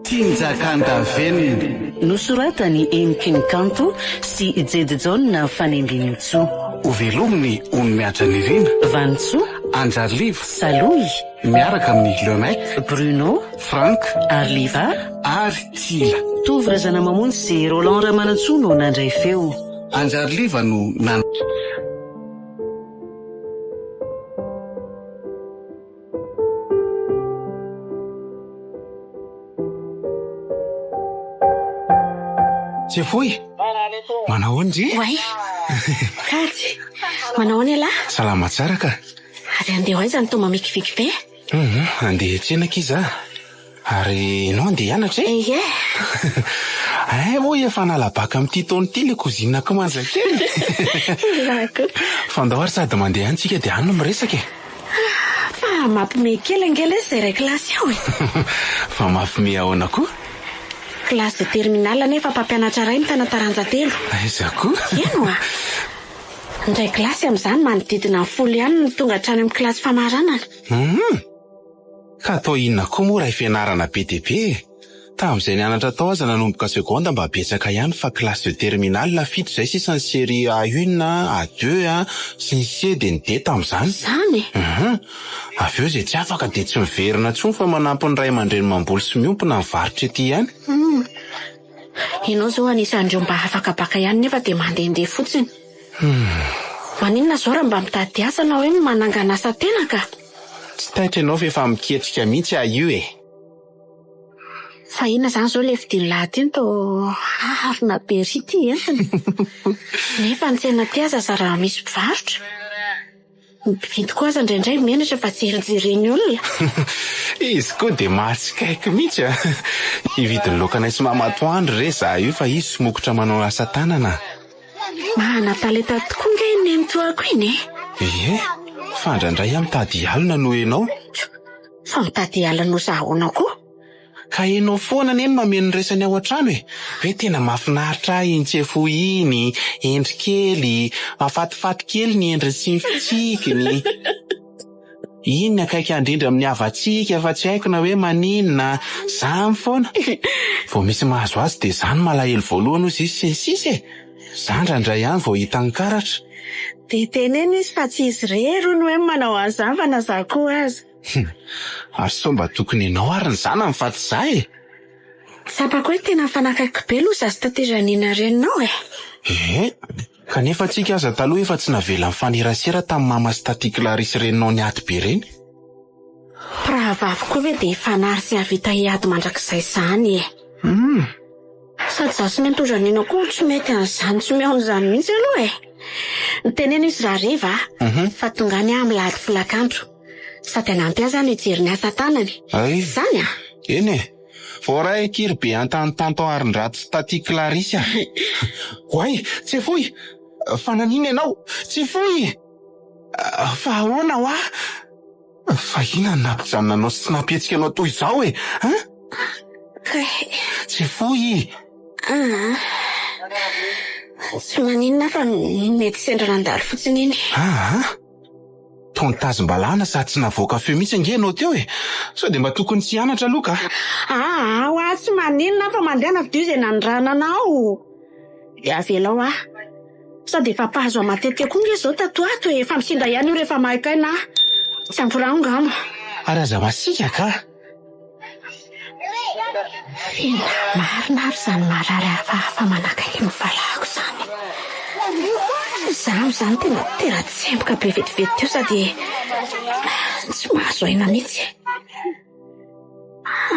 Tsinjakandavenona. Nosoratan'i Heniky ny Kanto sy Jedijaona Fanembinintsoa. Hovelomin'i Onimihaja Nirina. Vanintsoa. Anjariliva. Salohy. Miaraka amin'i Lemaitre. Bruno. Franck. Arliva. Ary Tila. Tovo Razanamamonjy sy Roland Ramanantsoa no nandray feo. Anjariliva no nan. Tsefoy! Manao ahoana ndry? Oay! Kajy! Manao ahoana ialahy? Salama tsara ka! Ary andeha ho aiza no toa mamikiviky be? Hum, andeha hiantsena akia za. Ary ianao andeha hianatra e? Ie. Hay moa efa hanala baka amin'ity taona ity ilay cousine-ko manja kely. Izaho koa. Fa ndao ary sady mandeha any tsika dia any no miresaka e. Fa mampime kely ange lesy izay iray kilasy ao e. Fa mampime ahoana koa? Classe de terminale nefa mpampianatra iray mitana taranja telo. Aiza koa? Eny oa. Ny iray kilasy amin'izany manodidina ny folo ihany no tonga hatrany amin'ny kilasy famaranana. Hum! Ka atao inona koa moa raha fianarana be dia be e? Tamin'izay nianatra tao aza nanomboka seconde mba betsaka ihany fa classe de terminale fito izay sisa ny série A une, A deux sy ny C dia ny D tamin'izany. Izany e? Hum! Avy eo izay tsy afaka dia tsy miverina intsony fa manampy ny ray aman-dreny mamboly sy miompy na mivarotra ety ihany. Hum! Ianao izao anisan'ireo mba afaka baka ihany nefa dia mandehandeha fotsiny. Maninona izao raha mba mitady asa na hoe manangana asa tena ka? Tsy taitra ianao fa efa miketrika mihitsy aho io e! Fa inona izany izao ilay fidin'lah ity no toa harona be ery ity entiny? Nefa ny tsena aty aza zara misy mpivarotra. Ny mpividy koa aza indraindray menatra fa jerijeren'ny olona. Izy koa dia mahatsikaiky mihitsy a! Hividy ny laokanay sy mama atoandro re za io fa izy somokotra manao asa tanana. Manana talenta tokoa ange iny nenitoako iny e! Ie, fa indraindray aho mitady hialona noho ianao. Fa mitady hialona noho za ahoana koa? Ka enao foana anie no mameno ny resany ao an-trano e! Hoe tena mahafinaritra ahy iny Tsefoy iny, hendry kely, mahafatifaty kely ny endriny sy ny fitsikiny. Iny ny akaiky indrindra amin'ny havantsika fa tsy haiko na hoe maninona, zany foana. Vao misy mahazo azy dia za no malahelo voalohany hozy izy sy ny sisa e! Za indraindray ihany vao hita ny karatra. Dia teneno izy fa tsy izy irery hono hoe manao an'izany fa na za koa aza. Hum! Ary sao mba tokony ianao ary ny zanany fa tsy za e! Tsapako hoe tena mifanakaiky be aloha za sy Tatie Janine reninao e! Ee, kanefa tsika aza taloha efa tsy navela nifanerasera tamin'i mama sy Tatie Clarisse reninao niady be ireny. Mpirahavavy koa ve dia hifanary sy hahavita hiady mandrakizay izany e! Hum! Sady za sy Nenitoa Janine koa tsy mety an'izany tsy mihaona izany mihitsy aloha e! Niteneno izy rahariva fa tonga any aho amin'ny lahady folakandro. Sady hanampy azy aho no hijery ny asa tanany. Ay! Izany a! Eny e! Voaray akia ry be antany tonton Arindrato sy tatie Clarisse a! Oay! Tsefoy! Fa naninona ianao? Tsefoy! Fa ahoana hoa? Fa inona no nampijanona anao sy tsy nampihetsika anao toy izao e? Hein? Kay. Tsefoy! Aa. Tsy maninona fa mety sendra nandalo fotsiny iny. Aa. Toa nitazom-balahana sady tsy navoaka feo mihitsy ange ianao teo e! Sao dia mba tokony tsy hianatra aloha ka! Aa hoa tsy maninona fa mandehana fidio izay nanirahana anao. Dia avelao aho. Sady efa mpahazo ahy matetika koa nge izao tato ato e! Efa misinda ihany io rehefa mahay kaina aho. Tsy ampy rano angamba. Ary aza masiaka ka! Inona marina ary izany marary hafahafa manakaiky ny valahako izany? Izaho amin'izany tena tera-tsemboka be vetivety teo sady tsy mahazo aina mihitsy.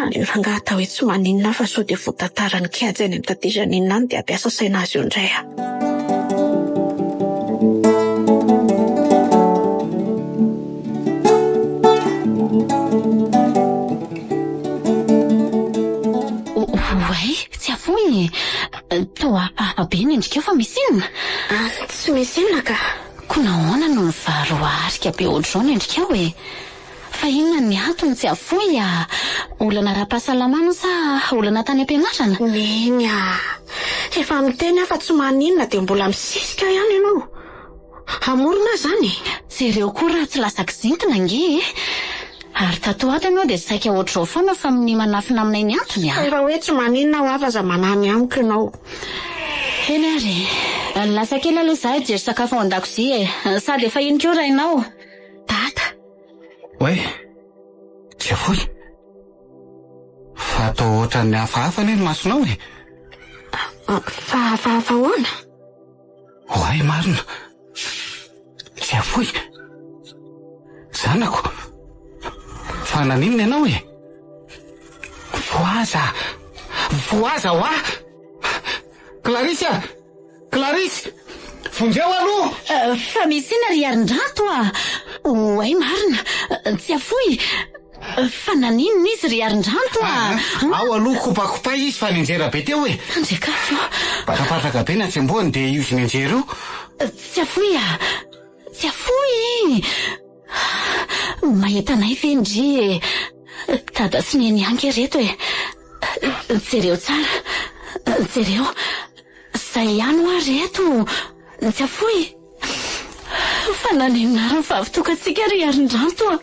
Aleo rangahy atao hoe tsy maninona fa sao dia voatantaran'ny kianja eny amin'ny tatezaninona any dia hampiasa saina azy eo indray aho. Oay, tsy afoy e! Toa hafahafa be ny endrikao fa misy inona? Tsy misy inona ka. Koa nahoana no mivaroarika be ohatr'izao ny endrikao e? Fa inona ny antony tsy afoy a? Olana ara-pahasalamana sa olana tany am-pianarana? Neny a! Efa miteny aho fa tsy maninona dia mbola misisika ihany ianao. Hamorona aho izany e! Jereo koa raha tsy lasa kizintina ange e! Ary tato ho ato ianao dia saika ohatr'izao foana fa minia manafina aminay ny antony a! Efa hoe tsy maninona aho fa aza manahy ny amiko ianao. Eny ary e! Lasa kely aloha izaho hijery sakafo ao an-dakozia e! Sady efa iny koa rainao. Dada! Oay! Tsiafoy! Fa atao ohatran'ny hafahafa anie ny masonao e! Fa hafahafa ahoana? Oay marina! Tsiafoy! Zanako! Fa naninona ianao e? Voaza! Voaza hoa! Clarisse a! Clarisse! Vonjeo aloha! Fa misy inona ry Harindrato a? Oay marina! Tsiafoy! Fa naninona izy ry Harindrato a? Ao aloha kopakopay izy fa nianjera be teo e! Andriakafo a! Patrapatraka be ny hatsembohany dia io izy nianjera io. Tsiafoy a! Tsiafoy e! Mahita anay ve ndry e? Dada sy Neny ihany nge reto e! Jereo tsara, jereo. Zay ihany hoa reto, Tsiafoy. Fa naninona ary ny vavitokantsika ry Harindrato a?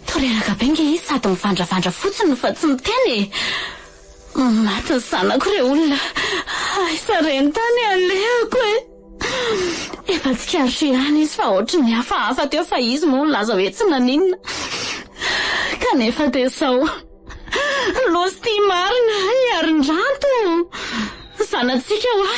Toa reraka be nge izy sady mivandravandra fotsiny fa tsy miteny e! Maty ny zanako re olona, aiza re ny tany alehako e! Efa tsikaritro ihany izy fa ohatry ny hafahafa teo fa izy moa nilaza hoe tsy naninona. Kanefa dia izao. Loza ity marina i Harindrato! Zanatsika hoa!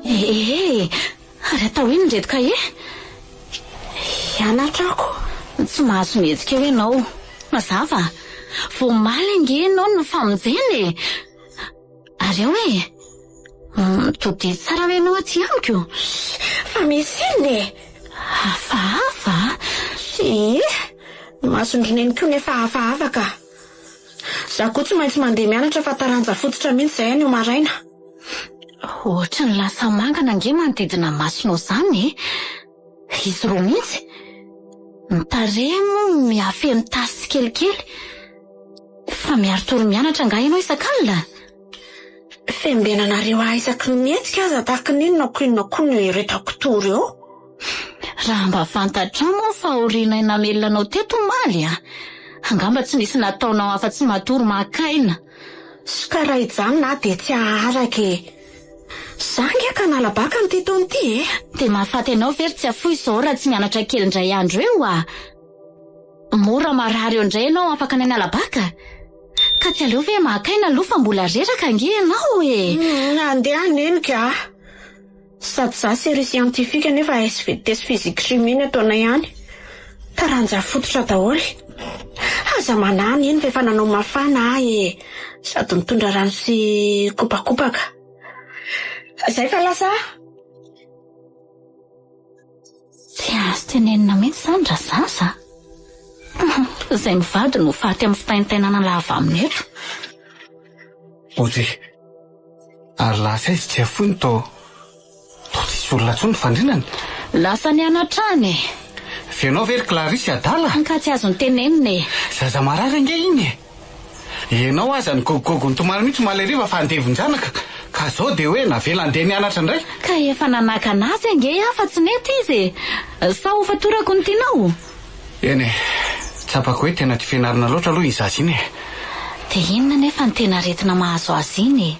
Ee, ary atao inona ireto kahie? Hianatra ako. Tsy mahazo mihetsika eo ianao. Mazava. Vao omaly ange ianao no nifamonjena e! Ary ao e! Mitodiha tsara ve ianao aty amiko? Fa misy inona e? Hafahafa a! Ie, ny mason-dry neny koa nefa hafahafa ka. Za koa tsy maintsy mandeha mianatra fa taranja fototra mihitsy izay anio maraina. Ohatry ny lasa mangana ange manodidina ny masonao izany e! Izy roa mihitsy. Ny tarehy moa mihafeno tasy tsikelikely. Fa miari-tory mianatra angaha ianao isak'alina? Fiambenanareo ahy isaky ny mihetsika aza tahaka ny inona ko inona koa no iretako tory eo. Raha mba fantatrao moa ny fahorianay namelona anao teto omaly a! Angamba tsy nisy nataonao afa-tsy matory maka aina. Ka raha hijanona aho dia tsy haharaka e! Za ange ka hanala baka amin'ity taona ity e! Dia mahafaty anao ve ry Tsiafoy izao raha tsy mianatra kely indray andro eo a! Mora marary eo indray ianao afaka ny hanala baka? Ka tsy aleo ve maka aina aloha fa mbola reraka ange ianao e! Andeha hanenika aho. Sady za série scientifique nefa SVT sy physique chimie ny ataonay any. Taranja fototra daholo. Aza manahy neny fa efa nanao mafana aho e! Sady nitondra rano sy kopakopaka. Zay fa lasa aho. Tsy azo tenenina mihitsy izany razaza a! Izay mivady no faty amin'ny fitaintainana lava aminy eto. Ody, ary lasa aiza tsy afoiny to toa tsisy olona intsony ny fandrinany? Lasa nianatra any e! F'ianao ve ry Clarisse adala? Ka tsy azony tenenina e! Zaza marary ange iny e! Ianao aza nigogogogo nitomany mihitsy omaly hariva fa handevin-janaka, ka zao dia hoe navela handeha nianatra indray? Ka efa nanakana azy ange aho fa tsy nety izy e! Sa ho fatorako ny tianao? Eny e, tsapako hoe tena tia fianarana loatra aloha iny zaza iny e! Dia inona anefa no tena aretina mahazo azy iny e?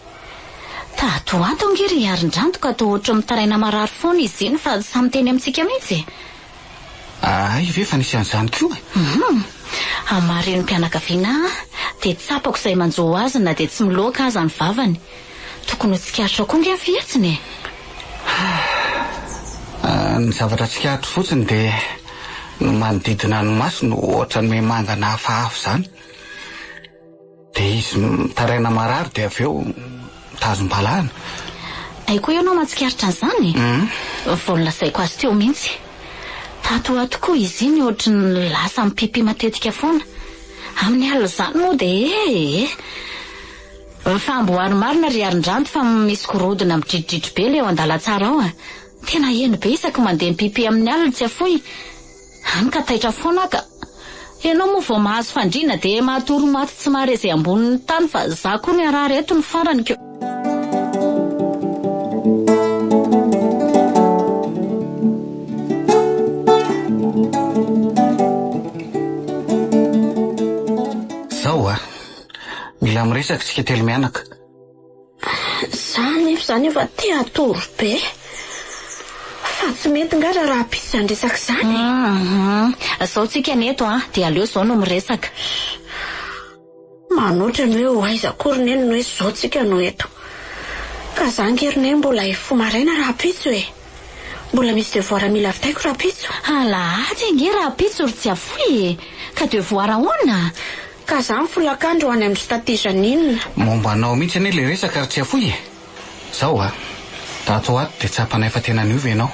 Tato ho ato ange ry Harindranto ka toa ohatry ny mitaraina marary foana izy iny fa samy miteny amintsika mihitsy e! Hay ve fa nisy an'izany koa e? Hum! Amin'ny maha renim-pianakaviana ahy dia tsapako izay manjo azy na dia tsy miloaka aza ny vavany. Tokony ho tsikaritra koa ange ny fihetsiny e! Ny zavatra tsikaritro fotsiny dia ny manodidina ny maso no ohatran'ny miha-mangana hafahafa izany. Dia izy mitaraina marary dia avy eo mitazom-balahana. Hay koa ianao mahatsikaritra an'izany e? Vao nolazaiko azy teo mihitsy. Tato ho ato koa izy iny ohatry ny lasa mipipi matetika foana. Amin'ny alina izany moa dia eh eh. Fa amboary marina ry Arindranto fa misy gorodona midridridry be ilay ao an-dalantsara ao a. Tena heno be isaky mandeha mipipi amin'ny alina tsy afoy. Hany ka taitra foana aho ka. Ianao moa vao mahazo fandriana dia matory maty tsy mahare izay ambonin'ny tany fa za koa ny harary eto ny farany ko. Zao a! Mila miresaka isika telomianaka. Za nefa izany efa te hatory be. Fa tsy mety nga raha rahampitso izany resaka izany e? Hum, zao tsika ny eto an, dia aleo zao no miresaka. Manoatra ny hoe ho aiza akory neny no hoe zao tsika no eto. Ka za ange ry neny mbola hifoha maraina rahampitso e. Mbola misy devoir mila vitaiko rahampitso. Alahady ange rahampitso ry Tsiafoy e! Ka devoir ahoana? Ka za ny folakandro ho any amin-dry Tatie Jeanine. Momba anao mihitsy anie ilay resaka ry Tsiafoy e! Zao a! Tato ho ato dia tsapanay fa tena niova ianao.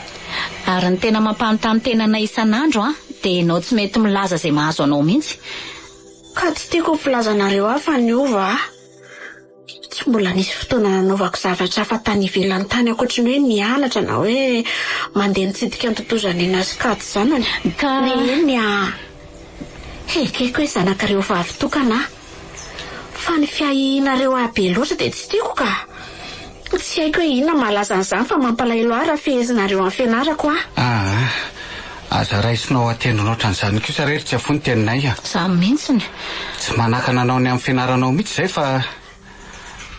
Ary ny tena mampanontany tena anay isan'andro an, dia ianao tsy mety milaza izay mahazo anao mihitsy. Ka tsy tiako ny filazanareo ahy fa niova aho. Tsy mbola nisy fotoana nanaovako zavatra hafa tany ivelany tany ankoatry ny hoe mianatra na hoe mandeha mitsidika an'i Toto Janina sy Kajy zanany. Ka. Neny a! Ekeko hoe zanakareo vavy tokana aho. Fa ny fiahianareo ahy be loatra dia tsy tiako ka! Tsy haiko hoe inona mahalaza an'izany fa mampalahelo ahy raha fehezinareo amin'ny fianarako aho. Aa! Aza raisinao an-tendrony ohatran'izany kosa re ry Tsiafoy ny teninay a! Izany mihitsiny. Tsy manakana anao ny amin'ny fianaranao mihitsy izay fa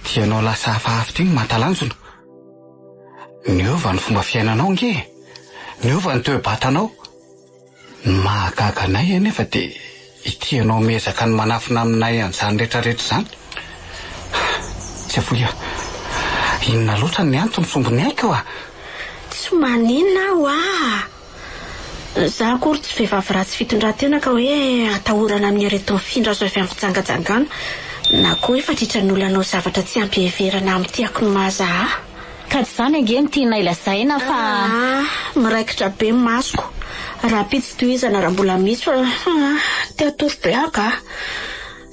ity ianao lasa hafahafa ity no mahatalanjona. Niova ny fomba fiainanao ange e! Niova ny toe-batanao. Ny mahagaga anay anefa dia ity ianao miezaka ny manafina aminay an'izany rehetra rehetra izany. Tsy afoy aho. Inona loatra ny antony sombiny aiko a? Tsy maninona aho a! Za akory tsy vehivavy ratsy fitondran-tena ka hoe atahorana amin'ny areti-mifindra azo avy amin'ny fijangajangana na koa hoe fatritran'ny olona hanao zavatra tsy ampiheverana amin'ny tiako ny maha-za ahy. Ka tsy izany ange no tianay lazaina fa. Aa, miraikitra be ny masoko. Rahampitso tohizana raha mbola misy fa aa, te hatory be aho ka.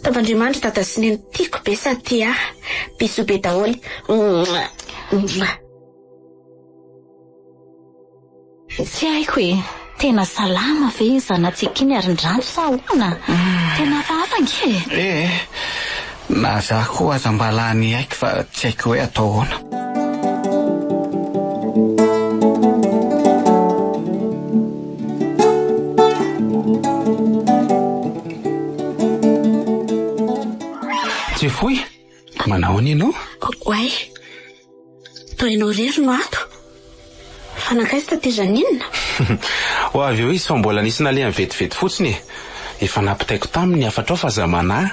Tampandriamanitra dada sy neny tiako be sady tia ahy. Bisous be daholo. Mouah mouah. Tsy haiko e! Tena salama ve iny zanatsika iny ary ndranto sa ahoana? Tena hafahafa ange e! Eh! Na za koa aza mba lany haiko fa tsy haiko hoe atao ahoana. Tsefoy, manao ahoana ianao? Oay! Toa ianao irery no ato. Fa nankaiza taty Janine? Ho avy eo izy fa mbola nisy nalehany vetivety fotsiny e. Efa nampitaiko taminy ny hafatrao fa aza manahy.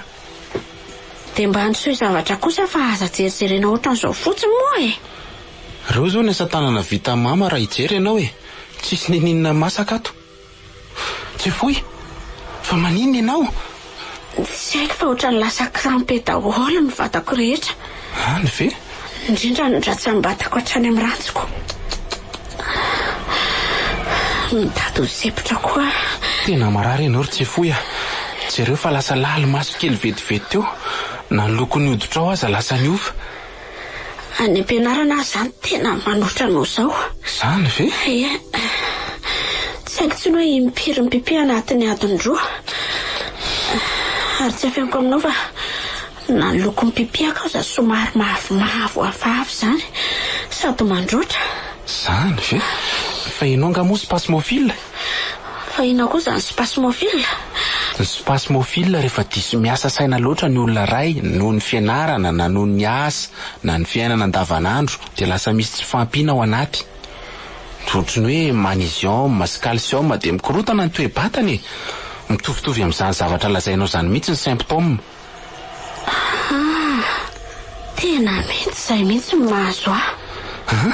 Dia mba antsoy zavatra kosa fa aza jerijerena ohatran'izao fotsiny moa e! Ireo izao ny asa tanana vita mama raha hijery ianao e! Tsisy niniana masaka ato. Tsefoy! Fa maninona ianao? Tsy haiko fa ohatran'ny lasa crampe daholo ny vatako rehetra. Any ve? Indrindra ny ratsambatako hatrany amin'ny rantsiko. Mitady ho sempotra koa aho. Tena marary ianao ry Tsefoy a! Jereo fa lasa lali-maso kely vetivety teo. Na ny lokon'ny hoditrao aza lasa niova. Any am-pianarana aho izany tena manoatra anao izao. Izany ve? Ie. Tsy haiko intsony hoe impiry mipipi anatin'ny adiny roa. Ary tsy afeniko aminao fa na ny lokon'ny pipiako aza somary mavomavo hafahafa izany sady mandroatra. Izany ve? Fa ianao angaha moa spasmophile? Fa inona koa izany spasmophile? Ny spasmophile rehefa diso miasa saina loatra ny olona iray noho ny fianarana na noho ny asa na ny fiainana andavanandro dia lasa misy tsy fahampiana ao anaty. Ohatry ny hoe magnesium sy calcium dia mikorontana ny toe-batana e! Mitovitovy amin'izany zavatra lazainao izany mihitsy ny symptômes. Ah! Tena mety izay mihitsy no mahazo ahy. An!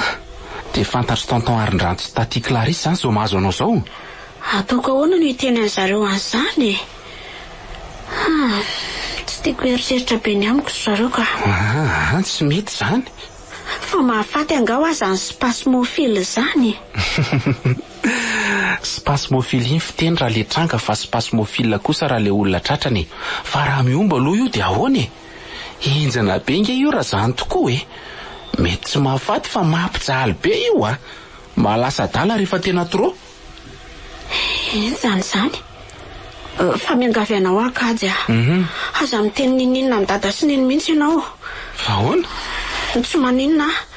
Dia fantatr'i Tonton Arindranto sy Tatie Clarisse izany izao mahazo anao izao? Ataoko ahoana no hiteny an'zareo an'izany e? Ah! Tsy tiako hieritreritra be ny amiko ry zareo ka. Ah! Tsy mety izany. Fa mahafaty angaha hoa izany spasmophile izany e? Spasmophilie ny fiteny raha le tranga fa spasmophile kosa raha le olona tratrany e! Fa raha mihombo aloha io dia ahoana e? Henjana be nge io raha zany tokoa e! Mety tsy mahafaty fa mampijaly be io a! Mahalasa adala rehefa tena trop. Henjana izany. Fa miangavy anao aho Kajy a. Aza miteny n'inon'inona amin'i Dada sy Neny mihitsy ianao. Fa ahoana? Tsy maninona aho.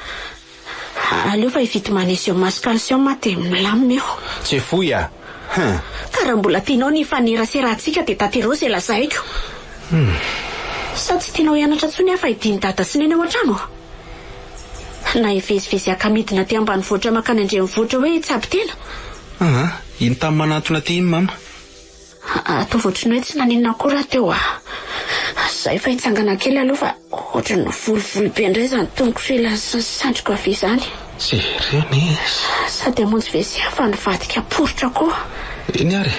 Aleo fa hividy magnésium sy calcium aho dia milamina eo. Tsy fohy a! Hum. Ka raha mbola tianao ny hifaneraserantsika dia tanterao izay lazaiko. Sa tsy tianao hianatra intsony aho fa hidin'i Dada sy Neny ao an-trano? Na hivezivezy haka midina aty ambanivohitra mankany an-drenivohitra hoe hitsabo tena? Aa, iny tany manantona aty iny mama. Ataovy ohatran'ny hoe tsy naninona akory aho teo a! Zay fa hitsangana kely aloha fa ohatran'ny volivoly be indray izany tongotro ila sy ny sandriko havia izany. Jerena e! Sady hamonjy WC aho fa nivadika poritra koa. Eny ary e!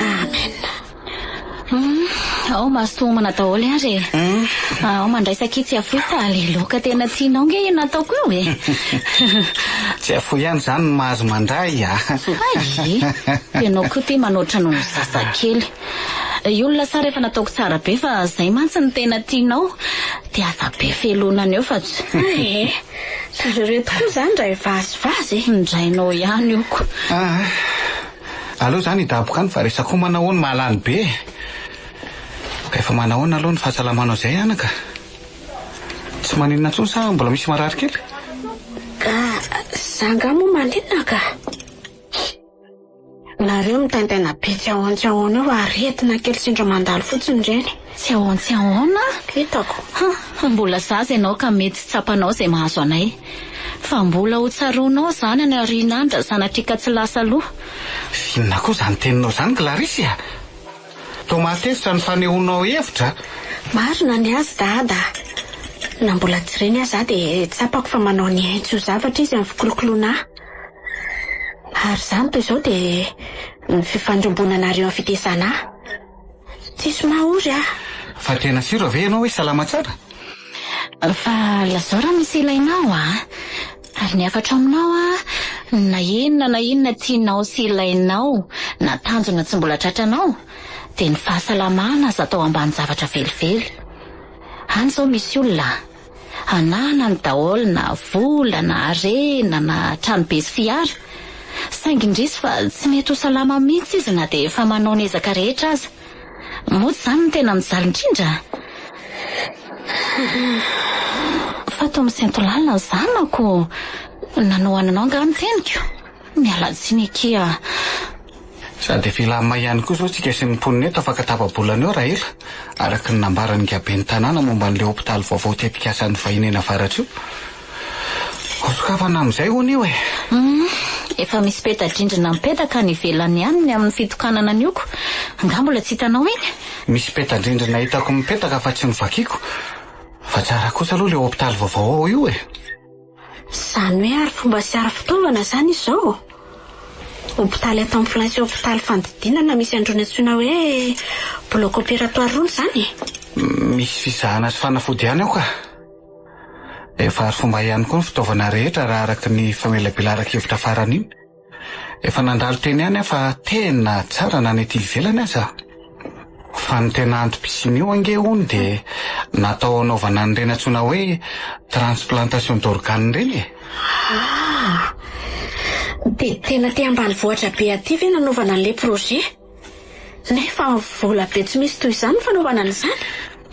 Amen. Hum, ao mazotoa homana daholo ary e. Ao mandraisa akia tsy afoy fa le laoka tena tianao nge io nataoko io e. Tsy afoy ihany izany no mahazo mandray a. Hay e, ianao koa ty manoatra noho ny zazakely. Io ny lasary efa nataoko tsara be fa zay mantsy no tena tianao. Dia aza be felonana eo fa tsy. Hay e, zareo ireto koa izany indray vazivazy e. Ny rainao ihany io ko. Ah. Aleo zany hidaboka any fa resaka homana hono mahalany be e! Ka efa manahoana aloha ny fahasalamanao izay anaka? Tsy maninona intsony sa mbola misy marary kely? Ka za angaha moa maninona ka? Nareo mitaintaina be tsy ahoan tsy ahoana eo aretina kely sendra mandalo fotsiny ireny. Tsy ahoan tsy ahoana? Hitako. Ha, mbola zaza ianao ka mety tsy tsapanao izay mahazo anay. Fa mbola ho tsaroanao izany any aoriana any raha sanatria ka tsy lasa aloha. F'inona koa izany teninao izany Clarisse a? Toa mahatezitra ny fanehoanao hevitra a! Marina ny azy Dada a! Na mbola tsy reny aza aho dia tsapako fa manao ny ainy tsy ho zavatra izy amin'ny fikolokoloana ahy. Ary izany toy izao dia ny fifandrombonanareo amin'ny fitezana ahy. Tsisy maha ory aho. Fa tena sûr ve ianao hoe salama tsara? Fa lazao raha misy ilainao a! Ary ny hafatro aminao a, na inona na inona tianao sy ilainao na tanjona tsy mbola tratranao, dia ny fahasalamana aza atao ambanin-javatra velively. Any izao misy olona ananany daholo na vola na harena na tranobe sy fiara, saingy indrisy fa tsy mety ho salama mihitsy izy na dia efa manao ny ezaka rehetra aza. Moa tsy izany no tena mijaly indrindra? Fa toa misento lalina ny zanako. Nanohananao angaha ny teniko? Miala tsiny akia. Sady efa hilamina ihany koa izao tsika sy ny mponina eto afaka tapa-bolana eo raha ela, araka ny nambaran'ny Ingaben'ny tanàna momba an'ilay hopitaly vaovao tetikasan'ny vahiny eny avaratra io. Hosokafana amin'izay hono io e! Humm, efa misy peta-drindrina mipetaka any ivelany any ny amin'ny fitokanana an'io ko! Angaha mbola tsy hitanao iny? Misy peta-drindrina hitako mipetaka fa tsy novakiako. Fa tsara kosa aloha ilay hopitaly vaovao ao io e! Izany hoe ary fomba sy ary fitaovana izany izao? Hopitaly à temps plein sy hopitaly fandidiana misy androny antsoina hoe bloc opératoire rony izany e? Misy fizahana sy fanafody ihany ao ka! Efa ary fomba ihany koa ny fitaovana rehetra raha araka ny famelabelaran-kevitra farany iny. Efa nandalo teny ihany aho fa tena tsara na ny aty ivelany aza. Fa ny tena antom-pisian'io ange hono dia natao hanaovana an'ireny antsoina hoe transplantation d'organes ireny e! Ah! Dia tena aty ambanivohitra be aty ve nanaovana an'ilay projet? Nefa vola be tsy misy toy izany ny fanaovana an'izany.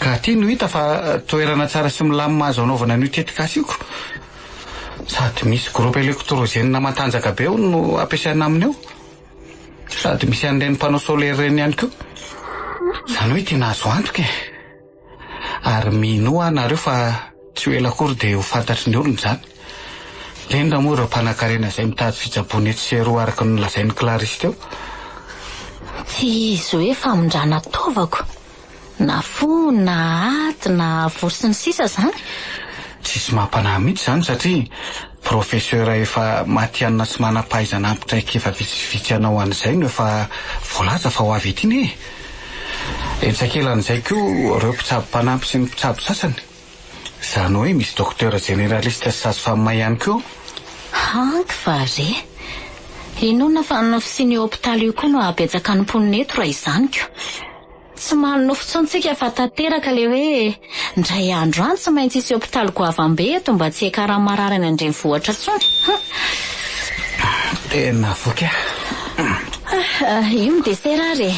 Ka aty no hita fa toerana tsara sy milamina azo anaovana an'io tetikasa io ko. Sady misy groupe électrogène matanjaka be hono no ampiasaina amin'io. Sady misy an'ireny panneau solaire ireny ihany koa. Izany hoe tena azo antoka e. Ary minoa aho nareo fa tsy ho ela akory dia ho fantatry ny olona izany. Indrindra moa ireo mpanankarena izay mitady fitsaboana etsy sy eroa araka ny nolazain'i Clarisse teo. Tsy izy hoe famindrana taovako, na fo na aty na vory sy ny sisa izany. Tsisy mampanahy mihitsy izany satria professeur efa matihanina sy manam-pahaizana ampy traikefa vitsivitsy hanao an'izay no efa voalaza fa ho avy ety anie e! Etsy ankilan'izay koa ireo mpitsabo mpanampy sy ny mpitsabo sasany. Izany hoe misy docteur généraliste sy sage femme ihany koa ao. Hanky va re! Inoana fa ny fisian'io hopitaly io koa no hahabetsaka ny mponina eto raha izany ko! Tsy manonofy intsony tsika fa tanteraka ilay hoe indray andro any tsy maintsy hisy hopitaly goavam-be eto mba tsy hiakaran'ny marary any an-drenivohitra intsony. Tena voky aho. Io ny dessert ary e.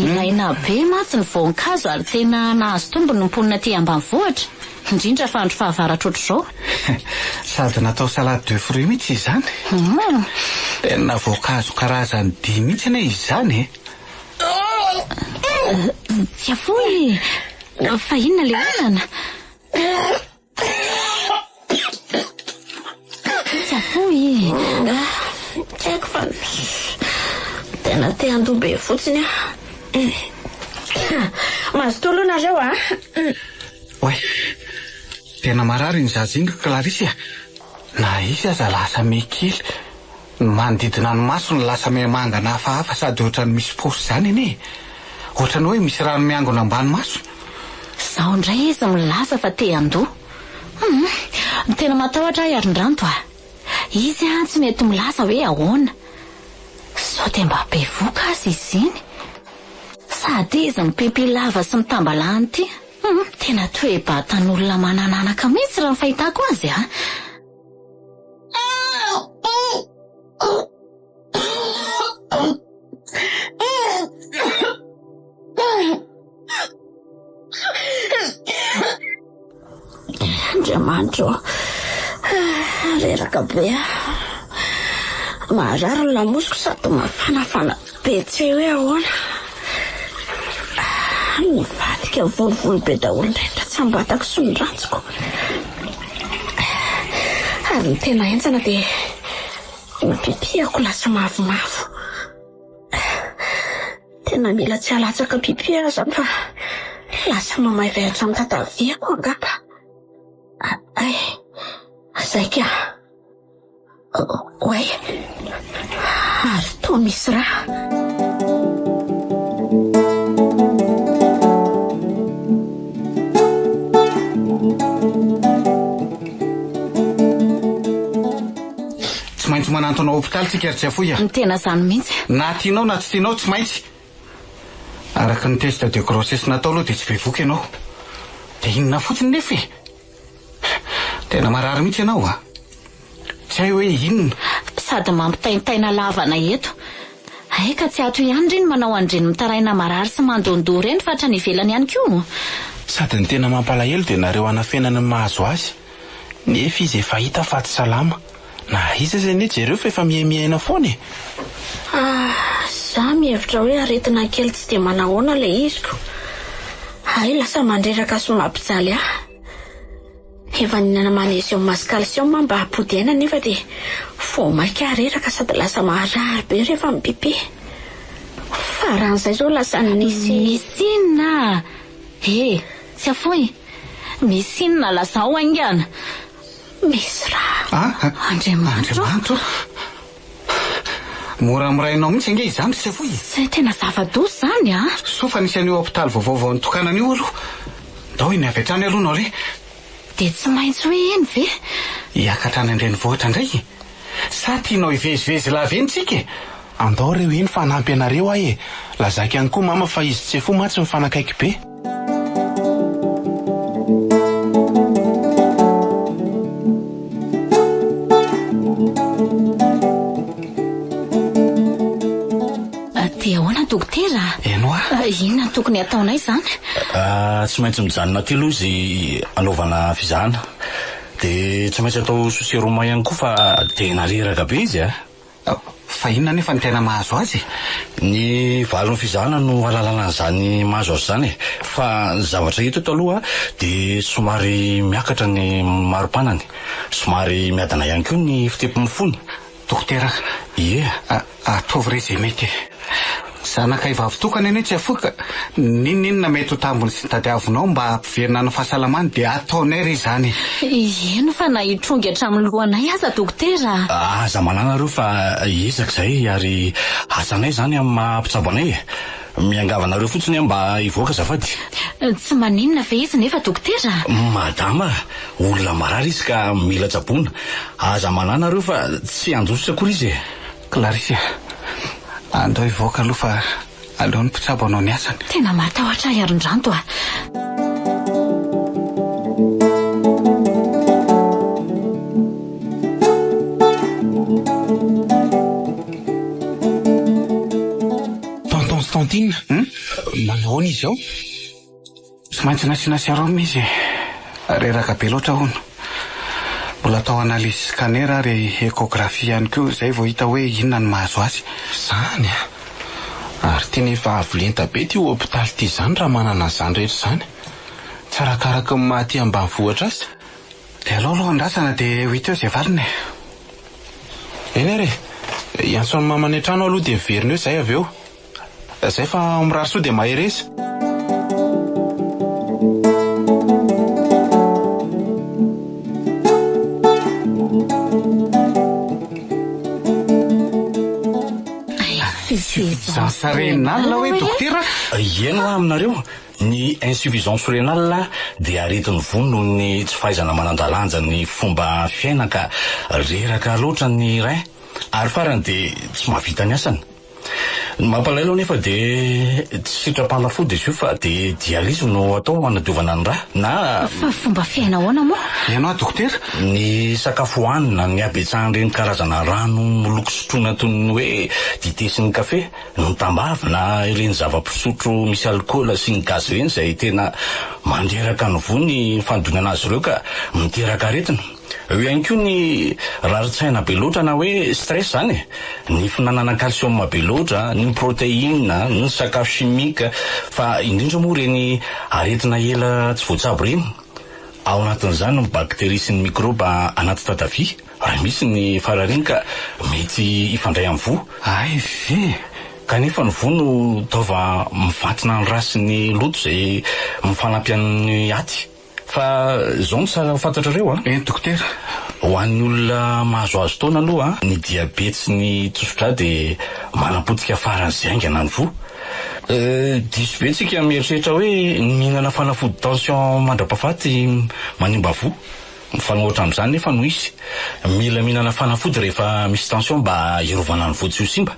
Ilaina be mantsy ny voankazo ary tena nahazo tombony ny mponina aty ambanivohitra, indrindra fa andro fahavaratra ohatr'izao. Sady natao salade de fruits mihitsy izany. Tena voankazo karazany dimy mihitsy anie izany e. Tsy afoy e! Fa inona ilay olana? Tsy afoy e! Tsy haiko fa tena te handoa be fotsiny aho. Mazotoa aloha nareo a! Oay! Tena marary iny zaza iny ry Clarisse a! Na izy aza lasa miha kely. Ny manodidina ny masony lasa mihamangana hafahafa sady ohatran'ny misy paosy izany anie e! Ohatran'ny hoe misy rano miangona ambany masony. Izao indray izy milaza fa te handoa. Hum! Tena matahotra aho Arindranto a! Izy an tsy mety milaza hoe ahoana. Sao dia mba bevoka aza izy iny? Sady izy mipipi lava sy mitambalany ity. Hum! Tena toe-batan'olona manan'anaka mihitsy raha ny fahitako azy a! Andriamanitra ô, reraka be aho. Marary ny lamosiko sady mafanafana be tsy hay hoe ahoana. Nivadika volovolo be daholo indray ny ratsambatako sy ny ranjoko. Ary ny tena henjana dia ny pipihako lasa mavomavo. Tena mila tsy halatsaka pipi aho izany fa lasa mamaivay hatramin'ny tataviako angamba. Ay, zay ka. Oay, ary toa misy rà. Tsy maintsy manantona hopitaly tsika ry Tsiafoy a! Ny tena izany mihitsy. Na tianao na tsy tianao, tsy maintsy. Araka ny test de grossesse natao aloha dia tsy bevoka ianao. Dia inona fotsiny nefa e? Tena marary mihitsy ianao a! Tsy hay hoe inona. Sady mampitaintaina lava anay eto. Hay ka tsy ato ihany re ny manao an'ireny mitaraina marary sy mandondoha ireny fa hatrany ivelany ihany koa. Sady ny tena mampalahelo dia nareo anafenana ny mahazo azy. Nefa izy efa hita fa tsy salama. Na aiza aza anie jereo fa efa mihamihaina foana e! Ah, za mihevitra hoe aretina kely tsy dia manahoana ilay izy ko. Hay lasa mandreraka sy mampijaly ahy. Efa nihinana magnésium sy calcium aho mba hampody aina nefa dia vao mainka reraka sady lasa marary be rehefa mi-pipi. Faran'izay izao lasa nisy. Misy inona? E! Tsy afoy. Misy inona lazao haingana. Misy rà. Ah! Andriamanitra o! Andriamanitra o! Mora amin'ny rainao mihitsy ange izany ry Tsiafoy e! Zay tena zava-doza izany a! Soa fa nisy an'io hopitaly vaovao vao nitokanana io aloha. Ndao eny avy hatrany aloha nareo. Dia tsy maintsy hoe eny ve? Hiakatra any an-drenivohitra indray e! Sa tianao hivezivezy lava eny tsika e? Andao reo eny fa hanampy anareo aho e! Lazaiko ihany koa mama fa izy Tsefo mantsy mifanakaiky be. Dia ahoana dokotera? Eny hoa. Inona no tokony hataonay izany? Tsy maintsy mijanona aty aloha izy hanaovana fizahana. Dia tsy maintsy atao sous sérum ihany koa fa tena reraka be izy a! Fa inona anefa no tena mahazo azy e? Ny valin'ny fizahana no ahalalana an'izany mahazo azy izany e! Fa ny zavatra hita eto aloha dia somary miakatra ny mari-panany, somary miadana ihany koa ny fitepon'ny fony. Dokotera, Ie. Ataovy re izay mety e! Zanakay vavy tokana anie tsy afoy ka n'inon'inona mety ho tambiny sy tadiavinao mba hampiverina ny fahasalamany dia ataonay re izany e! Eny fa na hitrongy hatramin'ny lohanay aza dokotera a! Aza manahy nareo fa hiezaka izahay ary asanay izany amin'ny maha mpitsabo anay e! Miangavy anareo fotsiny aho mba hivoaka azafady. Tsy maninona ve izy nefa dokotera a? Madama a! Olona marary izy ka mila tsaboina. Aza manahy nareo fa tsy handositra akory izy e! Clarisse a! Andao hivoaka aloha fa. Aleo ny mpitsabo hanao ny asany. Tena matahotra aho Arindranto a! Tonton sy tantine, manao ahoana izy ao? Tsy maintsy nasiana sérum izy e. Reraka be loatra hono. Mbola atao analyse scanner ary échographie ihany koa izay vao hita hoe inona no mahazo azy. Izany a! Ary tena efa avo lenta be ity hopitaly ity izany raha manana an'izany rehetra izany. Tsy arakaraky ny maha aty ambanivohitra azy. Dia aleo aloha andrasana dia ho hita eo izay valiny e. Eny ary e! Hiantso an'i mama any an-trano aho aloha dia miverina eo izahay avy eo. Zay fa mirary soa dia mahereza. Insuffisance rénale hoe dokotera? Eny hoa aminareo, ny insuffisance rénale dia aretin'ny voa noho ny tsy fahaizana manandalanja ny fomba fiaina ka reraka loatra ny rein ary farany dia tsy mahavita ny asany. Ny mampalahelo anefa dia tsy sitram-panafody izy io fa dia dialyse no atao hanadiovana ny rà na. Fa fomba fiaina ahoana moa? Ianao dokotera? Ny sakafo hohanina, ny habetsahan'ireny karazana rano miloko sotroina toy ny hoe dite sy ny kafe, ny tambavy na ireny zava-pisotro misy alikaola sy ny gaz ireny izay tena mandreraka ny voa ny fanodinana azy ireo ka miteraka aretina. Eo ihany koa ny rarin-tsaina be loatra na hoe stress izany e! Ny fihinanana calcium be loatra, ny protéine, ny sakafo chimique, fa indrindra moa ireny aretina ela tsy voatsabo ireny. Ao anatin'izany ny bactéries sy ny mikrôba anaty tatavia, raha misy ny farariny ka mety hifandray amin'ny voa. Hay ve! Kanefa ny voa no taova mivantina ny rà sy ny loto izay mifanampy amin'ny aty. Fa izao no tsara ho fantatrareo an! Eny dokotera. Ho an'ny olona mahazoazo taona aloha, ny diabety sy ny tosi-drà dia manapotika faran'izay haingana ny voa. Diso be tsika mieritreritra hoe ny mihinana fanafody tension mandra-pahafaty manimba voa. Mifanohitra amin'izany nefa no izy. Mila mihinana fanafody rehefa misy tension mba hiarovana ny voa tsy ho simba.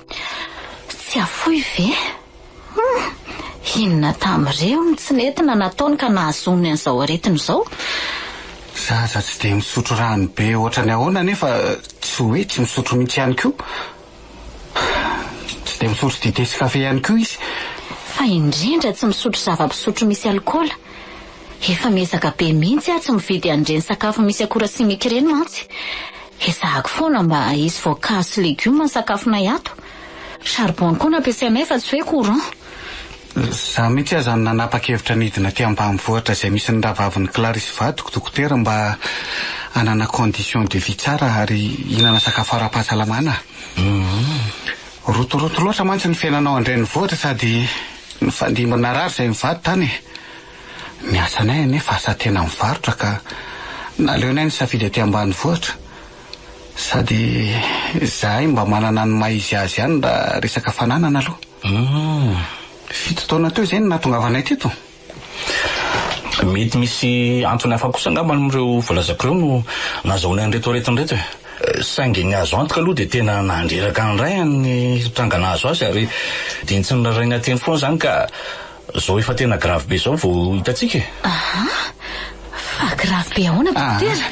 Tsy afoy ve? Hum! Inona tamin'ireo no tsy nety na nataony ka nahazoany an'izao aretina izao? Zaza tsy dia misotro rano be ohatran'ny ahoana nefa tsy hoe tsy misotro mihitsy ihany koa. Tsy dia misotro dite sy kafe ihany koa izy. Fa indrindra tsy misotro zava-pisotro misy alikaola. Efa miezaka be mihitsy aho tsy mividy an'ireny sakafo misy akora simika ireny mantsy. Ezahako foana mba hisy voankazo sy legioma ny sakafonay ato. Charbon koa no ampiasainay fa tsy hoe courant. Za mihitsy aza no nanapa-kevitra ny hidina aty ambanivohitra izay misy ny rahavavin'i Clarisse vadiko dokotera mba hanana condition de vie tsara ary hihinana sakafo ara-pahasalamana. Rotoroto loatra mantsy ny fiainana ao an-drenivohitra sady nifandimby narary izay mivady tany e. Ny asanay anefa asa tena mivarotra ka naleonay nisafidy aty ambanivohitra. Sady izahay mba manana ny maha izy azy ihany raha resaka fananana aloha. 7 taona teo izay no nahatongavanay teto. Mety misy antony hafa kosa angamba amin'ireo voalazako ireo no nahazahoana an'ireto aretina ireto e. Saingy ny azo antoka aloha dia tena nandreraka ny ray ny tranga nahazo azy ary dia tsy noraraina teny foana izany ka Zao efa tena grave be zao vao hitantsika e! Aha! Fa grave be ahoana dokotera?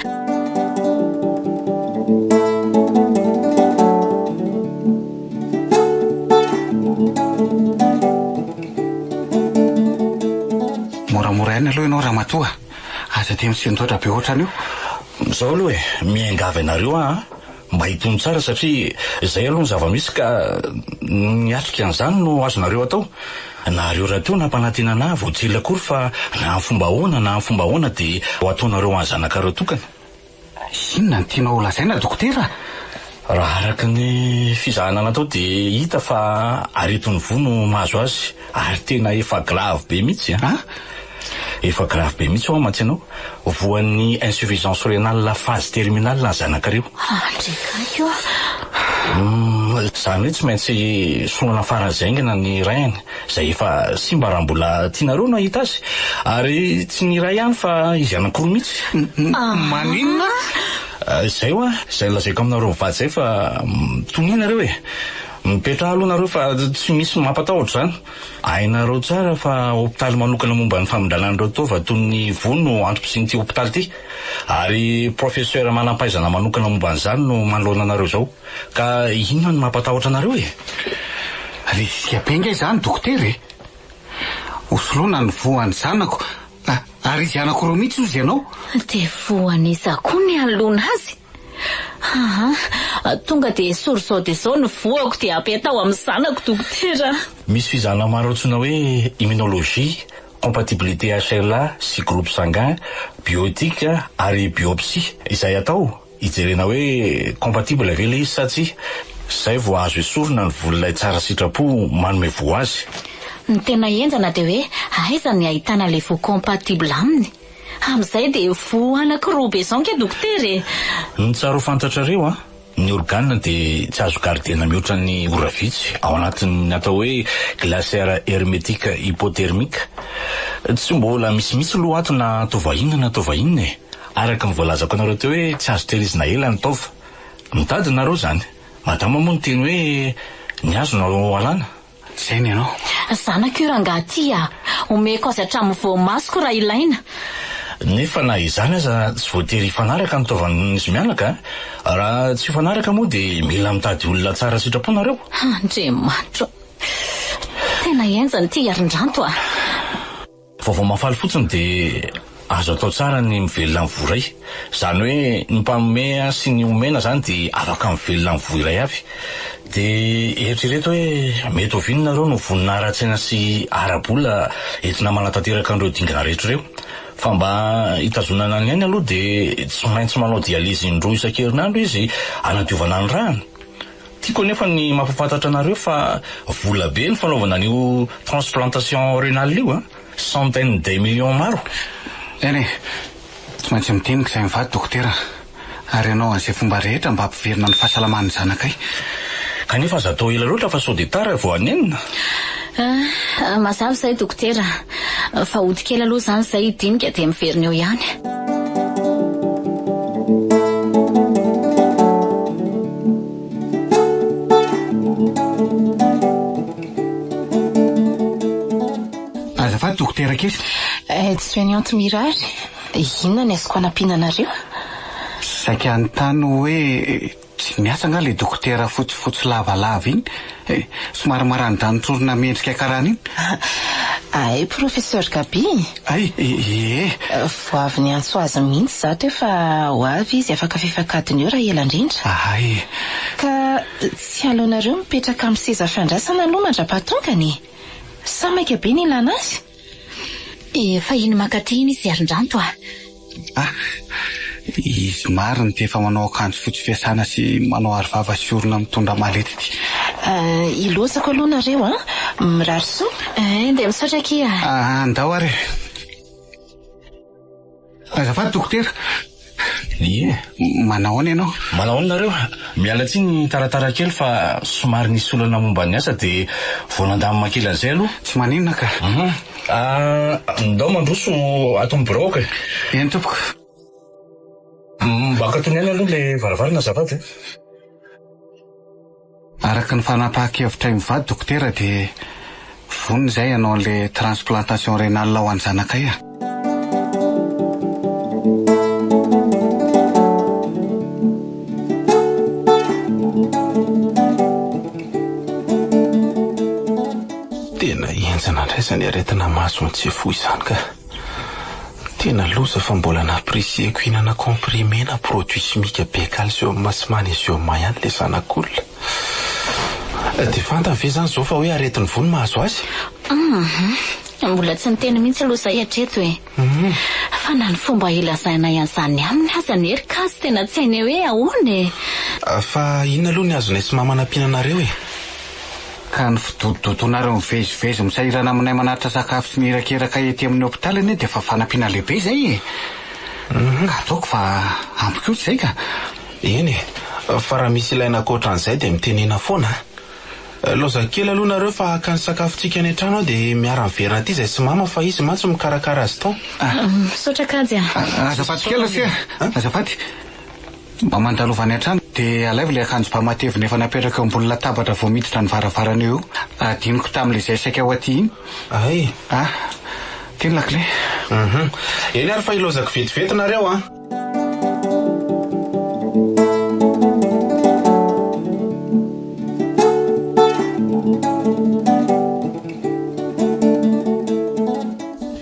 Moramora ihany aloha ianao ramatoa a! Aza dia misendoatra be ohatran'io. Zao aloha e, miangavy anareo aho an! Mba hitony tsara satria izay aloha ny zava-misy ka ny miatrika an'izany no azonareo atao. Nareo rahateo nampanantena anah vao tsy ela akory fa na amin'ny fomba ahoana na amin'ny fomba ahoana dia ho ataonareo ho an'ny zanakareo tokana. Inona no tianao ho lazaina dokotera? Raha araka ny fizahana natao dia hita fa aretin'ny voa no mahazo azy ary tena efa grave be mihitsy an! Efa grave be mihitsy hoa mantsy ianao. Voan'ny insuffisance rénale phase terminale ny zanakareo. Andry kay ô! Izany hoe tsy maintsy soloina faran'izay haingana ny rein-ny, izay efa simba raha mbola tianareo no hahita azy. Ary tsy ny iray ihany fa izy anankiroa mihitsy. Maninona? Izay hoa, izay lazaiko aminareo mivady izay fa tonia nareo e! Mipetraha aloha nareo fa tsy misy mampatahotra izany. Hainareo tsara fa hopitaly manokana momba ny famindrana an'ireo taova toy ny voa no antom-pisian'ity hopitaly ity. Ary professeur manam-pahaizana manokana momba an'izany no manoloana anareo izao. Ka inona no mampatahotra anareo e? Risque be ange izany dokotera e! Hosoloina ny voan'ny zanako ary izy anankiroa mihitsy hozy ianao. Dia voan'iza koa ny hanoloana azy? Aa, tonga dia esory izao dia izao ny voako dia apetaho amin'ny zanako dokotera a! Misy fizahana maro antsoina hoe immunologie, compatibilité HLA sy groupe sanguin, bioéthique ary biopsie izay atao. Hijerena hoe compatible ve ilay izy sa tsia, izay vao azo esorina ny volon'ilay tsara sitrapo manome voa azy. Ny tena henjana dia hoe aiza ny ahitana ilay voa compatible aminy? Amin'izay dia voa anakiroa be izao nge dokotera e! Ny tsara ho fantatrareo an, ny organe dia tsy azo gardena mihoatra ny ora vitsy ao anatin'ny atao hoe glacière hermétique hypothermique. Tsy mbola misy mihitsy aloha ato na taova inona na taova inona e! Araka ny voalazako anareo teo hoe tsy azo tehirizina ela ny taova. Mitady nareo izany. Madama moa niteny hoe ny azo no alana. Izay ny anao. Zanako io rangahy ty a! Omeko azy hatramin'ny voamasoko raha ilaina. Nefa na izany aza tsy voatery hifanaraka ny taovan'izy mianaka a! Raha tsy hifanaraka moa dia mila mitady olona tsara sitrapo nareo. Andriamanitro a! Tena henjana ity Harin-dranto a! Vaovao mahafaly fotsiny dia azo atao tsara ny mivelona amin'ny voa iray. Izany hoe ny mpanome sy ny omena izany dia afaka mivelona amin'ny voa iray avy. Dia eritrereto hoe mety oviana nareo no vonona ara-tsaina sy ara-bola entina manatanteraka an'ireo dingana rehetra ireo. Fa mba hitazonana ny ainy aloha dia tsy maintsy manao dialyse indroa isan-kerinandro izy hanadiovana ny rany. Tiako anefa ny mampahafantatra anareo fa vola be ny fanaovana an'io transplantation renale io a! Centaine de millions maro. Eny e! Tsy maintsy midinika izay mivady dokotera ary hanao an'izay fomba rehetra mba hampiverina ny fahasalaman'ny zanakay. Kanefa aza atao ela loatra fa sao dia tara vao hanenina. Ah, mazava izay dokotera. Fa hody kely aloha izany izay hidinika dia miverina eo ihany. Azafady dokotera kely. Aide soignante Mirary, inona ny azoko hanampiana anareo? Saika hanontany hoe Tsy miasa angaha le dokotera fotsifotsy lavalava iny eh? Somary maranidranitra mendrika karana iny? Hay Professeur Gaby? Hay, ie. Vao avy niantso azy mihitsy za teo fa ho avy izy afaka fefak'adiny eo raha ela indrindra. Hay. Ka tsy aleonareo mipetraka amin'ny seza fiandrasana aloha mandra-pahatongany e? Sa maika be ny ilana azy? Efa iny mankaty iny izy Harin-dranto a! Ah! Izy marina ity efa manao akanjo fotsy fiasana sy manao arovava sy orona mitondra malety ity. Ilozako aloha nareo an! Mirary soa! Eh, dia misaotra akia a! Andao ary e! Azafady dokotera! Ie. Manahoana ianao? Manahoana nareo? Miala tsiny taratara kely fa somary nisy olana momba ny asa dia vao nandamina kely an'izay aloha. Tsy maninona ka. Hum. Ndao mandroso ato amin'ny biraoko e. Eny tompoko. Mba akatony ihany aloha ilay varavarana azafady e. Araka ny fanapahan-kevitray mivady dokotera dia vonona izahay hanao an'ilay transplantation rénale ho an'ny zanakay a. Tena henjana indray izany aretina mahazo an'i Tsefoy izany ka. Tena loza fa mbola nampirisihiko hihinana comprimé na produit chimique be calcium sy magnésium ihany ilay zanak'olona. Dia fantany ve izany izao fa hoe aretin'ny voa no mahazo azy? Hum, mbola tsy niteny mihitsy aloha izahay hatreto e. Fa na ny fomba ilazanay an'izany aminy aza anie ry Kazy tena tsy hainay hoe ahoana e. Fa inona aloha ny azonay sy mama anampiana anareo e? Ka ny fidodododoanareo mivezivezy misahirana aminay manatitra sakafo sy mihirakiraka ety amin'ny hopitaly anie dia efa fanampiana lehibe izay e! Ka ataoko fa ampy koa izay ka! Eny e! Fa raha misy ilaina ankoatran'izay dia mitenena foana a! Laoza kely aloha nareo fa haka ny sakafontsika any an-trano aho dia miara-miverina aty izay sy mama fa izy mantsy mikarakara azy tao. Misaotra Kajy a! Azafady kely Rasia a! Azafady! Mba mandalova any an-trano dia alaivo ilay akanjo ba matevina efa napetraka eo ambony latabatra vao miditra ny varavarana eo io. Adinoko tamin'ilay izay saika ho aty iny. Hay. Ah, ity ny lakile. Hum. Eny ary fa ilaozako vetivety nareo an.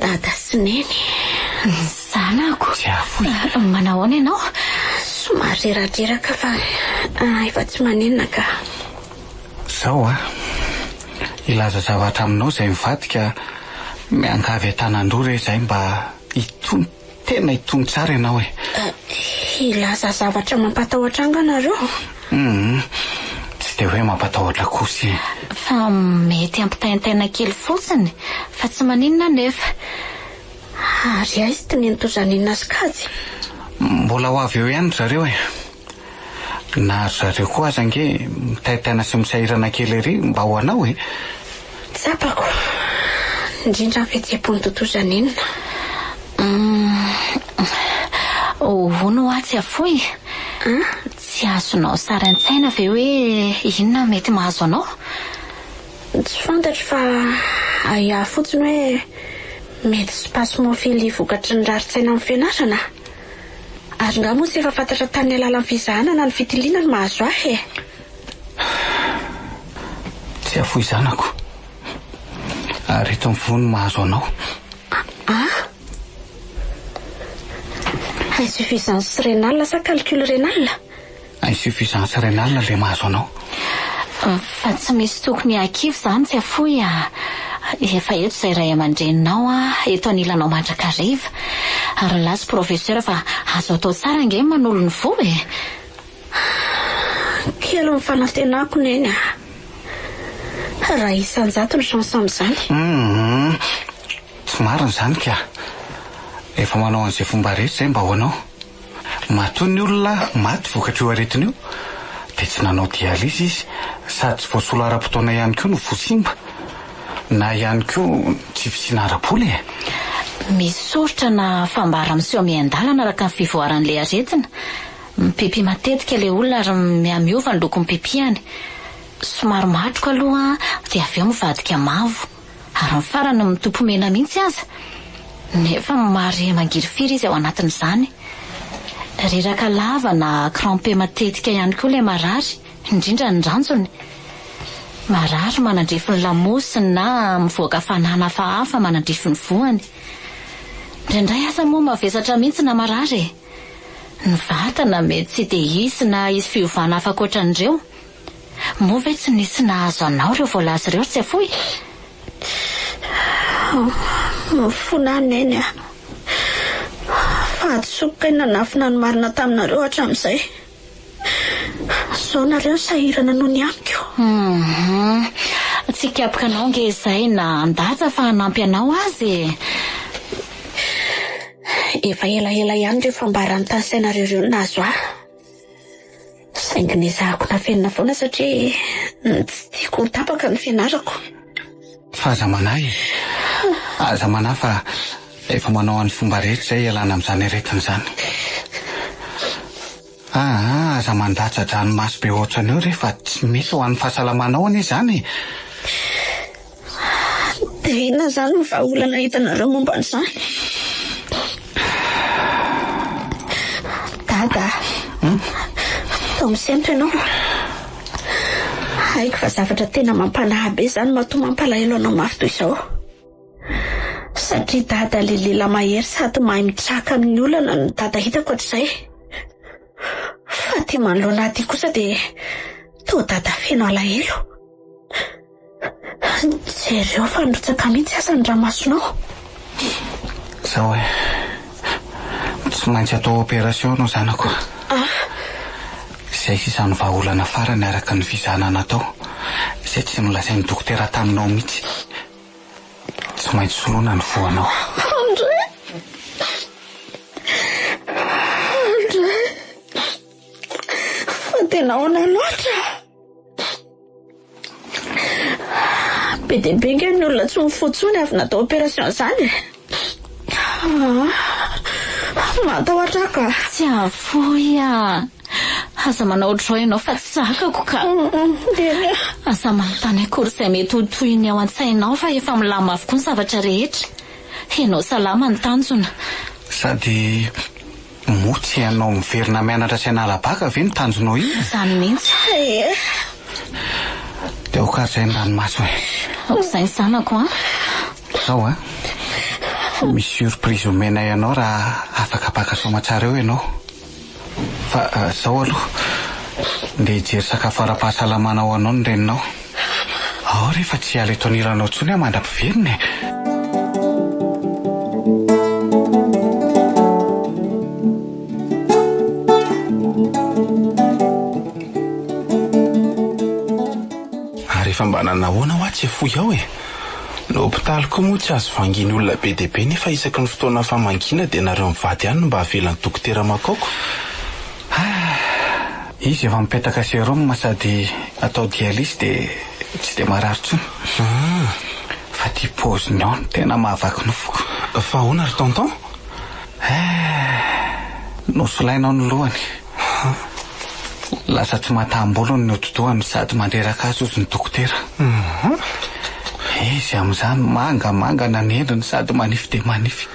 Dada sy Neny. Zanako. Tsy afoy. Manahoana ianao? Somary reradreraka fa efa tsy manenina ka. Zao a. Hilaza zavatra aminao izay mivadika miangavy an-tanan-droa re izay mba hitony tena hitony tsara ianao e. Hilaza zavatra mampatahotra angaha nareo? Hum, tsy dia hoe mampatahotra kosa e. Fa mety hampitaintaina kely fotsiny fa tsy maninona anefa. Ary aiza ity nenitozaninona sy kajy? Mbola ho avy eo ihany ry zareo e. Na ry zareo koa aza ange mitaintaina sy misahirana kely ery mba ho anao e. Tsapako, indrindra ny fihetseham-pon'i Totozaninona. Humm, hono hoa tsy afoy? Tsy azonao sary an-tsaina ve hoe inona mety mahazo anao? Tsy fantatro fa ahiahy fotsiny hoe mety spasmophilie vokatry ny rarin-tsaina amin'ny fianarana? Ary nga moa tsy efa fantatra tamin'ny alalan'ny fizahana na ny fitiliana ny mahazo ahy e? Tsy afoy zanako. Aretin'ny voa no mahazo anao. Ah? Insuffisance rénale sa calcul rénal? Insuffisance rénale ilay mahazo anao. Fa tsy misy tokony hahakivy izany tsy afoy a! Efa eto izay ray aman-dreninao a, eto anilanao mandrakariva. Ary nilaza professeur fa azo atao tsara ange ny manolo ny voa e! Kely ny fanantenako Neny a! Raha isan-jato ny chance amin'izany. Humm! Tsy marina izany ka! Efa manao an'izay fomba rehetra izay mba ho anao. Matoa ny olona maty vokatr'io aretina io dia tsy nanao dialyse izy sady tsy voasolo ara-potoana ihany koa no voa simba na ihany koa tsy fisiana ara-bola e! Misy soritra na fambara miseho miandalana araka ny fivoaran'ilay aretina. Mipipi matetika ilay olona ary mihamiova ny lokon'ny pipiany. Somary matroka aloha dia avy eo mivadika mavo. Ary ny farany mitopy mena mihitsy aza. Nefa mahare mangirifiry izy ao anatin'izany. Reraka lava na crampe matetika ihany koa ilay marary, indrindra ny ranjony. Marary manandrify ny lamosiny na mivoaka hafanana hafahafa manandrify ny voany. Indraindray aza moa mavesatra mihitsy na marary e! Ny vatana mety tsy dia hisy na hisy fiovana hafa ankoatran'ireo. Moa ve tsy nisy nahazo anao ireo voalaza ireo ry Tsiafoy? Mifona aho Neny a! Fahadisoako kay nanafina ny marina taminareo hatramin'izay. Izao nareo sahirana noho ny amiko. Hum, tsy hikapoka anao ange izay na handatsa fa hanampy anao aza e! Efa elaela ihany ireo fambara notanisainareo ireo no nahazo ahy. Saingy nezahako nafenina foana satria tsy tiako ho tapaka ny fianarako. Fa aza manahy e! Aza manahy fa efa manao an'ny fomba rehetra izay hialana amin'izany aretina izany. Aa, aza mandatsa-dranomaso be ohatran'io re fa tsy mety ho an'ny fahasalamanao anie izany e! Dia inona izany no vahaolana hitanareo momba an'izany? Dada a! Toa misento ianao. Haiko fa zavatra tena mampanahy be izany matoa mampalahelo anao mafy toy izao. Satria dada ilay lehilahy mahery sady mahay mitraka amin'ny olana no dada hitako hatrizay. Fa aty manoloana aty kosa dia toa dada feno alahelo. Jereo fa nirotsaka mihitsy aza ny ranomasonao. Zao e. Tsy maintsy atao opération anao zanako. Ah. Izay sisa no vahaolana farany araka ny fizahana natao. Izay tsy nolazain'ny dokotera taminao mihitsy. Tsy maintsy soloina ny voanao. André! André! Fa tena ahoana loatra? Be dia be ange ny olona tsy mifoha intsony avy natao opération izany e. Ah, matahotra aho ka. Tsy hahafoy ah. Aza manao ohatr'izao ianao fa tsy zakako ka. Aza manontany akory izay mety ho tohiny ao an-tsainao fa efa milamina avokoa ny zavatra rehetra. Ianao salama ny tanjona. Sady moa tsy ianao miverina mianatra sy hanala baka ve no tanjonao iny? Izany mihitsy. Ie. Dia aoka ary izay ny ranomaso e. Aoka izay ny zanako an. Izao an. Misy surprise omenay anao raha afaka baka soamatsara eo ianao. Fa izao aloha, ndeha hijery sakafo ara-pahasalamana ho anao ny reninao. Ao re fa tsy hiala eto anilanao intsony aho mandra-piverina e! Ary efa mba nanahoana hoa tsy fohy ao e? Ny hopitaly koa moa tsy azo vangian'ny olona be dia be nefa isaky ny fotoana famangiana dia nareo mivady ihany no mba avelan'ny dokotera makaoko. Ah! Izy efa mipetaka sérum sady atao dialyse dia tsy dia marary intsony. Ah! Fa ity paoziny ao no tena mahavaky nofoko. Fa ahoana ry tonton? Eh! Nosolaina ao ny lohany. Lasa tsy mahataham-bolony ny hodi-dohany sady mandreraka azy hozy ny dokotera. Izy amin'izany mangamangana ny endriny sady manify dia manify.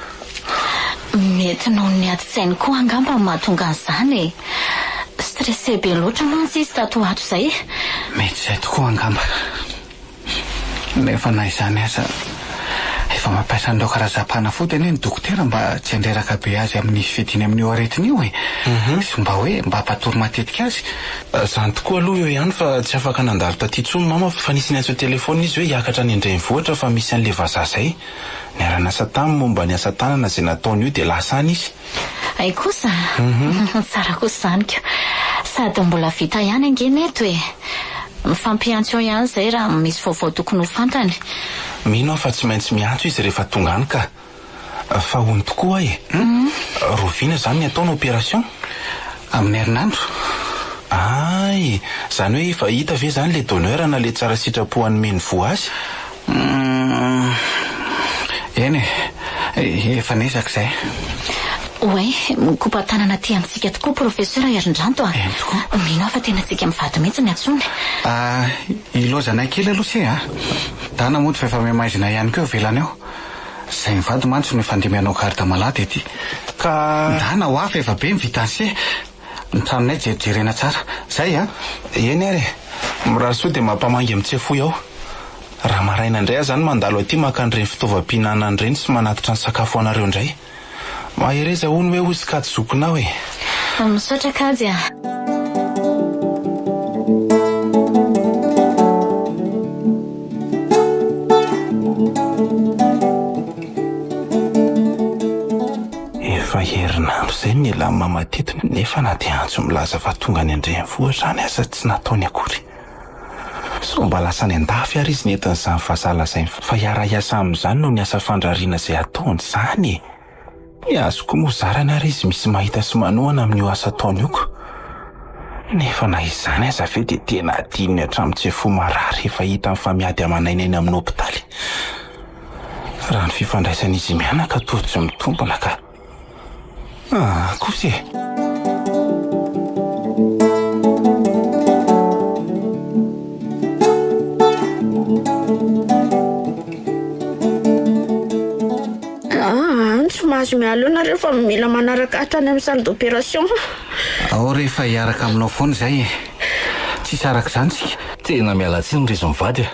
Mety noho ny adin-tsainy koa angamba no mahatonga an'izany e! Stressé be loatra mantsy izy tato ho ato izay. Mety izay tokoa angamba. Nefa na izany aza, efa mampiasa an'ireo karazam-panafody anie ny dokotera mba tsy handreraka be azy amin'ny fiadiany amin'io aretina io e! Sy mba hoe mba hampatory matetika azy. Izany tokoa aloha eo ihany fa tsy afaka nandalo taty intsony mama fa nisy niantso an-telefaonina izy hoe hiakatra any an-drenivohitra fa misy an'ilay vazaha izay niara-niasa taminy momba ny asa tanana izay nataony io dia lasa any izy. Hay kosa? Tsara kosa izany ko! Sady mbola vita ihany ange ny eto e! Mifampiantso eo ihany izay raha misy vaovao tokony ho fantany. Mino aho fa tsy maintsy miantso izy rehefa tonga any ka! Fa hono tokoa e! Rahoviana izany ny atao ny opération? Amin'ny herinandro. Hay! Izany hoe efa hita ve izany ilay donneur na ilay tsara sitrapo hanome ny voa azy? Humm. Eny e! Efa niezaka izay. Oay, mikopa-tanana aty amintsika tokoa Professeur Herindranto a! Eny tokoa. Mino aho fa tena tsika mivady mihitsy ny antsoiny. Ah, ilaozanay kely aloha se a! Dana mody fa efa mihamaizina ihany koa ivelany ao. Izay mivady mantsy no efa ndeha hanao garde malade ety. Ka. Dana ho afa efa be ny vitan'i se. Ny tranonay jerijerena tsara. Zay a! Eny ary e! Mirary soa dia mampamangy amin'ny Tsefoy ao. Raha maraina indray aho izany mandalo aty maka an'ireny fitaovam-pihinanana ireny sy manatitra ny sakafo ho anareo indray. Mahereza hono hoe hozy kajy zokinao e! Misaotra kajy a! Efa herinandro izay no nialan'i mama teto nefa na dia antso milaza fa tonga any an-drenivohitra any aza tsy nataony akory. Sao mba lasa any an-dafy ary izy nentin'izany vazaha lazainy fa hiara-hiasa aminy izany noho ny asa fandrariana izay ataony izany e! Ny azy koa moa zarany ary izy misy mahita sy manohana amin'io asa ataony io ko! Nefa na izany aza ve dia tena adinony hatramin'ny tsy fo marary efa hitany fa miady aman'aina eny amin'ny hopitaly. Raha ny fifandraisan'izy mianaka toa tsy mitombina ka. Ah, kosa e! Ah, tsy mahazo miala eo nareo fa mila manaraka hatrany amin'ny salle d'opération. Ao re fa hiaraka aminao foana izay e! Tsisy araka izany tsika. Tena miala tsiny ry izy mivady a!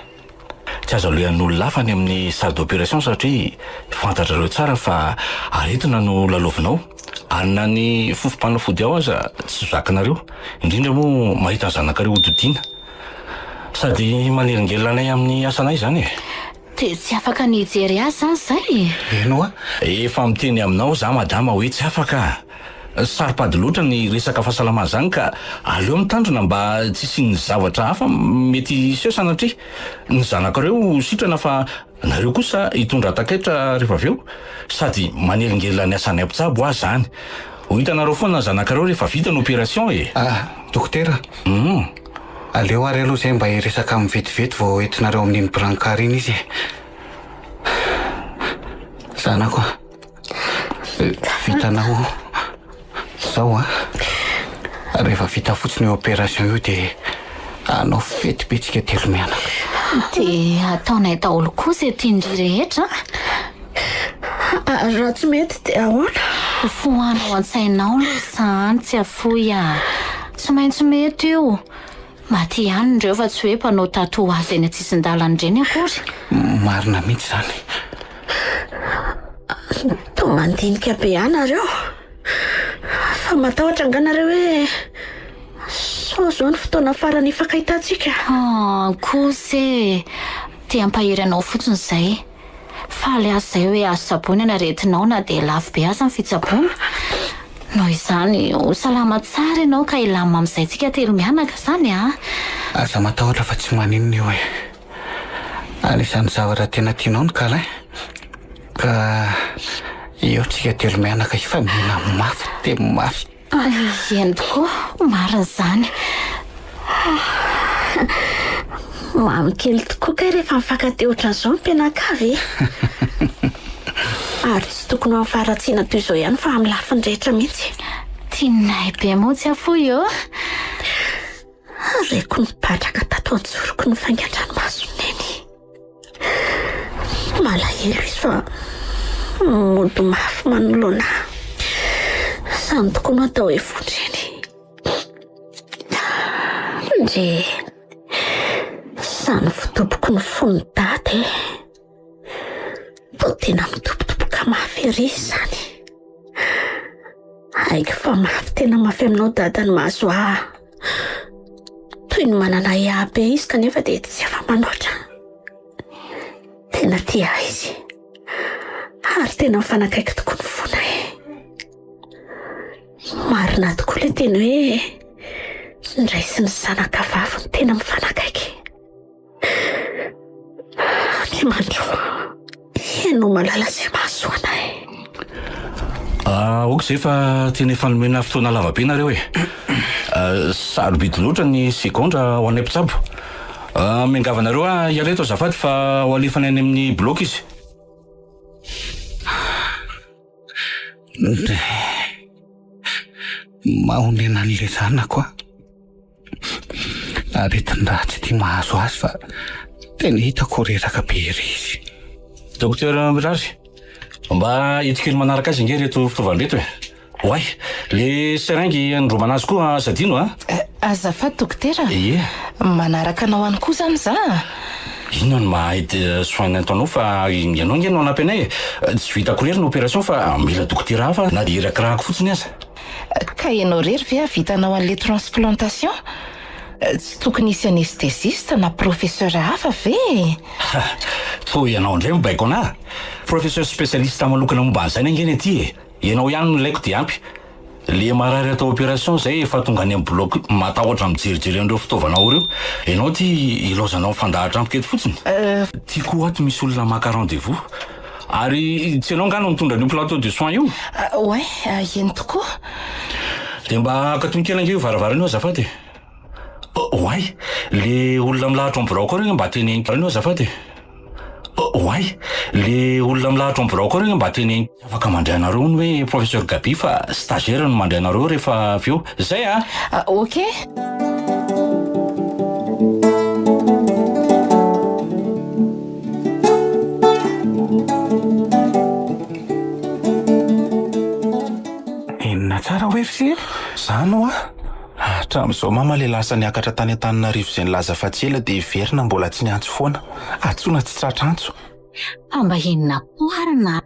Tsy azo alehan'olona hafa any amin'ny salle d'opération satria fantatrareo tsara fa aretina no lalaovinao ary na ny fofom-panafody ao aza tsy zakanareo, indrindra moa mahita ny zanakareo hodidiana. Sady manelingelina anay amin'ny asanay izany e! Dia tsy afaka ny hijery azy izany izay? Eny hoa. Efa miteny aminao za madama hoe tsy afaka a! Saro-pady loatra ny resaka fahasalamana izany ka aleo mitandrina mba tsy hisian'ny zavatra hafa mety hiseho sanatria. Ny zanakareo ho sitrana fa nareo kosa hitondra takaitra rehefa avy eo. Sady manelingelina ny asan'ny mpitsabo hoa zany. Ho hitanareo foana ny zanakareo rehefa vita ny opération e! Ah, dokotera. Hum. Aleo ary aloha izay mba hiresaka aminy vetivety vao entinareo amin'iny brancard iny izy e. Zanako a. Vitanao zao a. Rehefa vita fotsiny io opération io dia hanao fety be tsika telo mianaka. Dia ataonay daholo koa izay tian-dry rehetra an! Raha tsy mety dia ahoana? Fohano ao an-tsainao aloha izany Tsiafoy a! Tsy maintsy mety io. Maty ihany ireo fa tsy hoe mpanao tatouage eny an-tsisin-dalana ireny akory. Marina mihitsy izany. Toa mandinika be ahy nareo. Fa matahotra angaha nareo hoe sao izao ny fotoana farany hifankahitantsika? Ah, kosa e! Te hampahery anao fotsiny izay. Faly aho izay hoe azo tsaboina ny aretinao na dia lafo be aza ny fitsaboana. Noho izany, ho salama tsara ianao ka hilamina amin'izay tsika telo mianaka izany an! Aza matahotra fa tsy maninona io e! Anisan'ny zavatra tena tianao ny câlin ka eo tsika telo mianaka hifamihina mafy dia mafy. Eny tokoa, marina izany. Mamy kely tokoa kay rehefa mifankatia ohatran'izao ny mpianakavy e! Ary tsy tokony ho amin'ny faharatsiana toy izao ihany fa amin'ny lafiny rehetra mihitsy. Tianay be moa tsy afoy ô! Reko nipatraka tato an-tsoroko ny vaingan-dranomason'i Neny. Malahelo izy fa mody mafy manoloana ahy. Izany tokoa no atao hoe fon-dreny. Ndry, izany fitoboko ny fon'i Dada e. Toa tena midobodoboka mafy ery izany. Haiko fa mafy tena mafy aminao Dada ny mahazo ahy. Toy ny manana ahiahy be izy kanefa dia tsy afa-manoatra. Tena tia ahy izy. Ary tena mifanakaiky tokoa ny fonay. Marina tokoa ilay teny hoe ny ray sy ny zanaka vavy no tena mifanakaiky. Andriamanitra ô, ianao malala izay mahasoa anay. Ah, ok izay fa tena efa nomena fotoana lava be nareo e. Ah, sarobidy loatra ny segondra ho anay mpitsabo. Ah, miangavy anareo aho hiala eto azafady fa ho alefany any amin'ny bloc izy. Mahonena an'ilay zanako aho. Aretin-dratsy ity mahazo azy fa tena hitako ho reraka be ery izy. Docteur Mirary, mba ento kely manaraka azy ange ireto fitaovana ireto e. Oay, le seringue anindromana azy koa aza adino a. Azafady dokotera. Ie. Manaraka anao any koa zany za. Inona no maha aide soignant anao fa ianao ange no hanampy anay e. Tsy vitako irery ny opération fa mila dokotera hafa na dia irakirahako fotsiny aza. Ka ianao irery ve hahavitanao an'ilay transplantation? Tsy tokony hisy anesthésiste na professeur hafa ve e? Ha! Toa ianao indray mibaiko anah! Professeur spécialiste manokana momba an'izany ange ny aty e! Ianao ihany no ilaiko dia ampy. Le marary atao opération zay efa tonga any amin'ny bloc matahotra mijerijery an'ireo fitaovana ao ireo. Ianao ity ilaozanao mifandahatra amiko eto fotsiny. Ty koa ato misy olona maka rendez-vous. Ary tsy ianao angaha no nitondra an'io plateau de soins io? Ouais, eny tokoa. Dia mba akatony kely ange io varavarana io azafady e. Oay, le olona milahatra ao amin'ny biraoko ao ireny mba teneno io azafady e. Oay, le olona milahatra ao amin'ny biraoko ao ireny mba teneno. Tsy afaka mandray anareo hono hoe professeur Gaby fa stagiaire no mandray anareo rehefa avy eo. Zay a! Ok. Inona tsara hoe ry se? Zany hoa! Hatramin'izao mama le lasa niakatra tany Antananarivo izay nilaza fa tsy ela dia hiverina mbola tsy niantso foana. Antsoina tsy tratra antso. Fa mba inona koa ary na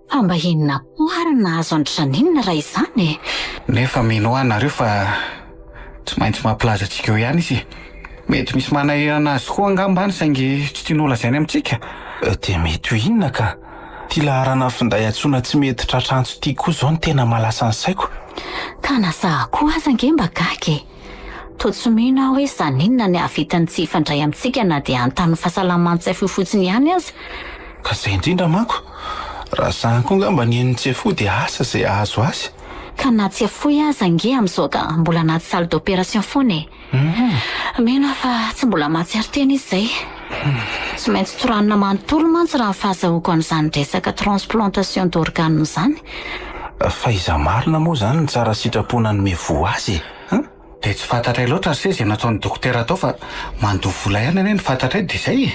fa mba inona koa ary nahazo an-dry Jeanine raha izany e? Nefa mino ahy nareo fa tsy maintsy mampilaza antsika eo ihany izy e. Mety misy manahirana azy koa angamba any saingy tsy tiany holazainy amintsika. Dia mety ho inona ka? Ity laharana finday antsoina tsy mety tratra antso ity koa izao no tena mahalasa ny saiko. Ka na za koa aza ange mba gaga e! Toa tsy mino aho hoe zaninona ny hahavitany tsy hifandray amintsika na dia hanontany ny fahasalaman-tsaifo fotsiny ihany aza. Ka izay indrindra manko, raha zany koa angamba ny henon'i Tsiafoy dia asa izay hahazo azy. Ka na Tsiafoy aza ange amin'izao ka mbola anaty salle d'opération foana e! Mino aho fa tsy mbola mahatsiaro tena izy izay. Tsy maintsy toranina manontolo mantsy raha ny fahazahoako an'izany resaka transplantation d'organes izany. Fa iza marina moa izany no tsara sitrapo nanome voa azy e? An? Dia tsy fantatray loatra ry se izay nataon'ny dokotera tao fa mandoa vola ihany anie ny fantatray dia izay e!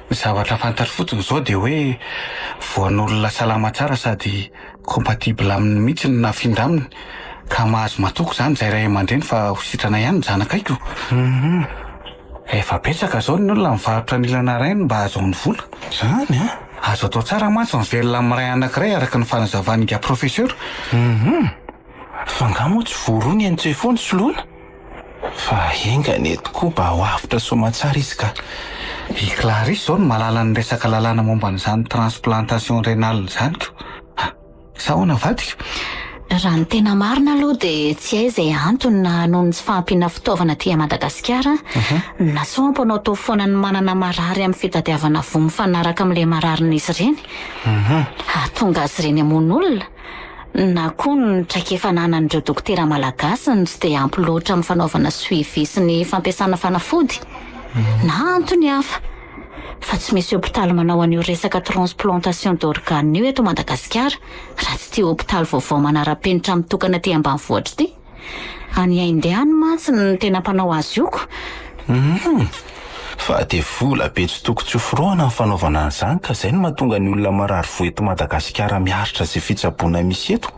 Ny zavatra fantatro fotsiny izao dia hoe voan'olona salama tsara sady compatible aminy mihitsy no nafindra aminy ka mahazo matoky izany izay ray aman-dreny fa ho sitrana ihany ny zanakay ko! Efa betsaka izao ny olona mivarotra ny ilana rainy mba hahazoany vola. Izany an! Azo atao tsara mantsy ny mivelona amin'ny ray anankiray araka ny fanazavan'ingahy professeur. Fa nga moa tsy voaroa ny an'i Tsefo ny soloina? Fa enga anie tokoa mba ho avotra soamantsara izy ka. I Clarisse izao no mahalala ny resaka lalàna momba an'izany transplantation rénale izany ko. Ha! Sa ahoana vadiko? Raha ny tena marina aloha dia tsy hay izay antony na noho ny tsy fahampiana fitaovana aty Madagasikara na sao ampanao foana ny manana marary amin'ny fitadiavana voa mifanaraka amin'ilay mararin'izy ireny hahatonga azy ireny hamono olona. Na koa ny traikefa ananan'ireo dokotera malagasy no tsy dia ampy loatra amin'ny fanaovana suivi sy ny fampiasana fanafody. Na antony hafa. Fa tsy misy hopitaly manao an'io resaka transplantation d'organes io eto Madagasikara raha tsy ity hopitaly vaovao manara-penitra mitokana aty ambanivohitra ity. Any Inde any mantsy no tena mpanao azy io ko. Humm! Fa dia vola be tsy toko tsy hoforohana ny fanaovana an'izany ka izay no mahatonga ny olona marary voa eto Madagasikara miaritra izay fitsaboana misy eto.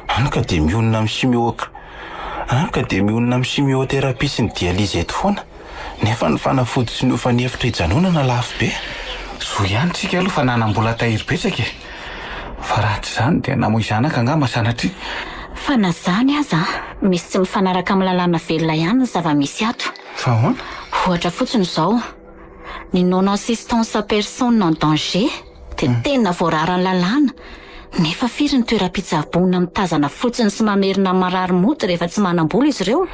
Hany ka dia mionona amin'ny chimio hany ka dia mionona amin'ny chimiothérapie sy ny dialyse eto foana. Nefa ny fanafody sy ny hofan'ny efitra hijanonana lafo be. Zo ihany tsika aloha fa nanam-bola tahiry betsaka e! Fa raha tsy izany dia namoy zanaka angamba sanatria. Fa na zany aza, misy tsy mifanaraka amin'ny lalàna velona ihany ny zava-misy ato. Fa ahoana? Ohatra fotsiny izao, ny non assistance à personne en danger dia tena voararan'ny lalàna, nefa firy ny toeram-pitsaboana mitazana fotsiny sy mamerina ny marary mody rehefa tsy manam-bola izy ireo?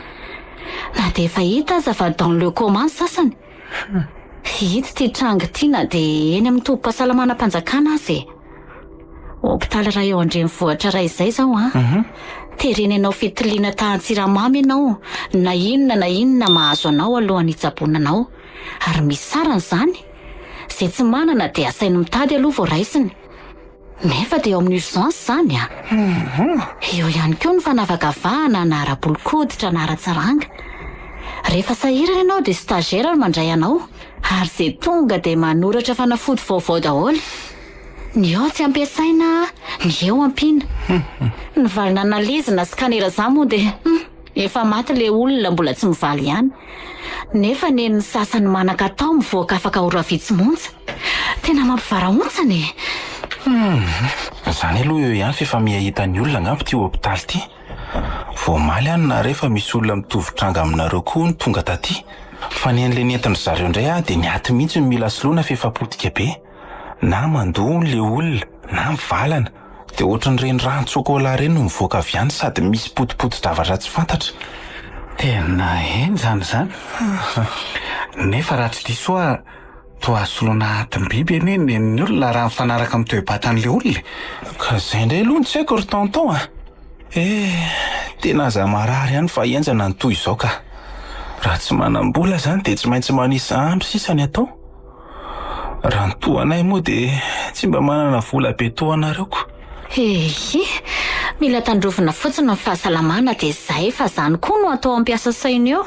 Na dia efa hita aza fa dans le coma ny sasany. Hita ity tranga ity na dia eny amin'ny tobim-pahasalamanam-panjakana aza e. Hopitaly iray eo an-drenivohitra iray izay izao an. Terena hanao fitiliana tahan-tsiramamy ianao na inona na inona mahazo anao alohan'ny hitsaboana anao. Ary misy sarany izany. Izay tsy manana dia asainy mitady aloha vao raisiny. Nefa dia eo amin'ny urgence izany a! Eo ihany koa ny fanavakavahana na ara-bolon-koditra na ara-tsaranga. Rehefa sahirana ianao dia stagiaire no mandray anao ary izay tonga dia manoratra fanafody vaovao daholo. Ny ao tsy ampiasaina, ny eo ampiana. Ny valina analyse na scanner izany moa dia hum! Efa maty le olona mbola tsy mivaly ihany. Nefa nen'ny sasany manan-katao mivoaka afaka ora vitsy monja. Tena mampivarahontsana e! Humm! Zany aloha eo ihany f'efa miha hitan'ny olona angamba ity hopitaly ity. Vao omaly aho no nahare fa misy olona mitovy tranga aminareo koa hono tonga taty. Fa ny an'le nentin-dry zareo indray aho dia ny aty mihitsy no mila soloina f'efa potika be. Na mandoa hono le olona, na mivalana. Dia ohatran'ireny ranon-tsôkôlà ireny no mivoaka avy any sady misy potipoti-javatra tsy fantatra. Tena henjana izany. Nefa raha tsy diso aho, toa azo soloina atim-biby anie ny nen'ny olona raha mifanaraka amin'ny toe-batan'ilay olona e. Ka izay indray aloha no tsy haiko ry tonton a! Eh, tena aza marary ihany fa henjana ny toy izao ka. Raha tsy manam-bola izany dia tsy maintsy manisa ampy sisa ny atao. Raha ny toa anay moa dia tsy mba manana vola be toa anareo ko. Ehe, mila tandrovina fotsiny ny fahasalamana dia zay fa zany koa no atao hampiasa saina eo.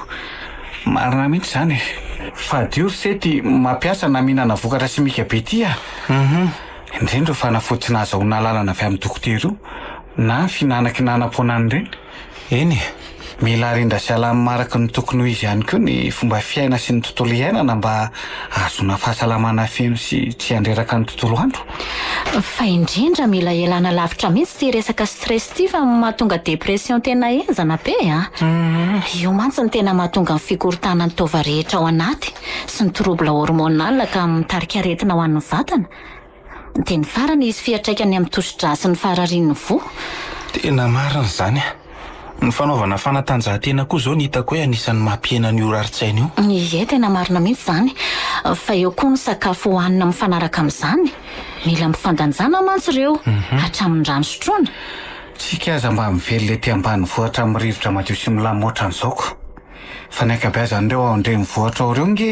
Marina mihitsy izany e! Fadio ry se ty mampiasa na mihinana vokatra simika be ty a! Indrindra io fanafody tsy nahazahoana alalana avy amin'ny dokotera io na ny fihinanakinanam-poana an'ireny. Eny e! Mila arindra sy alamina araka ny tokony ho izy ihany koa ny fomba fiaina sy ny tontolo iainana mba hahazoana fahasalamana feno sy tsy handreraka ny tontolo andro. Fa indrindra mila ialana lavitra mihitsy ity resaka stress ity fa mahatonga dépression tena henjana be a! Io mantsy no tena mahatonga ny fikorontanan'ny taova rehetra ao anaty sy ny trouble hormonal ka mitarika aretina ho an'ny vatana. Dia ny farany hisy fiantraikany amin'ny tosi-drà sy ny fararian'ny voa. Tena marina izany a! Ny fanaovana fanatanjahantena koa izao no hitako hoe anisan'ny mampihena an'io rarin-tsaina io. Ie, tena marina mihitsy izany. Fa eo koa ny sakafo hohanina mifanaraka amin'izany. Mila mifandanjana mantsy ireo, hatramin'ny rano sotroina. Tsika aza mba mivelona ety ambanivohitra amin'ny rivotra madio sy milamina ohatran'izao ko. Fa ny ankabeazan'ireo ao an-drenivohitra ao ireo nge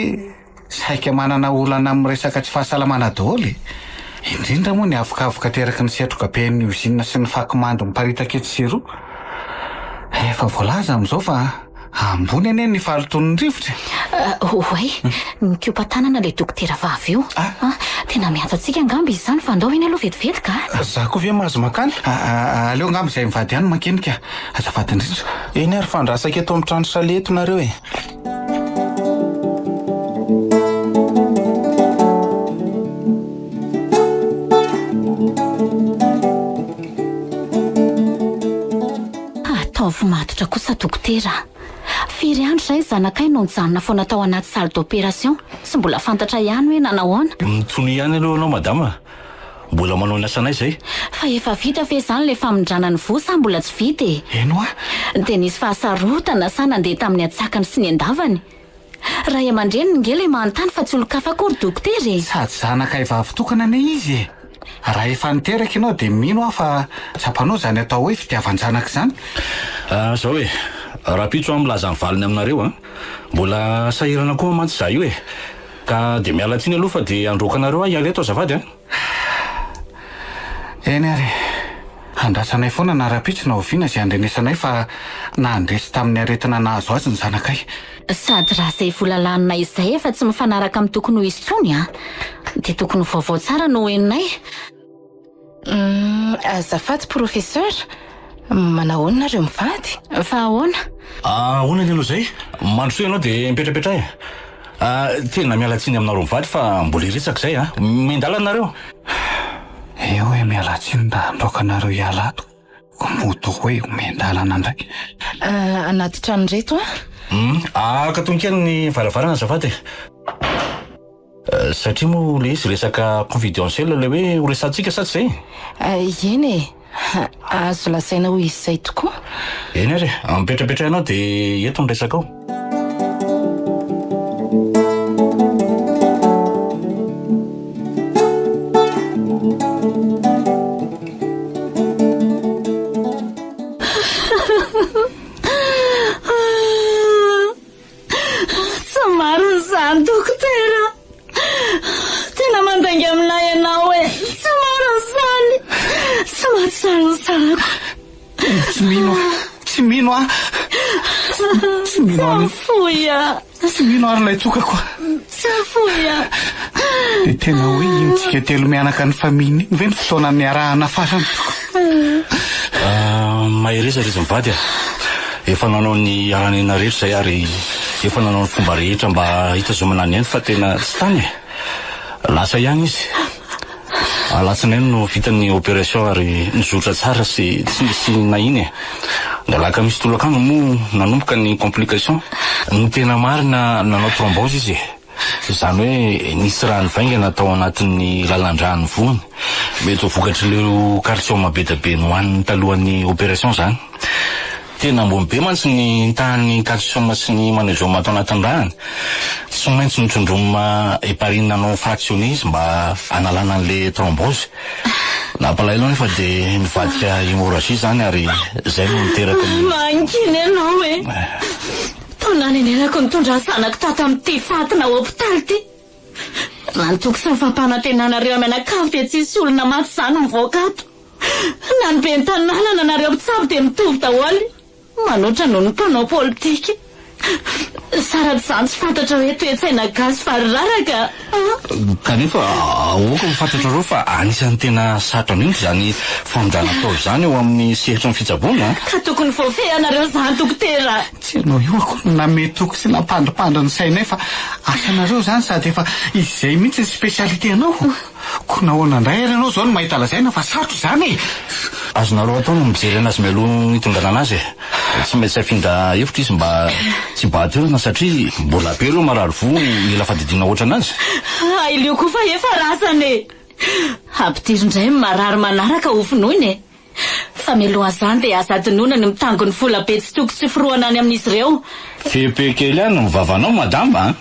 Saika manana olana amin'ny resaka tsy fahasalamana daholo e! Indrindra moa ny avokavoka ateraky ny setroka be an'ny ozinina sy ny fako mando miparitaka etsy sy eroa. Efa voalaza amin'izao fa ambony anie ny fahalotoan'ny rivotra e. Oay, nikopa-tanana ilay dokotera vavy io. Ah, tena miantso antsika angamba izy izany fa andao eny aloha vetivety ka. Za koa ve mahazo mankany? Aleo angamba izay mivady ihany mankeny ka. Azafady indrindra. Eny ary fa andrasako eto amin'ny trano chalet eto nareo e. Ataovy matotra kosa dokotera a! Firy andro izay ny zanakay no nijanona foana tao anaty salle d'opération, tsy mbola fantatra ihany hoe nanahoana. Mitony ihany aloha ianao madama, mbola manao ny asanay izay. Fa efa vita ve izany ilay famindrana ny voa sa mbola tsy vita e? Eny hoa! Dia nisy fahasarotana sa nandeha tamin'ny antsakany sy ny andavany? Ray aman-dreniny nge ilay manontany fa tsy olon-kafa akory dokotera e! Sady zanakay vavy tokana anie izy e! Raha efa niteraka ianao dia mino aho fa tsapanao izany atao hoe fitiavan-janaka izany. Zao e! Rahampitso aho milaza ny valiny aminareo an! Mbola sahirana koa mantsy za io e! Ka dia miala tsiny aloha fa dia handroaka anareo aho hiala eto azafady an! Eny ary e! Andrasanay foana na rahampitso na oviana izay handrenesanay fa nandresy tamin'ny aretina nahazo azy ny zanakay. Sady raha izay vola laninay izay efa tsy mifanaraka amin'ny tokony ho izy intsony an! Dia tokony ho vaovao tsara no ho henonay. Humm, azafady Professeur, manahoana nareo mivady? Fa ahoana? Ahoana ny anao izay? Mandrosoa ianao dia mipetrapetraha e! Tena miala tsiny aminareo mivady fa mbola hiresaka izay an! Miandalana nareo! Eo hoe miala tsiny raha handroaka anareo hiala ato ko mody hoe omen-dalana indray. Anaty trano ireto an! Humm, akatony kely ny varavarana azafady e! Satria moa le izy resaka confidentiel le hoe ho resahantsika sa tsy zay? Eny e! Azo lazaina ho izay tokoa. Eny ary e! Mipetrapetraha ianao dia eto ny resaka ao. Tsy marina izany dokotera. Tena mandainga aminay ianao e. Tsy marina izany. Tsy maty izany ny zanako. Tena tsy mino aho. Tsy mino aho. Tsy mino aho. Tsy afoy aho. Tsy mino ary ilay tokako. Tsy afoy aho. Dia tena hoe iny tsika telo mianaka ny famille iny ve ny fotoana niarahana farany toko? Mahereza ry izy mivady a! Efa nanao ny haranena rehetra izay ary efa nanao ny fomba rehetra mba hitazomana ny ainy fa tena tsy tany e! Lasa ihany izy. Alatsinainy no vita ny opération ary nizotra tsara sy tsy nisy nahiny e! Ny alakamisy tolakandro moa nanomboka ny complication. Ny tena marina nanao thrombose izy e! Izany hoe nisy rà nivaingana tao anatin'ny lalan-dràn'ny voany. Mety ho vokatr'ireo calcium be dia be nohaniny talohan'ny opération izany. Tena ambony be mantsy ny tahan'ny calcium sy ny magnésium ato anatin'ny ràny. Tsy maintsy notsindromina héparine non fractionnée izy mba hanalana an'ilay thrombose. Nampalahelo anefa dia nivadika hémorragie izany ary izay no niteraka ny. Mangina ianao e! Toa nanenenako nitondra ny zanako tato amin'ity fatina hopitaly ity. Raha ny toky sy ny fampanantenanareo mianakavy dia tsy hisy olona maty izany mivoaka ato. Na ny ben'ny tanàna na nareo mpitsabo dia mitovy daholo. Manoatra noho ny mpanao politika. Sara tsy izany tsy fantatra hoe toe-tsaina gasy variraraka a! Kanefa aoka ho fantatrareo fa anisan'ny tena sarotra indrindra izany famindrana taova izany eo amin'ny sehatry ny fitsaboana. Ka tokony voafehinareo izany dokotera. Tsy ianao io akory no nanome toky sy nampandrimpandry ny sainay fa asanareo izany sady efa izay mihitsy ny spécialité anao. Koa nahoana indray ary ianao izao no mahita lazaina fa sarotra izany e! Azonareo atao ny mijery anazy mialoha ny hitondrana anazy e! Tsy maintsy afindra hevitra izy mba tsy hibahan-toerana satria mbola be ireo marary voa mila fandidiana ohatran'azy. Hailio koa fa efa razana e! Ampidiro indray ny marary manaraka ho vonoina e! Fa mialohan'izany dia aza adinoina ny mitango ny vola be tsy toko tsy forohana any amin'izy ireo. Fepe kely ihany ny vavanao madama a!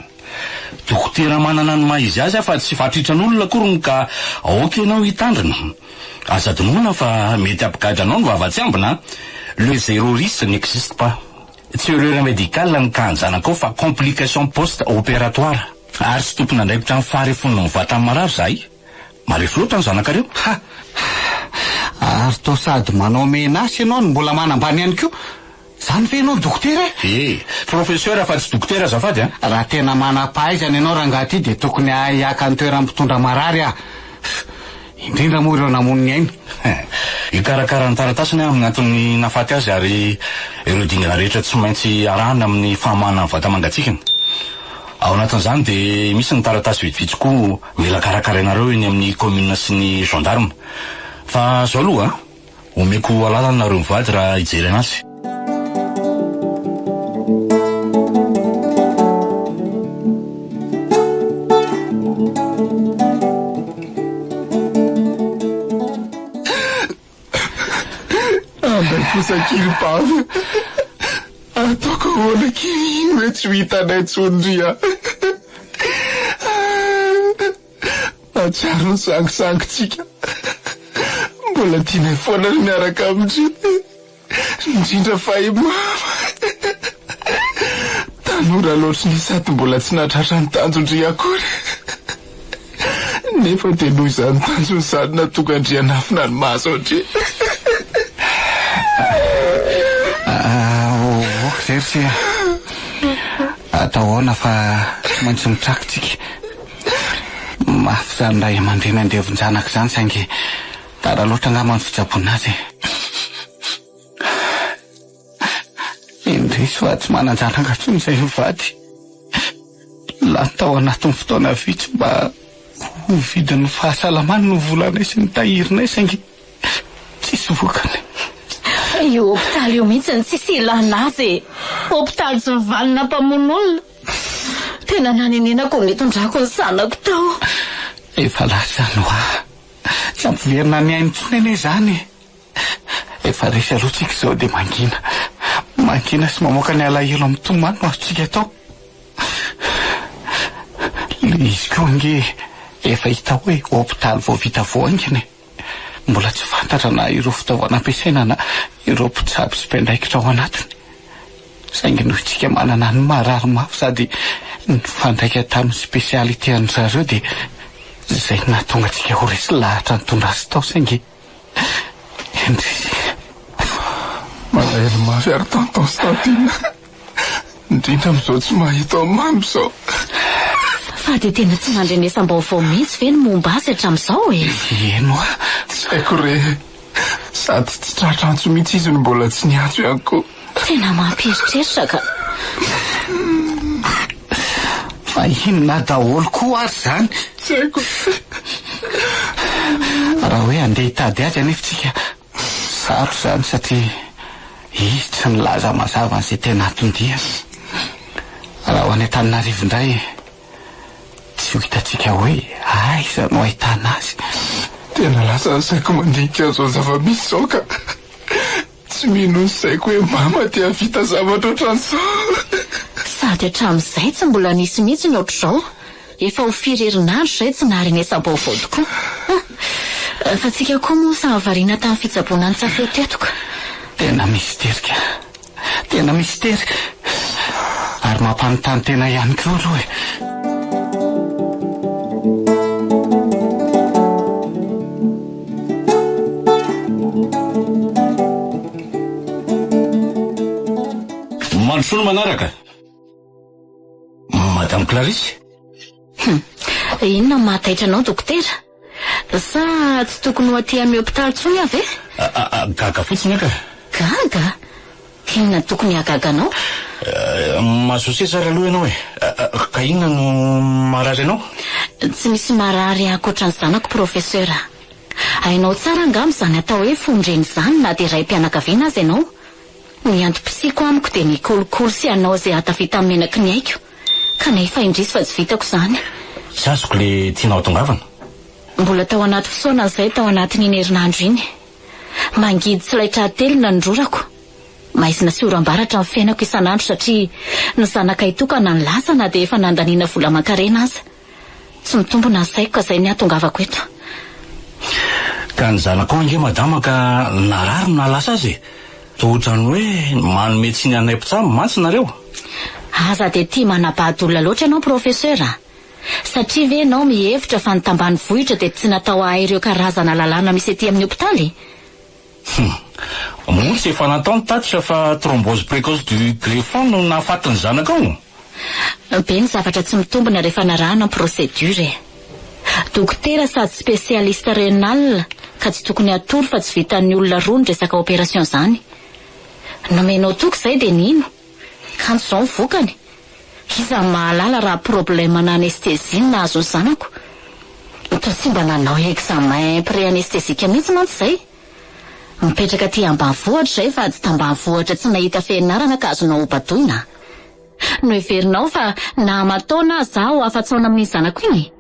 Dokotera manana ny maha izy azy aho fa tsy fatritran'olona akory ny ka aoka ianao hitandrina. Aza adinoina fa mety hampigadra anao ny vava tsy ambina a! Le zéro risque n'existe pas. Tsy erreur médicale ny cas an-janakao fa complication post opératoire. Ary tsy tompon'andraikitra amin'ny faharefon'ny vatan'ny marary izahay. Marefo loatra ny zanakareo. Ha! Ary toa sady manao menace ianao no mbola manambany ihany koa. Zany ve ianao dokotera e? E, professeur fa tsy dokotera azafady a! Raha tena manam-pahaizana ianao rangahy ty dia tokony hahay haka ny toeran'ny mpitondra marary aho. Indrindra moa ireo namono ny ainy. Hikarakara ny taratasiny aho amin'ny antony nahafaty azy ary ireo dingana rehetra tsy maintsy arahana amin'ny fahamahana ny vata-mangatsiakany. Ao anatin'izany dia misy ny taratasy vitsivitsy koa mila karakarainareo eny amin'ny commune sy ny gendarme. Fa zao aloha a! Omeko alalana nareo mivady raha hijery anazy. Ambay kosa kiribavy. Ataoko ahoana kiri iny hoe tsy ho hitanay intsony ry a. Mahatsiaro ny sangisangintsika. Mbola tianay foana ny miaraka amin-dry. Indrindra fa i mama. Tanora loatra ny sady mbola tsy nahatratra ny tanjon-dry akory. Nefa dia noho izany tanjony izany nahatonga an-dry hanafina ny maso an-dry. Ok izay ry se a. Atao ahoana fa tsy maintsy mitraka tsika. Mafy izany ray aman-dreny andevon-janaka izany saingy tara loatra angamba ny fitsaboana azy e. Indrisy fa tsy manan-janaka intsony izay mivady. Lany tao anatin'ny fotoana vitsy mba ho vidin'ny fahasalamany ny volanay sy ny tahirinay saingy tsisy vokany. Io hopitaly io mihitsy no tsisy ilana azy e! Hopitaly tsy mivalona mpamono olona. Tena nanenenako ny nitondrako ny zanako tao. Efa lasa izany hoa. Tsy hampiverina ny ainy intsony anie izany e! Efa resy aloha tsika izao dia mangina. Mangina sy mamoaka ny alahelo amin'ny tomany no azontsika atao. Ilay izy koa ange efa hita hoe hopitaly vao vita vao haingana e! Mbola tsy fantatra na ireo fitaovana ampiasaina na ireo mpitsabo sy mpiandraikitra ao anatiny. Saingy noho isika manana ny marary mafy sady nifandraika tamin'ny spécialité an-dry zareo dia izay no nahatonga antsika ho resy lahatra nitondra azy tao saingy indrisy. Malahelo mafy ary tonton sy tantine. Indrindra amin'izao tsy mahita ao Mamy izao. Fa dia tena tsy nandrenesam-baovao mihitsy ve ny momba azy hatramin'izao e? Eny hoa. Tsy haiko re. Sady tsy tratra antso mihitsy izy no mbola tsy niantso ihany koa. Tena mampieritreritra ka. Fa inona daholo koa ary izany? Tsy haiko. Raha hoe handeha hitady azy anefa tsika, sarotra izany satria izy tsy nilaza mazava an'izay tena anton-diany. Raha ho any Antananarivo indray, tsy ho hitantsika hoe aiza no ahitana azy. Tena lasa ny saiko mandinika an'izao zava-misy izao ka. Tsy mino ny saiko hoe mama dia hahavita zavatra ohatran'izao. Sady hatramin'izay tsy mbola nisy mihitsy ny ohatr'izao. Efa ho firy herinandro izay tsy naharenesam-baovao tokoa. Fa tsika koa moa samy variana tamin'ny fitsaboana an'i Tsafeo teto ka. Tena mistery ka. Tena mistery. Ary mampanontany tena ihany koa aloha e. Mandrosoa ny manaraka. Madame Clarisse. Hum. Inona no mahataitra anao dokotera? Sa tsy tokony ho aty amin'ny hopitaly intsony aho ve? Gaga fotsiny aho ka. Gaga? Inona no tokony hahagaga anao? Mazoa seza ary aloha ianao e. Ka inona no marary anao? Tsy misy marary ankoatra ny zanako Professeur a. Hainao tsara angamba izany atao hoe fon-dreny izany na dia raim-pianakaviana aza ianao. Ny antom-pisiako amiko dia ny hikolokolo sy hanao izay hahatafita ny menaky ny aiko. Kanefa indrisy fa tsy vitako izany. Tsy azoko ilay tianao hatongavana. Mbola tao anaty fisaonana izay tao anatin'iny herinandro iny. Mangidy tsy laitra atelina ny rorako. Maizina sy oram-baratra ny fiainako isan'andro satria ny zanakay tokana ny lasa na dia efa nandaniana vola aman-karena aza. Tsy mitombina ny saiko ka izay ny hahatongavako eto. Ka ny zanakao ange madama ka narary no nahalasa azy e! Toa ohatran'ny hoe manome tsiny anay mpitsabo mantsy nareo. Aza dia tia manabado olona loatra ianao Professeur a! Satria ve ianao mihevitra fa ny tambanivohitra dia tsy natao hahay ireo karazana lalàna misy ety amin'ny hopitaly? Hum. Moa tsy efa natao ny tatitra fa thrombose précoce du greffon no nahafaty ny zanakao? Be ny zavatra tsy mitombina rehefa narahana ny procédure e. Dokotera sady spécialiste rénal ka tsy tokony hatoro fa tsy vitan'ny olona roa ny resaka opération zany. Nomenao toky izay dia nino. Kanjo izao ny vokany. Iza no mahalala raha problème ana anesthésie no nahazo ny zanako. Toa tsy mba nanao examen pré-anesthésique mihitsy mantsy izay. Mipetraka aty ambanivohitra izay fa tsy tambanivohitra tsy nahita fianarana ka azonao hobadoina. Noheverinao fa na aman-taona aza aho afa-tsaona amin'iny zanako iny?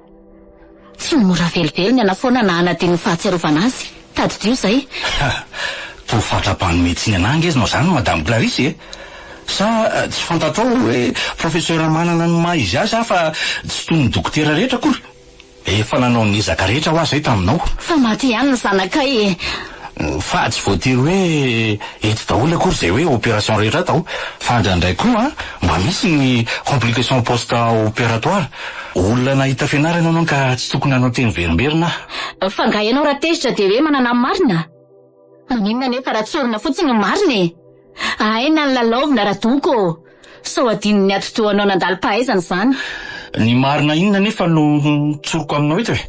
Tsy ho mora velively ny hanafoana na hanadino ny fahatsiarovana azy. Tadidio izay. Ha! Toa fatra-panome tsiny anah ange iznao izany Madame Clarisse e! Sa tsy fantatrao hoe professeur manana ny maha izy azy aho fa tsy toy ny dokotera rehetra akory? Efa nanao ny ezaka rehetra hoa zay taminao. Fa maty ihany ny zanakay e! Fa tsy voatery hoe eto daholo akory izay hoe opération rehetra atao fa indraindray koa mba misy ny complication post opératoire. Olona nahita fianarana ianao ka tsy tokony hanao teny verimberina aho. Fa nga ianao raha tezitra dia hoe manana ny marina? Maninona anefa raha tsorina fotsiny ny marina e? Aina ny lalaovina Radoko ô! Sao adinon'ny atidohanao nandalim-pahaizana izany. Ny marina inona anefa no tsoriko aminao eto e?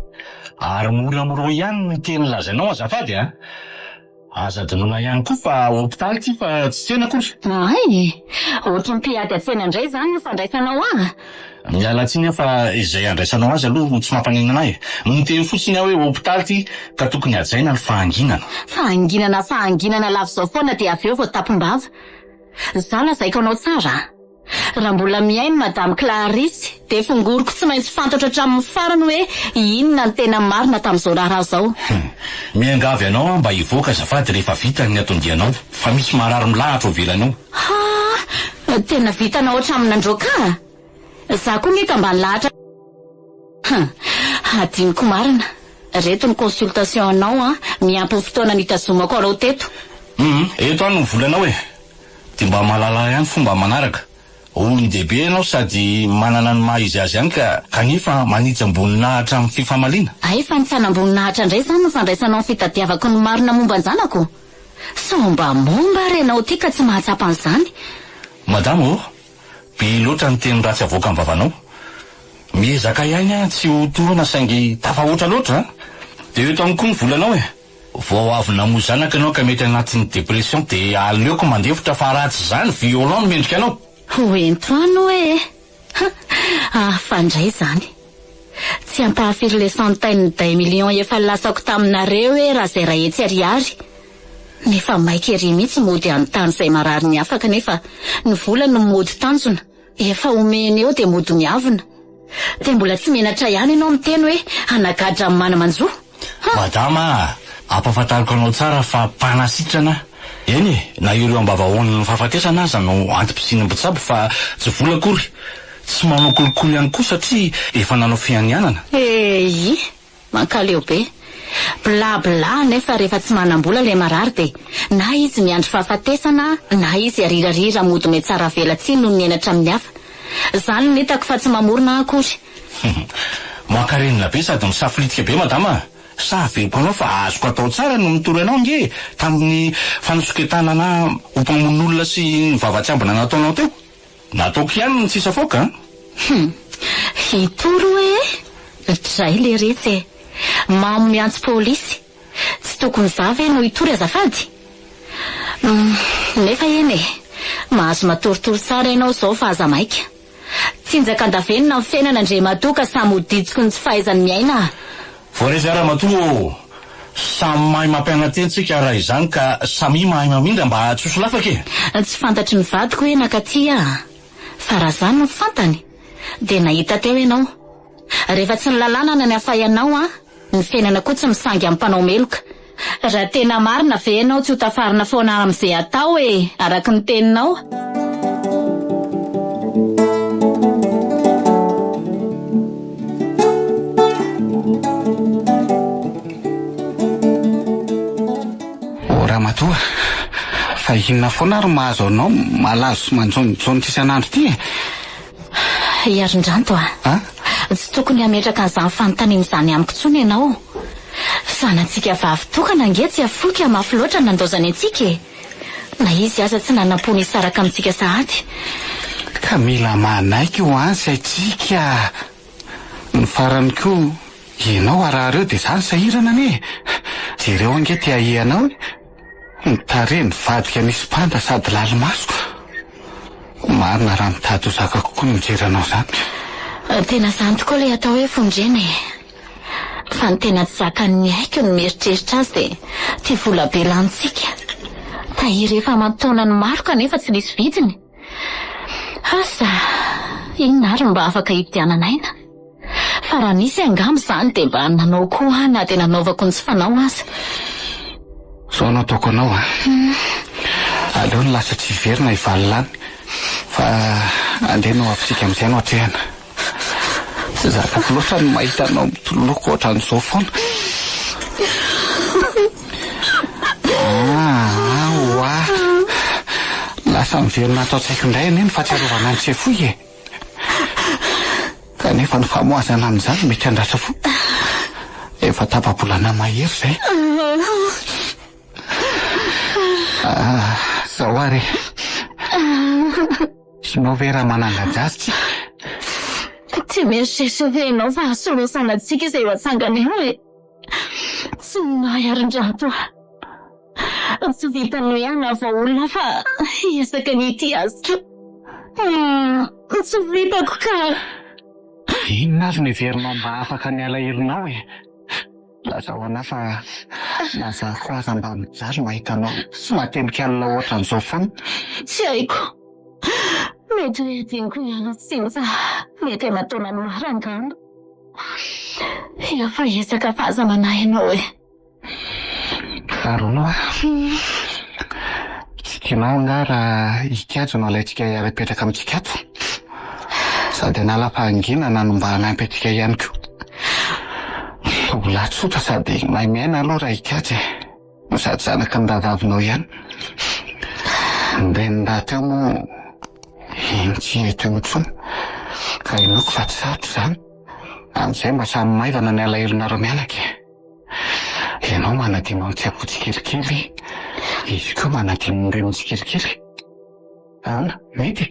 Ary moramora ihany ny teny lazainao azafady a! Aza adinoina ihany koa fa hopitaly ity fa tsy tsena akory. Hay e! Ohatry ny mpiady an-tsena indray izany no fandraisanao ahy. Miala tsiny aho fa izay andraisanao azy aloha tsy mampaninona ahy e. Miteny fotsiny aho hoe hopitaly ity ka tokony hajaina ny fahanginana. Fahanginana fahanginana lava izao foana dia avy eo vao tampom-bava. Za lazaiko anao tsara a! Raha mbola mihaino Madame Clarisse dia fongoriko tsy maintsy fantatro hatramin'ny farany hoe inona ny tena marina tamin'izao raharaha izao. Miangavy anao aho mba hivoaka azafady rehefa vita ny anton-dianao fa misy marary milahatra ao ivelany ao. Ha! Tena vitanao hatramin'ny nandroaka ahy? Za koa nge ka mba nilahatra Hum! Hadinoko marina. Reto ny consultation anao an, miampy ny fotoana nitazomako anao teto. Hum! Eto aho no volanao e! Dia mba mahalala ihany fomba manaraka. Olon-dehibe ianao sady manana ny maha izy azy ihany ka kanefa manitsam-boninahitra amin'ny fifamaliana. Hay fa nitsanam-boninahitra indray izany ny fandraisanao ny fitadiavako ny marina momba an-janako? Sao mba momba ary ianao ity ka tsy mahatsapa an'izany? Madama ô! Be loatra ny teny ratsy avoakan'ny vavanao. Miezaka ihany aho tsy ho tohina saingy tafahoatra loatra an! Dia eto amiko koa ny volanao e! Vao avy namoy zanaka ianao ka mety anatin'ny dépression dia aleoko mandefitra fa raha tsy izany violent no mendrika anao! Ho ento any ho'a e! Hafa indray izany. Tsy ampahafiry le centaine d'un million efa lasako taminareo hoe raha izay iray hetsy ariary. Nefa maika ery mihitsy mody hanontany izay marary ny hafa kanefa ny vola no mody tanjona. Efa omeny eo dia mody miavona. Dia mbola tsy menatra ihany ianao miteny hoe hanagadra ny mana-manjo? Ha! Madama a! Ampahafantariko anao tsara fa mpanasitrana aho. Eny e, na ireo ambavahoan'ny fahafatesana aza no antom-pisian'ny mpitsabo fa tsy vola akory. Tsy manao kolikoly ihany koa satria efa nanao fianianana. Eii! Mankaleo be. Bla bla nefa rehefa tsy manam-bola ilay marary dia na izy miandry fahafatesana na izy arirarira mody mihatsara velatsihy noho ny henatra amin'ny hafa. Izany no hitako fa tsy mamorona aho akory. Mankarenina be sady misafolitika be madama a! Sa averiko anao fa azoko atao tsara no mitory anao ange tamin'ny fanosoketana anà ho mpamono olona sy ny vava tsy ambina nataonao teo. Nataoko ihany ny tsy safoaka an! Hum! Hitory hoe e! Dray leretsy e! Mamo miantso polisy! Tsy tokony za ve no hitory azafady? Hum! Nefa eny e! Mahazo matoritory tsara ianao izao fa aza maika. Tsinjaka an-davenona ny fiainana Andriamatoa ka samy ho ditsoky ny tsy fahaizany miaina a! Voaresy aho ramatoa ô! Samy mahay mampiana-teny tsika raha izany ka samia mahay mamindra mba tsy ho solafaka e! Tsy fantatry ny vadiko hoe nankaty aho fa raha zany no fantany dia nahita teo ianao. Rehefa tsy ny lalàna no nafay anao an, ny fiainana koa tsy misangy amin'ny mpanao meloka. Raha tena marina ve ianao tsy ho tafarina foana amin'izay atao e, araka ny teninao? Oh ramatoa, fa inona foana ary mahazo anao malazo sy manjonijonitra isan'andro ity e? Iarindranto a! Tsy tokony hametraka an'izany fanontaniana izany amiko intsony ianao. Zanatsika vavy tokana ange tsy afoiko hamafy loatra ny nandaozany antsika e! Na izy aza tsy nanam-po ny hisaraka amintsika sahady. Ka mila manaiky ho any saintsika. Ny farany koa, ianao harary eo dia za no sahirana anie e! Jereo ange ty ahianao e! Ny tarehy nivadika nisy panda sady lali-maso. Marina raha mitady ho zaka kokoa ny mijery anao izany. Tena izany tokoa ilay atao hoe fondrena e! Fa ny tena tsy zakan'ny aiko ny mieritreritra azy dia ity vola be lanintsika. Tahiry efa aman-taonany maro kanefa tsy nisy vidiny. Asa, inona ary no mba afaka hividianana aina? Fa raha nisy angamba izany dia mba nanao koa aho na dia nanaovako ny tsy fanao aza. Izao no ataoko anao a. Aleo ny lasa tsy hiverina hivalona any fa andeha ny ho avintsika amin'izay no atrehana. Tsy zakako loatra ny mahita anao mitoloko ohatran'izao foana. Ah, oa. Lasa miverina ato an-tsaiko indray anie ny fahatsiarovana an'i Tsefoy e. Kanefa ny famohazana amin'izany mety handratra fo. Efa tapa-bolana mahery izay. Ah, zao ary e. Ianao ve raha mananga-jaza tsika? Tsy mieritreritra ve ianao fa hasolosana antsika izay eo atsangana eo e? Tsy mahay arin-drato aho. Tsy vitan'ny hoe hanavao olona fa hiezaka ny hitia azy koa. Tsy vitako ka. Inona ary no heverinao mba hahafaka ny alahelonao e? Lazao anah fa na za koa aza mba mijaly mahita anao tsy matenika alina ohatran'izao foana. Tsy haiko. Mety hoe adinoko ihany tsiny fa mety aman-taonany maro angamba. Efa ezaka fa aza manahy ianao e. Ary hono hoa, tsy tianao angaha raha hikajy no alaintsika hiara-hipetraka amintsika ato? Sady hanala fahanginana no mba hanampy antsika ihany koa. Tovolahy tsotra sady mahay miaina aloha raha hikajy e. No sady zanaky ny rahavavinao ihany. Ny reniny rahateo moa iny tsy eto intsony ka inoako fa tsy sarotra izany. Amin'izay mba samy maivana ny alahelonareo mianaka e. Ianao manadino an'i Tsiafoy tsikelikely, izy koa manadino ny reniny tsikelikely. Ahoana? Mety?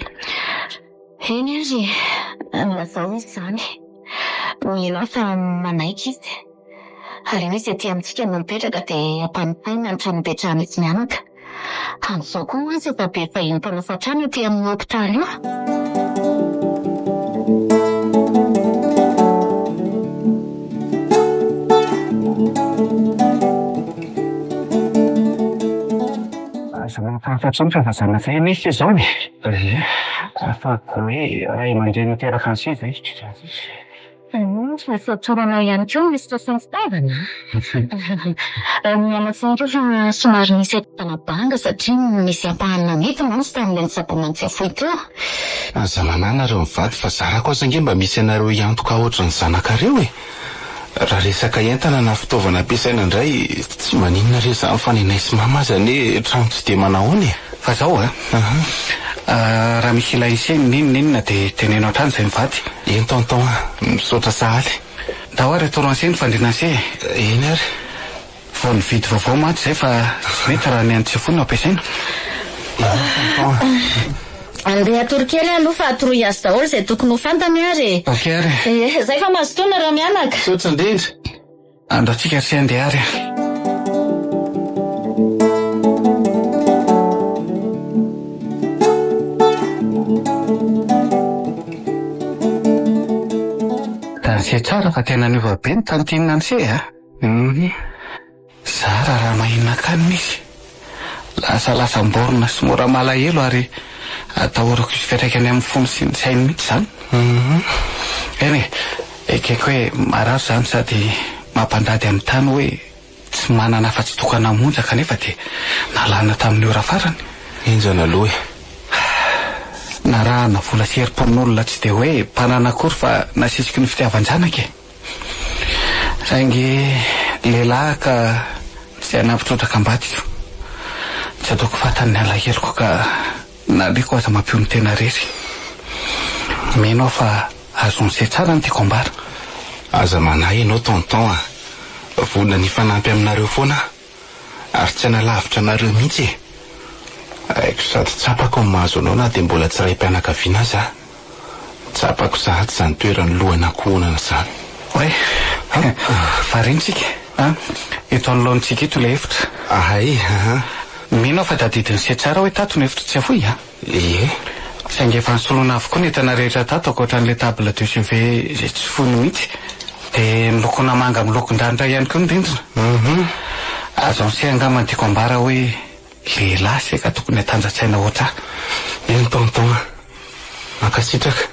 Eny ary e, lazao izy izany. Mino aho fa manaiky izy. Aleo izy aty amintsika no mipetraka dia ampanompaina ny trano ipetrahan'izy mianaka. Amin'izao koa mantsy efa be vahiny mpanofa trano aty amin'ny hopitaly io. Aza mahafahafa intsony fa efa zanakay anie isika izao e! Afaka hoe ray aman-dreny niteraka an'i Seza izy. Misaotra anao ihany koa Mister Fahafahana a! Miala tsiny koa fa somary nisy ahitana banga satria nisy ampahany namidy mantsy tamin'ilay nitsaboana an'i Tsiafoy teo. Aza manahy nareo mivady fa zarako aza ange mba misy anareo hiantoka ohatran'ny zanakareo e! Raha resaka entana na fitaovana ampiasaina indray tsy maninona re izany fa nenay sy mama aza anie trano tsy dia manahoana e! Fa zao a! Raha misy ilain'ise n'inon'inona dia teneno hatrany izay mivady. Eny tonton a! Misaotra sahaly. Ndao ary atoro an'se ny fandriana an'se e! Eny ary. Vao nividy vaovao mantsy izay fa tsy mety raha ny an'i Tsifoy no ampiasaina. Eny tonton a! Andeha hatory kely aho aloha fa atoroy azy daholo izay tokony ho fantany ary e! Ok ary e! Ee, zay fa mazotoa nareo mianaka. Misaotra indrindra. Andao tsika ry se andeha ary a! Hitan'se tsara fa tena niova be ny tantine an'se a! Zara raha mahinankanina izy. Lasalasa am-borona sy mora malahelo ary atahorako hisy fiantraikany amin'ny fony sy ny sainy mihitsy izany. Eny e, ekeko hoe marary izany sady mampandady amin'ny tany hoe tsy manana afa-tsy tokana monja kanefa dia nalana tamin'ny ora farany. Henjana aloha e. Narahana vola sy herim-pon'olona tsy dia hoe mpanana akory fa nasesiky ny fitiavan-janaka e. Saingy lehilahy ka tsy hanampy trotraka ambadiko. Tsy ataoko fantany ny alaheloko ka naleoko aza mampionon-tena irery. Mino aho fa azon'ise tsara ny tiako ambara. Aza manahy ianao tonton a! Vonona ny hifanampy aminareo foana aho ary tsy hanalavitra anareo mihitsy e! Haiko sady tsapako ny mahazo anao na dia mbola tsy raim-pianakaviana aza aho. Tsapako sahady izany toeran'ny lohan'ankohonana izany. Oay! Variana isika an! Eto anoloantsika eto ilay efitra. Ahay, aha. Mino aho fa tadidin'i Se tsara hoe tato ny efitry Tsiafoy an! Ie. Saingy efa nosoloina avokoa ny entana rehetra tato ankoatra an'ilay table de chevet izay tsy foiny mihitsy. Dia nolokoina manga milokon-danitra ihany koa ny rindrina. Azon'i Se angamba ny tiako ambara hoe lehilahy se ka tokony hatanja-tsaina hoatr'ahy. Eny tonton a. Mankasitraka.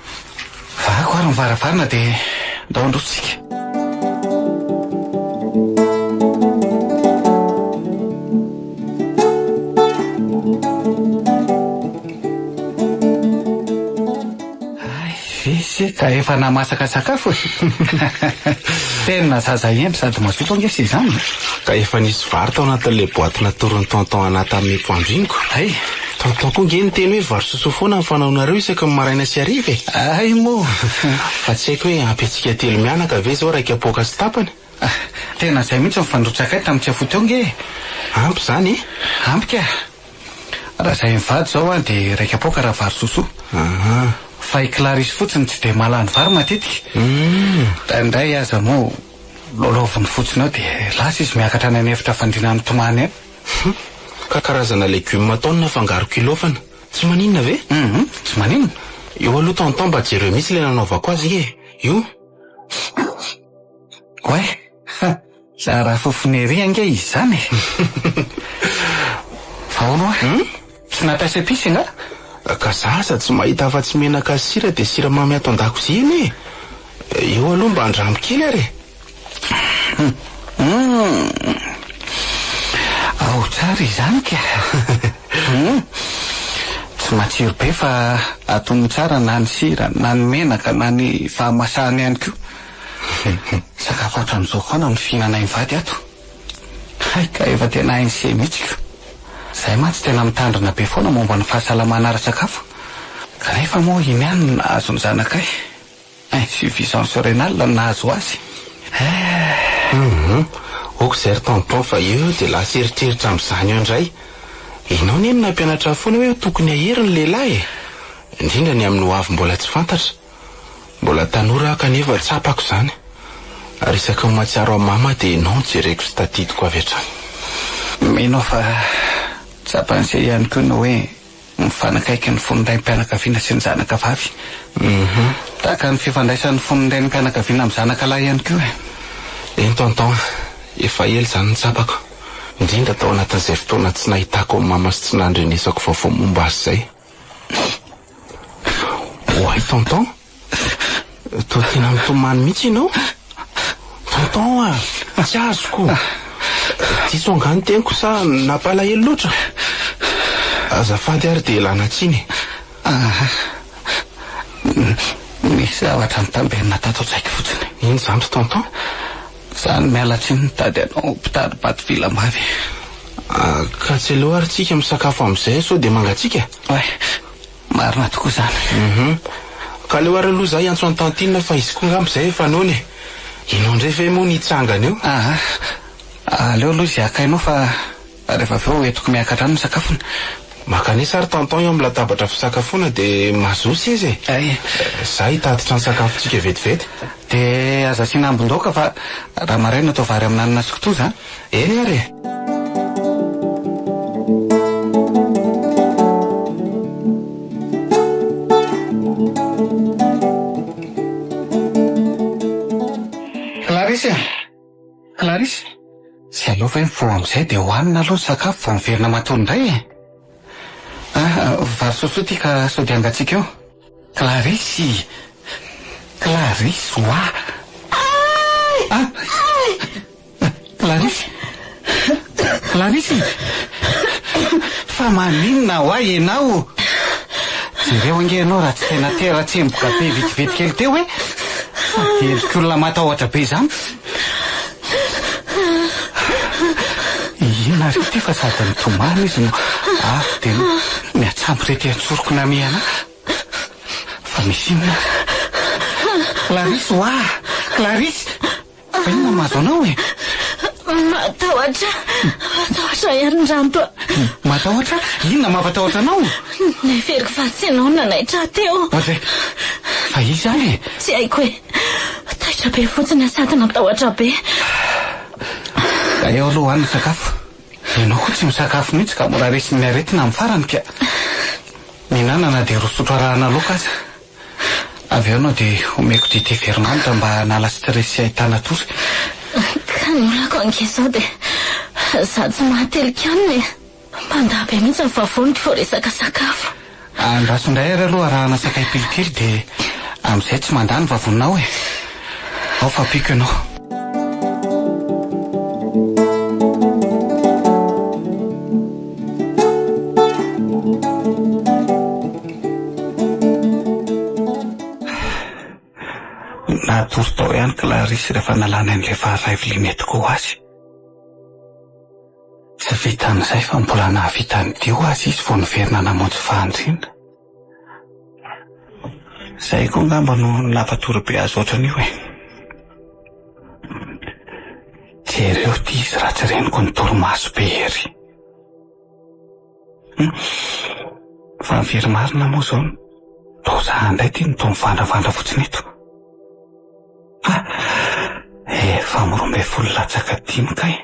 Vahako ary ny varavarana dia ndao handroso tsika. Hay ve se ka efa namasaka sakafo e! Tena zaza hendry sady mazoto ange se izany e! Ka efa nisy vary tao anatin'ilay boaty natoron'i tonton anah tamin'ny poandriniko. Hay! Tonton koa nge niteny hoe vary sosoa foana ny fanaonareo isaky ny maraina sy hariva e! Hay moa! Fa tsy haiko hoe ampy antsika telo mianaka ve izao iraika poaka sy tapany? Tena izay mihitsy ny fandrotsakay tamin'ny Tsiafoy teo nge e! Ampy izany e! Ampy ka! Raha izahay mivady izao an, dia iraika poaka raha vary sosoa. Fa i Clarisse fotsiny tsy dia mahalany vary matetika. Indraindray aza moa lalaoviny fotsiny eo dia lasa izy miakatra any an'efitra fandriana mitomany any. Hum! Ka karazana legioma ataony nafangaro kilofana. Tsy maninona ve? Hum! Tsy maninona. Io aloha tonton mba jereo mihitsy ilay nanaovako azy e! Io. Oay! Zara fofona ery ange izy izany e! Fa hono hoa? Tsy nampiasa epices angaha? Ka za aza tsy mahita afa-tsy menaka sy sira dia siramamy ato an-dakozia anie e! Eo aloha mba andramo kely ary e! Humm! Ao tsara izany ka! Humm! Tsy matsiro be fa atonony tsara na ny sira na ny menaka na ny fahamasahany ihany koa. Sakafo hatramin'izao foana no fihinanay mivady ato. Hay ka efa tena hain'i Se mihitsy ko. Izahay mantsy tena mitandrina be foana momba ny fahasalamana ara-tsakafo. Kanefa moa iny ihany no nahazo ny zanakay. Insuffisance rénale no nahazo azy. Eh! Hum! Ok izay ry tonton fa eo dia lasa eritreritra amin'izany eo indray. Ianao anie no nampianatra ahy foana hoe tokony hahery ny lehilahy e! Indrindra ny amin'ny ho avy mbola tsy fantatra. Mbola tanora aho kanefa tsapako izany. Ary isaky ny mahatsiaro an'i mama dia ianao no jereko sy tadidiko avy hatrany. Mino aho fa tsapan'ise ihany koa ny hoe mifanakaiky ny fon'ny raim-pianakaviana sy ny zanaka vavy. Tahaka ny fifandraisan'ny fon'ny renim-pianakaviana amin'ny zanaka lahy ihany koa e. Eny tonton a, efa ela izany no tsapako. Indrindra tao anatin'izay fotoana tsy nahitako an'i mama sy tsy nandrenesako vaovao momba azy izay. Oay tonton, toa tena mitomany mihitsy ianao. Tonton a, tsy azoko. Diso angaha ny teniko sa nampalahelo loatra? Azafady ary dia ialana tsiny e. Aha. Nisy zavatra nitamberina tato an-tsaiko fotsiny. Inona izany ry tonton? Izany miala tsiny nitady anao mpitari-bato vilam-bavy. Ka tsy aleo ary tsika misakafo amin'izay sao dia mangatsiaka e? Oay, marina tokoa izany. Hum. Ka aleo ary aloha za hiantso an'i tantine fa izy koa angamba izay efa noana e. Ianao indray ve moa no hitsangana eo? Aa, aleo aloha izy haka ianao fa rehefa avy eo entiko miakatra any ny sakafony. Mankanesa ary tonton eo amin'ny latabatra fisakafoana dia mazoa seza e. Ay. Za hitatitra ny sakafontsika vetivety. Dia aza asiana ambin-daoka fa raha maraina atao vary amin'anana sy kitoza an. Eny ary e. Clarisse a! Clarisse! Tsy aleo ve mifoha amin'izay dia hohanina aloha ny sakafo vao miverina matory indray e? Ah, vary sosoa ity ka sao dia hangatsiaka eo. Clarisse! Clarisse oa! Ah! Clarisse! Clarisse! Fa maninona hoa ianao? Jereo ange ianao raha tsy tena tera-tsemboka be vetivety kely teo e! Sady endrik'olona matahotra be izany. Inona ary ity fa sady nitomany izy no avy dia niatsambo rety an-tsoroko namehana ahy. Fa misy inona ary? Clarisse hoa! Clarisse! Fa inona no mahazo anao e? Matahotra, matahotra ihany Ndranto a. Matahotra? Inona mampatahotra anao? Neveriko fa tsy ianao no nanaitra ahy teo. Ohatry, fa iza ary e? Tsy haiko e. Taitra be fotsiny aho sady natahotra be. Ka eo aloha any ny sakafo. Ianao koa tsy misakafo mihitsy ka mora resin'ny aretina amin'ny farany ka. Mihinàna na dia roa sotro arahana laoka aza. Avy eo ianao dia omeko dite veromanitra mba hanala stress sy hahitana tory. Ka ny olako ange izao dia za tsy mahatelin-kanina e. Mandà be mihitsy ny vavoniko vao resaka sakafo. Andraso indray ary aloha arahana sakay pilo kely dia amin'izay tsy mandà ny vavoninao e. Ao fa ampiako ianao. Natory tao ihany Clarisse rehefa nalana an'ilay faharay vilia nentiko ho azy. Tsy vitan'izay fa mbola nahavita nidio aza izy vao niverina namonjy fahandriana. Izay koa angamba no nampatory be azy ohatran'io e. Jereo ity izy raha tsy reniko ny torimaso be ery. Fa ny very marina moa izao toa za indray ity no toa mivandravandra fotsiny eto. Ha! Efa amin'ny 12 latsaka dimy kay.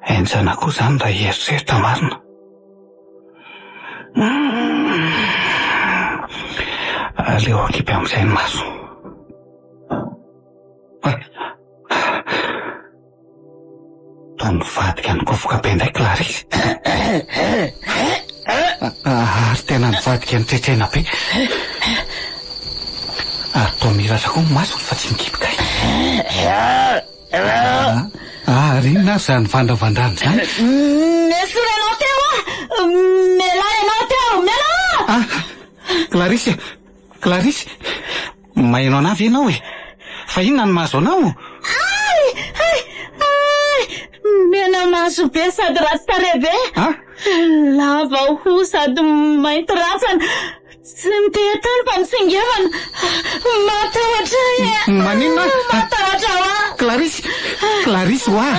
Henjana koa izany raha hieritreritra marina. Aleo akipy amin'izay ny maso. Toa nivadika nikofoka be indray Clarisse. Ary tena nivadika nitretrena be. Ary toa mihiratra koa ny masony fa tsy mikipy kay. Ary inona ary izany vandravandrana izany? Nesorina ianao teo ah! Mialà ianao teo! Mialà! Ah! Clarisse! Clarisse! Maheno anah ve ianao e? Fa inona no mahazo anao? Ay! Ay! Ay! Mena maso be sady ratsy tarehy be. Ah? Lava hoho sady mainty rantsana. Tsy miteha-tany fa mitsingevana. Matahotra ahy e! Maninona? Matahotra hoa! Clarisse! Clarisse hoa!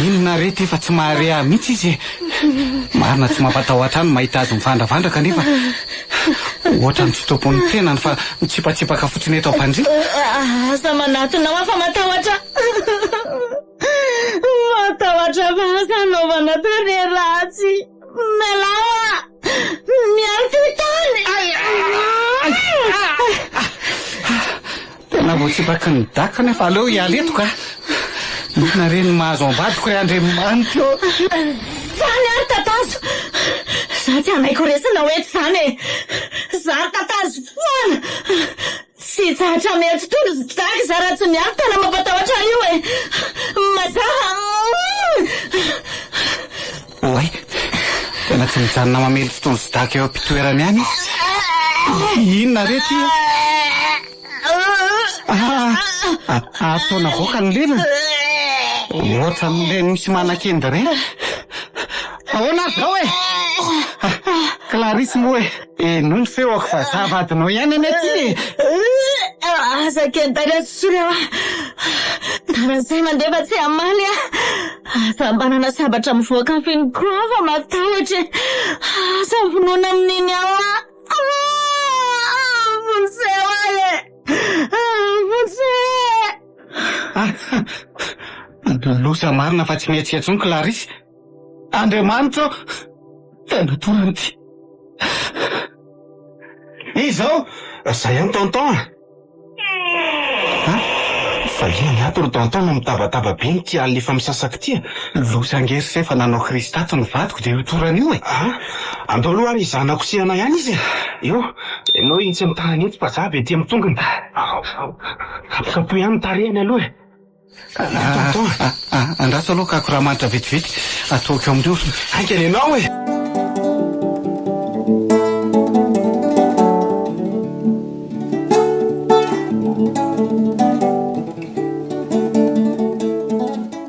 Inona re ity fa tsy mahare ahy mihitsy izy e? Marina tsy mampatahotra ahy ny mahita azy mivandravandra kanefa ohatran'ny tsy tompon'ny tenany fa mitsipatsipaka fotsiny eto am-pandriana. Aza manatona aho fa matahotra. Matahotra fa asa anaovana tarehy ratsy. Mialà hoa! Miala ty tany! Tena voatsipaky ny daka nefa aleo hiala eto ka. Inona re ny mahazo am-badiko ry Andriamanitra ô? Zany ary tatazo! Za tsy hanaiky ho resinao eto zany e! Za tatazo foana! Tsy hitsahatra mihetsy toy ny daka za raha tsy miala tana mampatahotra ahy io e! Mazava! Oay! Tena tsy mijanona mamely fotoana sy daka eo am-pitoerany ihany izy. Inona re ity a? Ah, atao navoaka ny lelany. Ohatran'ilay misy manakenda ireny. Ahoana ary izao e? Clarisse moa e, henoy ny feoko fa za vadinao ihany anie ity e. Aza kendaina intsony aho. Taran'izay mandeha fa tsy hamaly aho. Aza manana sabatra mivoaka ny feny koa fa matahotra e. Aza vonoina amin'iny aho. Vonjeo ahy e! Vonjeo! Loza marina fa tsy mihetsika intsony Clarisse. Andriamanitra ô! Tena torana ity. Izao, zay ihany tonton a! Fa inona ny ato ry tonton no mitabataba be ity alina efa misasaka ity a? Loza ange ry se fa nanao crise tato ny vadiko dia io torana io e! Ah! Andao aloha ary hizahana kosehana ihany izy e! Eo, ianao etsy amin'ny tanany etsy fa za avy aty amin'ny tongony. Ampikapohy ihany ny tarehiny aloha e! Tonton a! Andraso aloha kako ramanitra vetivety ataoko eo amin'ny orona. Haingana ianao e!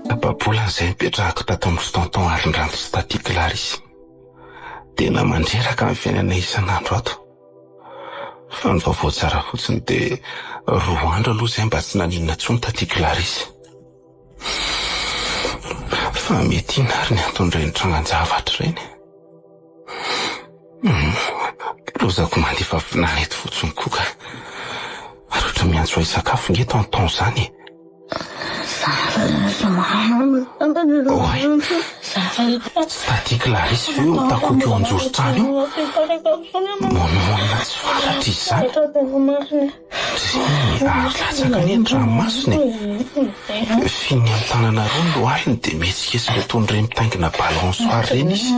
Tapa-bolana izay nipetrahako tato amin-dry tonton Arindranto sy taty Clarisse. Tena mandreraka ny fiainana isan'andro ato. Fa ny vaovao tsara fotsiny dia roa andro aloha izay mba tsy naninona intsony taty Clarisse. Fa mety inona ary ny anton'ireny trangan-javatra ireny? Lozako mandefa vinany eto fotsiny koa ka. Ary ohatra miantso ahy hisakafo nge tonton izany e. Oay, taty Clarisse ve io mitakoako eo anjoron-trano io? Monomonona tsy fantatra izy izany. Reny, ary latsaka anie ny ranomasony e. Fihiny amin'ny tanana roa ny lohaliny dia mihetsiketsika toy ny ireny mitaingina balançoire ireny izy.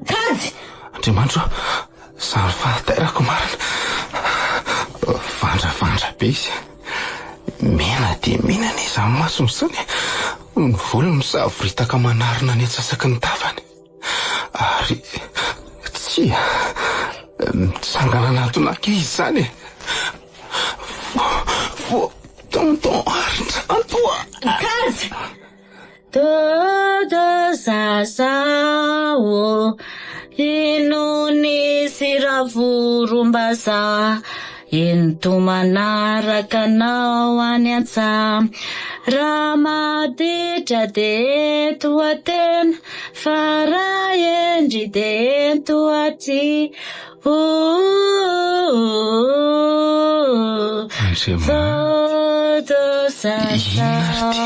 Kajy! Andriamanitra ô, izany fahatairako marina. Vandravandra be izy. Mena dia mena anie izany masony izany e. Ny volony misavoritaka manarona ny antsasaky ny tavany. Ary tsia, mitsangana anatona ahy izy izany e. Vo, tonton Arindranto a! Kajy! Dodo zaza ô, ino nisy ravorombazaha, ento manaraka anao any an-tsaha. Raha maditra dia ento Atena, fa raha hendry dia ento aty. Andriamanitra, inona ary ity?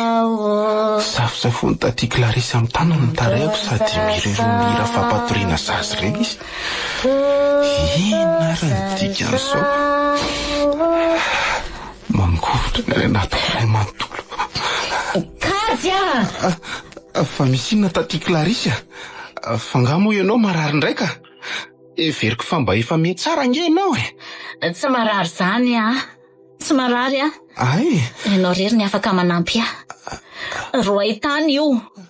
Safosafoin'i Tatie Clarisse amin'ny tanany ny tarehiko sady mihira irony hira fampatoriana zaza ireny izy. Inona ary ny dikan'izao? Mangovitra ny any anatiko iray manontolo. Kajy a! Fa misy inona Tatie Clarisse a? Fa angaha moa ianao marary indray ka? Heveriko fa mba efa mihatsara ange ianao e! Tsy marary izany aho. Tsy marary aho. Ay! Ianao irery ny afaka manampy ahy. Roay tany io!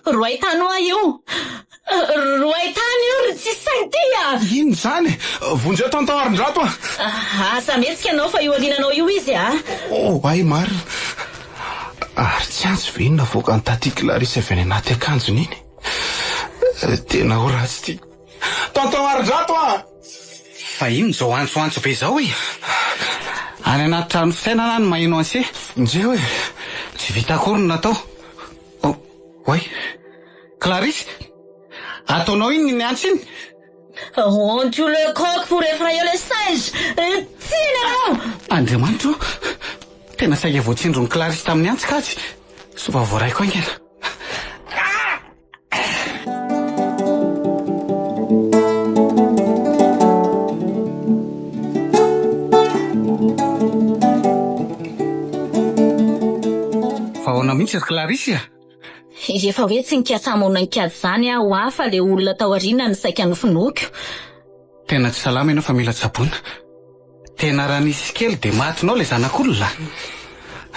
Roay tany hoa io! Roay tany io ry tsisy saina ity a! Inona izany e? Vonjeo tonton Arindrato a! Aza mihetsika ianao fa io aoriananao io izy a! Oh, ay marina! Ary tsy antso ve iny navoakan'i Tatie Clarisse avy any anaty akanjony iny? Tena ho ratsy ity. Tonton Arindrato a! Fa inona izao antsoantso be izao e? Any anaty trano fisainana aho no maheno an'se. Njeo e! Tsy vita akory ny natao. Oh, oay. Clarisse! Ataonao inona iny antso iny? On tue le coq pour effrayer le singe! Tsiny ianao! Andriamanitra o! Tena saika voatsindron'i Clarisse tamin'ny antsy kajy. Soa fa voaraiko haingana. Fa ahoana mihitsy ry Clarisse a? Efa hoe tsy nikasa hamono an'i Kajy izany aho hoa fa le olona tao aoriana no saika nofonoiko. Tena tsy salama ianao fa mila tsaboina. Tena raha nisy kely dia matinao ilay zanak'olona.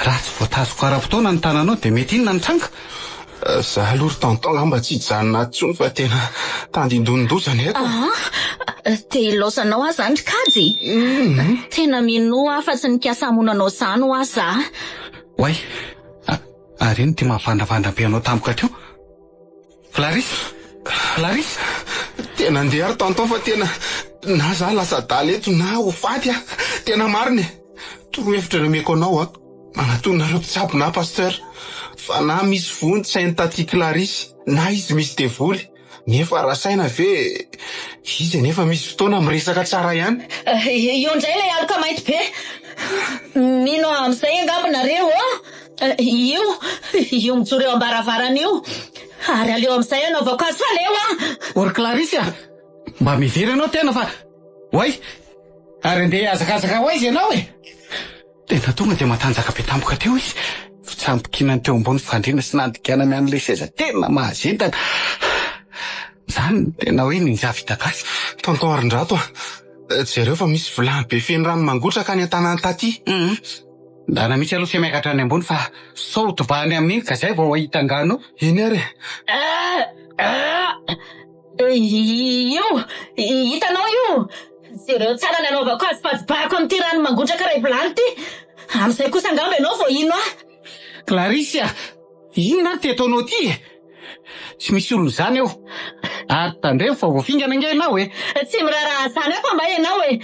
Raha tsy voatazoko ara-potoana ny tananao dia mety inona ny tranga? Za aloha ry tonton angamba tsy hijanona ato intsony fa tena tandindonin-doza ny aiko. Aa, te hilaozanao aho zany ry Kajy? Tena minoa aho fa tsy nikasa hamono anao zany hoa za. Oay, ary ino ity mahavandravandra be anao tampoka teo? Clarisse! Clarisse! Tena andeha ary tonton fa tena na za lasa adala eto na ho faty aho. Tena marina e! Torohevitra no omeko anao an! Manatona nareo mpitsabo na pasteur fa na misy voa ny tsain'i tatie Clarisse na izy misy devoly nefa raha saina ve izy anefa misy fotoana miresaka tsara ihany. Io indray ilay aloka mainty be. Mino aho amin'izay angamba nareo ô! Io, io mijoro eo am-baravarana io. Ary aleo amin'izay hanaovako azy fa leo aho. O ry Clarisse a! Mba miverina ianao tena fa. Oay! Ary andeha hihazakazaka ho aiza ianao e? Tena tonga dia matanjaka be tampoka teo izy. Fitsambikinany teo ambony fandriana sy nandikanany an'ilay seza tena mahazendana. Izany no tena hoe ninja vita gasy. Tonton Arindrato a! Jereo fa misy vilany be feno rano mangotraka any an-tanan'i Taty. Ndana mihitsy aloha tsy miakatra any ambony fa sao tobahany amin'iny ka zay vao hahita angano. Eny ary e! Io! Hitanao io! Jereo tsara ny anaovako azy fa jobahako amin'ity rano mangotraka iray vilany ity. Amin'izay kosa angamba ianao vao hino ahy. Clarisse a! Inona ary ity ataonao ity e? Tsy misy olona izany eo. Ary tandremo fa voafingana ange ianao e! Tsy miraharaha an'izany aho fa mba ianao e!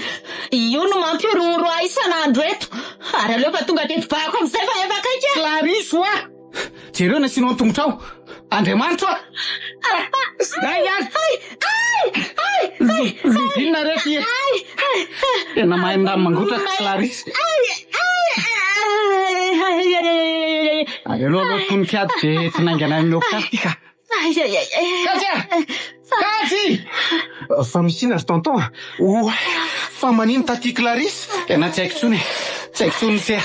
Io no mampihorohoro ahy isan'andro eto. Ary aleo fa tonga dia tobahako amin'izay fa efa akaiky aho. Clarisse oa! Jereo ny asianao ny tongotrao. Andriamanitro a! Dai ary! Lovinina re ty e! Tena mahay mirano mangotraka Clarisse. Aleo aloha tononkady dia tsy naingana any amin'ny hopitaly ty ka. Kajy a! Kajy! Fa misy inona ry tonton a? Oay! Fa manino taty Clarisse? Tena tsy haiko intsony e! Tsy haiko intsony se a!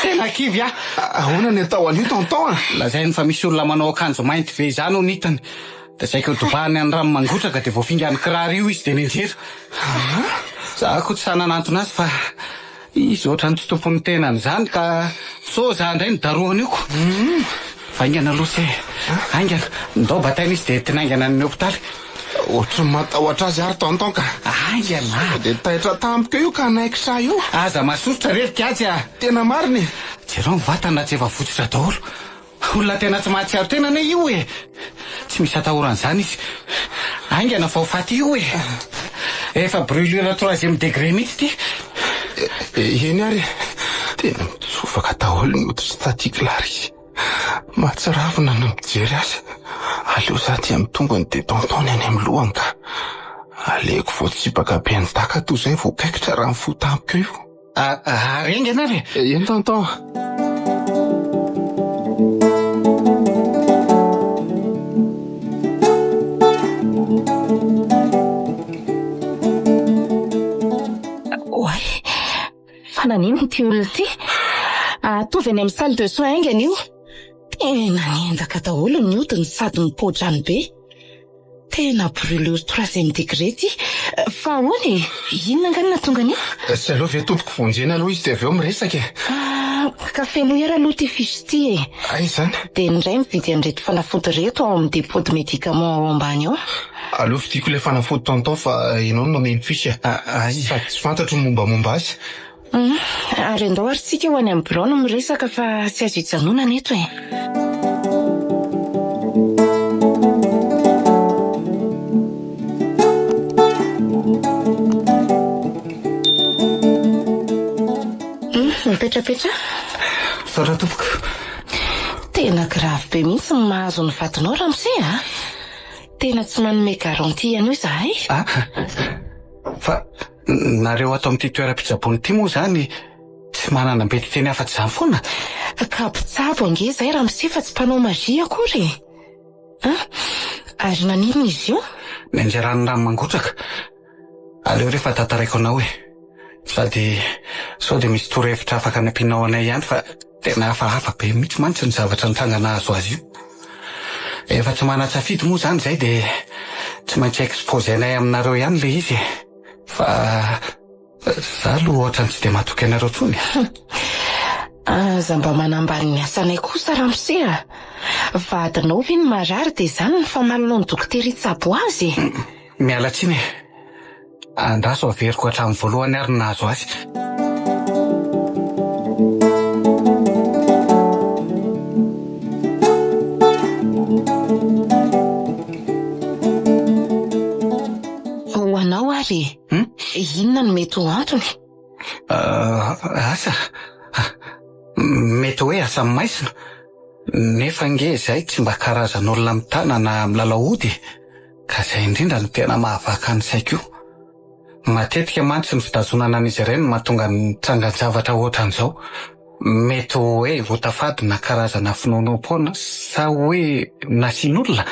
Tena kivy aho! Ahoana ny atao an'io tonton a? Lazainy fa misy olona manao akanjo mainty be izany hono hitany. Dia saika ho dobahany any rano mangotraka dia voafingan'ny kiraro io izy dia nianjera. Za koa tsy sahy nanantona azy fa izy ohatran'ny tsy tompon'ny tenany izany ka sao za indray no darohany io ko. Fa haingana aloha se, haingana. Ndao bataina izy dia entina haingana any amin'ny hopitaly. Ohatran'ny matahotra azy ary tonton ka. Haingana. Sao dia taitra tampoka io ka hanaikitra ahy io. Aza masosotra re ry Kajy a. Tena marina e. Jereo ny vatany raha tsy efa votsotra daholo. Olona tena tsy mahatsiaro tena anie io e! Tsy misy atahorana izany izy. Haingana vao faty io e! Efa brûlure troisième degré mihitsy ity. Eny ary e! Tena mitsofaka daholo ny hoditr'i Tatie Clarisse. Mahatsiravina ny mijery azy. Aleo za aty amin'ny tongony dia tonton-ny any amin'ny lohany ka. Aleoko voatsipaka be ny daka toy izay voakaikitra raha mifoha tampoka eo. Ary haingana ary e! Eny tonton. Oay, fa naninona ity olona ity? Ataovy any amin'ny salle de soins haingana io. Tena niendaka daholo ny hodiny sady mipoa-drano be. Tena brûlure troisième degré ty. Fa ahoana e? Inona angaha no nahatonga an'io? Tsy aleo ve tompoko vonjena aloha izy dia avy eo miresaka e? Ah, ka fenoy ary aloha ity fiche ity e. Aiza izany? Dia ny iray mividy an'ireto fanafody ireto ao amin'ny dépôt de médicaments ao ambany ao. Aleo vidiako ilay fanafody tonton fa ianao no mameno fiche e. Sady tsy fantatro ny mombamomba azy. Hum, ary andao ary tsika ho any amin'ny birao no miresaka fa tsy azo ijanonana eto e. Hum, mipetrapetraha. Misaotra tompoko. Tena grave be mihitsy ny mahazo ny vadinao ramose a! Tena tsy manome garantie an'io izahay. Ah, fa Nareo ato amin'ity toeram-pitsaboana ity moa izany tsy manana ambetiteny afa-tsy izany foana? Ka mpitsabo ange izay ramose fa tsy mpanao magie akory e! An! Ary naninona izy io? Nianjeran'ny rano mangotraka. Aleo re fa tantaraiko anao e! Sady sao dia misy torohevitra afaka anampianao anay ihany fa tena hafahafa be mihitsy mantsy ny zavatra nitranga nahazo azy io. Efa tsy manan-tsafidy moa izany izay dia tsy maintsy exposer-nay aminareo ihany ilay izy e! Fa za aloha ohatran'ny tsy dia matoky anareo intsony e. Aza mba manambany ny asanay kosa ramose a! Vadinao ve no marary dia izany no famalinao ny dokotera hitsabo azy e? Miala tsiny e! Andraso averiko hatramin'ny voalohany ary ny nahazo azy. Ho anao ary e! Inona no mety ho antony? Asa? Mety hoe asa maizina. Nefa ange izay tsy mba karazan'olona mitana na milalao ody e! Ka izay indrindra no tena mahavaka ny saiko io. Matetika mantsy ny fitazonana an'izy ireny no mahatonga ny trangan-javatra ohatran'izao. Mety ho hoe ota fady na karazana finoanoam-poana sa hoe nasian'olona?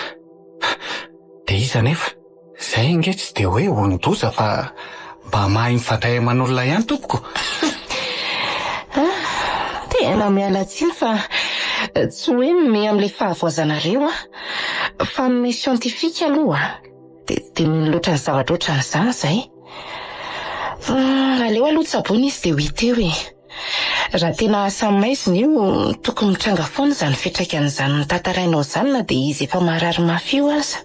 Dia iza anefa? Izay ange tsy dia hoe olon-doza fa mba mahay mifandray aman'olona ihany tompoko. Ah, tena miala tsiny fa tsy hoe mimehy amin'ilay fahavoazanareo aho. Fa amin'ny scientifique aloha dia tsy dia mino loatra ny zavatra ohatran'izany izahay. Aleo aloha tsaboina izy dia ho hita eo e. Raha tena asa maizina io, tokony mitranga foana izany fiantraikan'izany notantarainao izany na dia izy efa marary mafy io aza.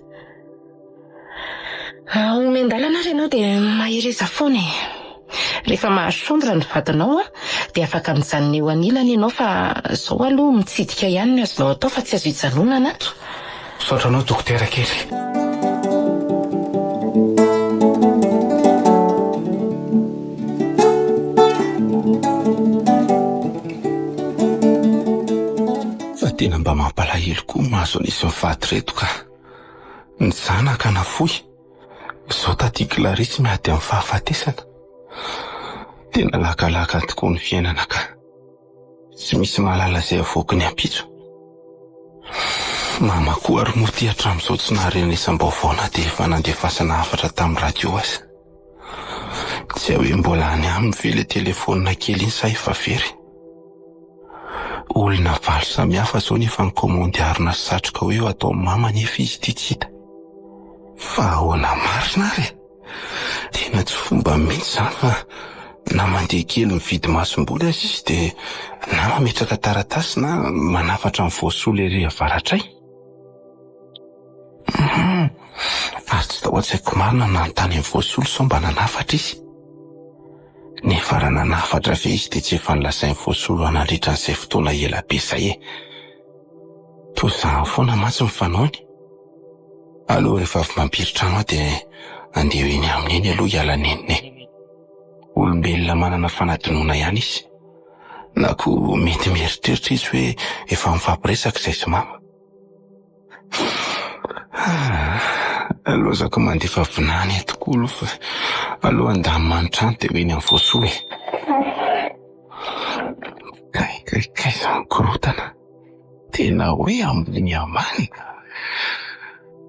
Omen-dalana ary ianao dia mahereza foana e. Rehefa mahazo chambre ny vadinao dia afaka mijanona eo anilany ianao fa izao aloha mitsidika ihany ny azonao atao fa tsy azo ijanonana ato. Misaotra anao dokotera kely. Fa tena mba mampalahelo koa ny mahazo an'izy mivady ireto ka. Ny zanaka nafoy, izao taty Clarisse miady amin'ny fahafatesana. Tena lakalaka tokoa ny fiainana ka. Tsy misy mahalala izay avoaky ny ampitso. Mama koa ary moa ity hatramin'izao tsy naharenesam-baovao na dia efa nandefasana hafatra tamin'ny radio aza. Tsy hay hoe mbola any aminy ve ilay telefaonina kely iny sa efa very. Olona valo samihafa izao no efa nikaomandy harona sy satroka hoe ho ataon'i mama nefa izy ity tsy hita. Fa ahoana marina ary e? Tena tsy fomba mihitsy izany fa na mandeha kely mividy masomboly aza izy dia na mametraka taratasy na manafatra ny voasolo ery avaratray. Hum, ary tsy tao an-tsaiko marina ny nanontany an'i Voasolo sao mba nanafatra izy. Nefa raha nanafatra ve izy dia tsy efa nolazain'i Voasolo ahy nandritra an'izay fotoana ela be izay e. Toa izany foana mantsy ny fanaony. Aleo rehefa avy mampiry-trano aho dia andeha ho eny aminy eny aloha hiala nenina e. Olombelona manana fanadinoana ihany izy. Na koa mety mieritreritra izy hoe efa mifampiresaka izay sy mama. Lozako mandefa vinany eto koa aloha fa aleo handamina ny trano dia ho eny amin'ny voasolo e. Kay kay kay izany korontana. Tena hoe ambony ambany.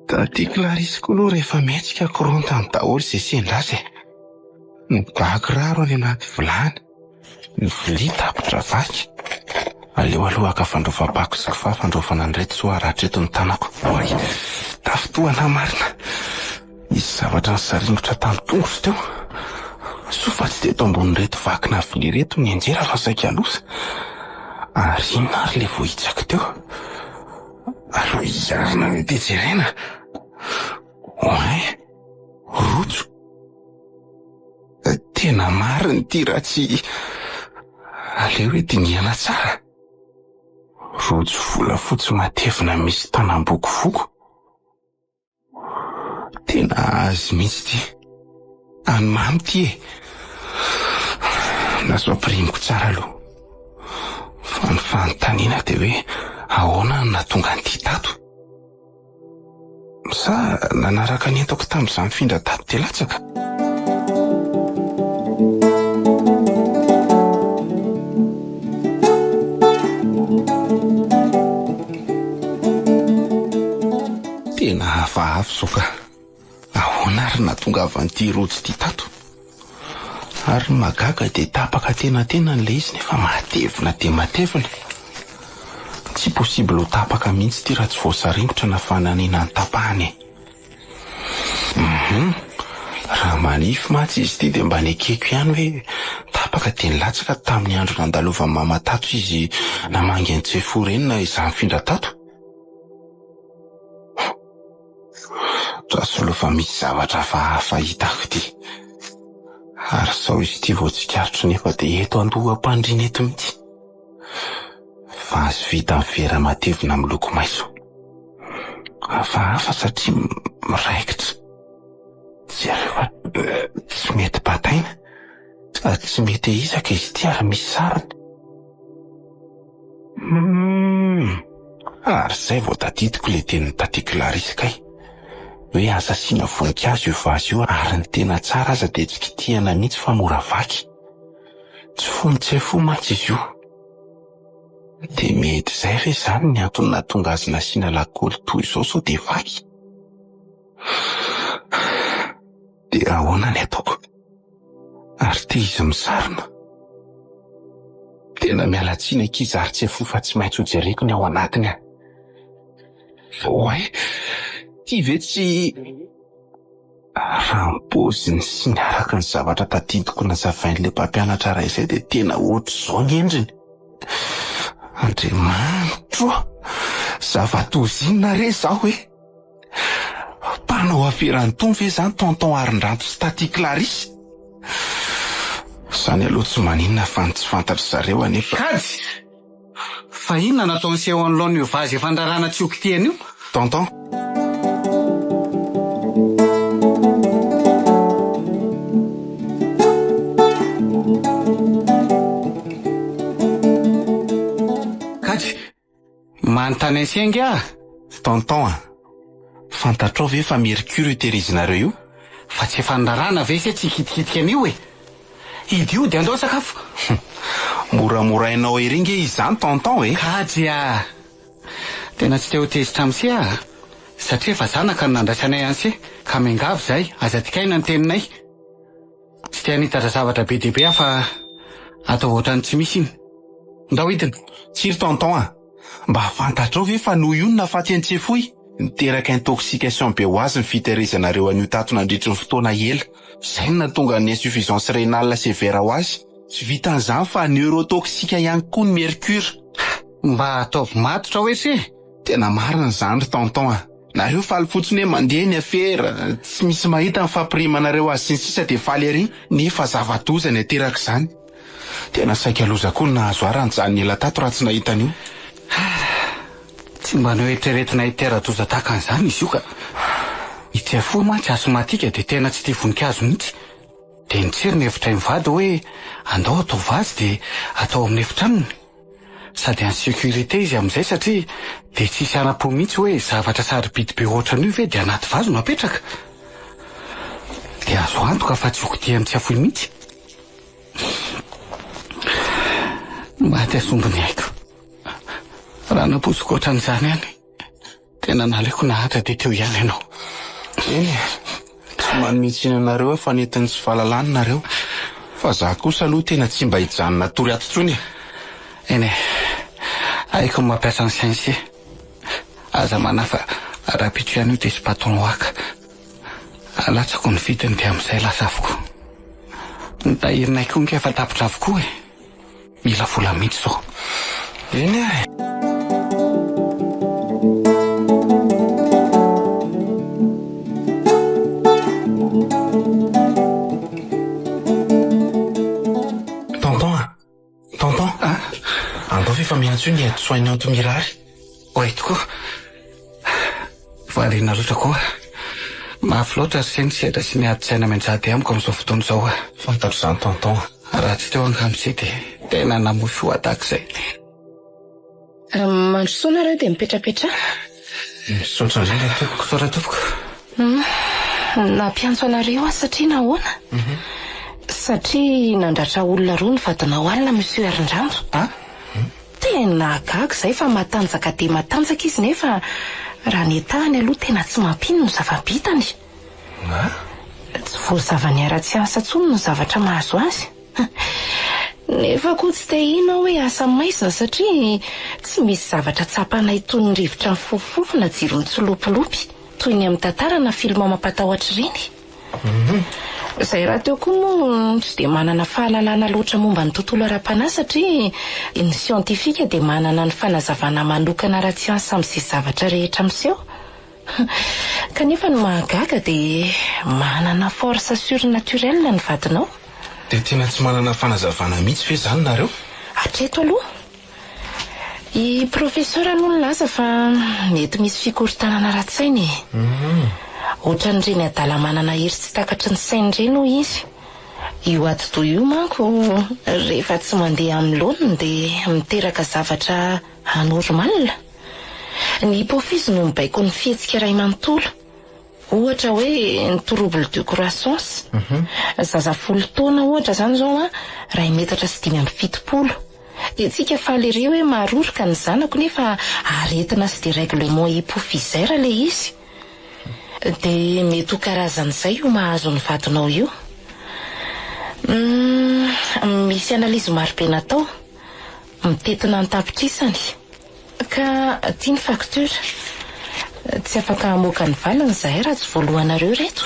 Taty Clarisse koa aloha rehefa mihetsika korontany daholo izay sendra azy e. Ny ba kiraro any anaty vilany. Ny vilia tapitra vaky. Aleo aloha haka fandraofam-pako sy kifafa handraofana an'ireto sao haratra eto ny tanako. Oay! Tafintohana marina! Nisy zavatra nisaringotra tamin'ny tongotro teo. Soa fa tsy teto ambonin'ireto vakina vilia ireto ny nianjera fa saika loza. Ary inona ary ilay voahitsako teo? Aleo hiarina aloha dia jerena. Oay! Rojo! Tena marina ity raha tsy aleo hoe dinihana tsara. Rojo volafotsy matevina misy tanam-bokovoko. Tena azy mihitsy ity. Any mamy ity e. Lasa ampirimiko tsara aloha. Fa ny fanontaniana dia hoe ahoana no nahatonga an'ity tato? Sa nanaraka ny entako tamin'izaho nifindra tato dia latsaka? Tena hafahafa izao ka. Ahoana ary nahatongavan'ity rojo ity tato? Ary ny mahagaga dia tapaka tenantenany ilay izy nefa matevina dia matevina. Tsy possible ho tapaka mihitsy ity raha tsy voasaringotra na fananina ny tapahany e. Hum, raha manify mantsy izy ity dia mba nekeko ihany hoe tapaka dia nilatsaka tamin'ny andro nandalovan'i mama tato izy namangy an'i Tsefoa ireny na izaho nifindra tato. Andraso aloha fa misy zavatra hafahafa hitako ity. Ary sao izy ity vao tsikaritro nefa dia eto an-doham-pandriana eto mihitsy. Vazy vita amin'ny vera matevina miloko maitso. Hafahafa satria miraikitra. Jereo fa tsy mety bataina. Sady tsy mety ahisaka izy ity ary misy sarony. Humm! Ary izay vao tadidiko ilay tenin'i Tatie Clarisse kay. Hoe aza asiana voninkazo io vazy io ary ny tena tsara aza dia tsy kitihana mihitsy fa mora vaky. Tsy fo mitsefoa mantsy izy io. Dia mety izay ve izany ny antony nahatonga azy nasiana lakaoly toy izao sao dia vaky? Dia ahoana ny ataoko? Ary te izy misarona. Tena miala tsiny ankizy ary tsy fo fa tsy maintsy hojereko ny ao anatiny ah. Oay, ty ve tsy raha ny paoziny sy ny araka ny zavatra tadidiko nazavain'ilay mpampianatra iray izay dia tena ohatr'izao ny endriny. Andriamanitro ô, zava-doza inona re izaho e? Mpanao afera an'itony ve izany tonton Arindranto sy tatie Clarisse? Izany aloha tsy maninona fa ny tsy fantatry zareo anefa. Kajy! Fa inona no ataon'i se eo anoloan'io vazy efa niraràna tsy ho kitihana io? Tonton. Kajy, manontany an'i se ange aho. Tonton a! Fantatrao ve fa mercure io tehirizinareo io? Fa tsy efa niraràna ve se tsy hikitikitika an'io e? Idio dia andao sakafo. Moramorainao ery nge izany tonton e! Kajy a! Tena tsy te ho tezitra amin'se aho a! Satria efa zanaka no nandraisanay an'se, ka miangavy izahay, aza dikaina ny teninay. Tsy te hanitatra zavatra be dia be aho fa ataovy ohatran'ny tsy misy iny. Ndao hidina. Tsia ry tonton a! Mba fantatrao ve fa noho io no nahafaty an'i Tsefoy? Niteraka intoxication be ho azy ny fitehirizanareo an'io tato nandritry ny fotoana ela. Izay no nahatonga ny insuffisance rénale sévère ho azy. Tsy vitan'izany fa neurotoxique ihany koa ny mercure. Mba ataovy matotra hoe se! Tena marina izany ry tonton a! Nareo faly fotsiny hoe mandeha ny afera, tsy misy mahita ny fampirimanareo azy sy ny sisa dia faly ery, nefa zava-doza ny aterak'izany. Tena saika loza koa ny nahazo ahy raha nijanona ela tato raha tsy nahita an'io. Tsy mba noeritreretina hitera-doza tahaka an'izany izy io ka. I Tsiafoy mantsy asthmatique dia tena tsy tia voninkazo mihitsy. Dia nitsiry ny hevitray mivady hoe andao atao vazy dia atao amin'ny efitranony. Sady en sécurité izy amin'izay satria dia tsy hisy hanam-po mihitsy hoe zavatra sarobidy be ohatran'io ve dia anaty vazy no apetraka. Dia azo antoka fa tsy ho kitihan'i Tsiafoy mihitsy. Maty asombo ny aiko. Raha nampoiziko ohatran'izany ihany, tena naleoko nahatra dia teo ihany ianao. Eny e, tsy manome tsiny anareo aho fa nentin'ny tsy fahalalana nareo. Fa za kosa aloha tena tsy mba hijanona hatory ato intsony e. Eny e, haiko ny mampiasa ny sain'se. Aza manahy fa rahampitso ihany io dia hisy patron haka. Alatsako ny vidiny dia amin'izay lasa avokoa. Ny tahirinay koa ange efa tapitra avokoa e. Mila vola mihitsy izao. Eny ary. Tonton a! Tonton a! Andao f'efa miantso io ny aide soignante mirary. Oay tokoa. Variana loatra koa. Mafy loatra ry se ny sedra sy ny adin-tsaina mianjady amiko amin'izao fotoana izao a. Fantatro izany tonton a. Raha tsy teo angamba se dia tena namoy fo aho tahaka izay. Mandrosoa nareo dia mipetrapetraha. Misaotra indrindra tompoko. Misaotra tompoko. Nampiantso anareo aho satria nahoana? Satria nandratra olona roa ny vadinao alina Monsieur Arindranto. Ah? Tena gaga izay fa matanjaka dia matanjaka izy nefa raha ny etahany aloha tena tsy mampino ny zava-bitany. Tsy voazavany ara-tsiansa intsony ny zavatra mahazo azy. Nefa koa tsy te hino aho hoe asa maizina satria tsy misy zavatra tsapanay toy ny rivotra mifofofofo na jiro mitsilopilopy toy ny amin'ny tantara na film mampatahotra ireny. Izay rahateo koa moa tsy dia manana fahalalana loatra momba ny tontolo ara-panahy satria ny siantifika dia manana ny fanazavana manokana ara-tsiansa amin'izay zavatra rehetra miseho. Kanefa ny mahagaga dia manana force surnaturelle ny vadinao. Dia tena tsy manana fanazavana mihitsy ve izany nareo? Hatreto aloha. I professeur aloha nilaza fa mety misy fikorontanana ara-tsaina e. Ohatran'ireny adala manana hery tsy takatry ny sainy ireny hoy izy. Io atidoha io manko rehefa tsy mandeha amin'ny laoniny dia miteraka zavatra anormal. Ny hypophyse no mibaiko ny fihetsika iray manontolo. Ohatra hoe ny trouble de croissance. Zaza folo taona ohatra izany izao an, iray metatra sy 75. Dia tsika faly ery hoe maroroka ny zanako nefa aretina sy dérèglement hypophysaire ilay izy. Dia mety ho karazan'izay io mahazo ny vadinao io. Humm, misy analyse marobe natao. Mitentina an-tapitrisany. Ka ty ny facture. Tsy afaka hamoaka ny valiny izahay raha tsy voalohanareo ireto.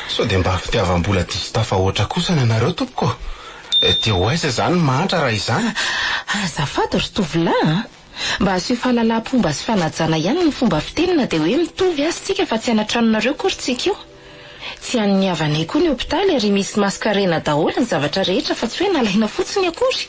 Sao dia mba fitiavam-bola diso tafahoatra kosa ny anareo tompoko ô? Dia ho aiza izany ny mahantra raha izany? Azafady ry tovolahy a! Mba asio fahalalam-pomba sy fanajana ihany ny fomba fiteny na dia hoe mitovy aza tsika fa tsy any an-tranonareo akory tsika io. Tsy an'ny havanay koa ny hopitaly ary misy mascarena daholo ny zavatra rehetra fa tsy hoe nalaina fotsiny akory.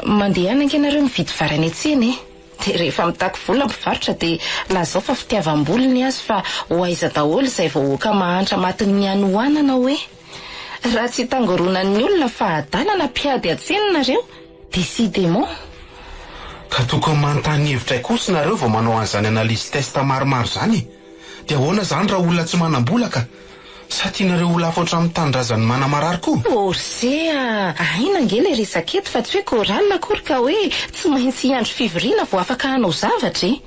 Mandehana ange nareo mividy vary any an-tsena e! Dia rehefa mitaky vola mpivarotra dia lazao fa fitiavam-bola ny azy fa ho aiza daholo izay vahoaka mahantra matin'ny hanoanana hoe? Raha tsy hitangoronan'ny olona fa adalana mpiady an-tsena nareo, décidément. Ka tokony manontany hevitra kosa nareo vao manao an'izany analyse test maromaro izany e! Dia ahoana izany raha olona tsy manam-bola ka? Sa tianareo ho lafo hatramin'ny tanindrazan'ny manamarary koa? Orse a! Aina ange ilay resaka eto fa tsy hoe chorale akory ka hoe tsy maintsy hiandry fivoriana vao afaka hanao zavatra e!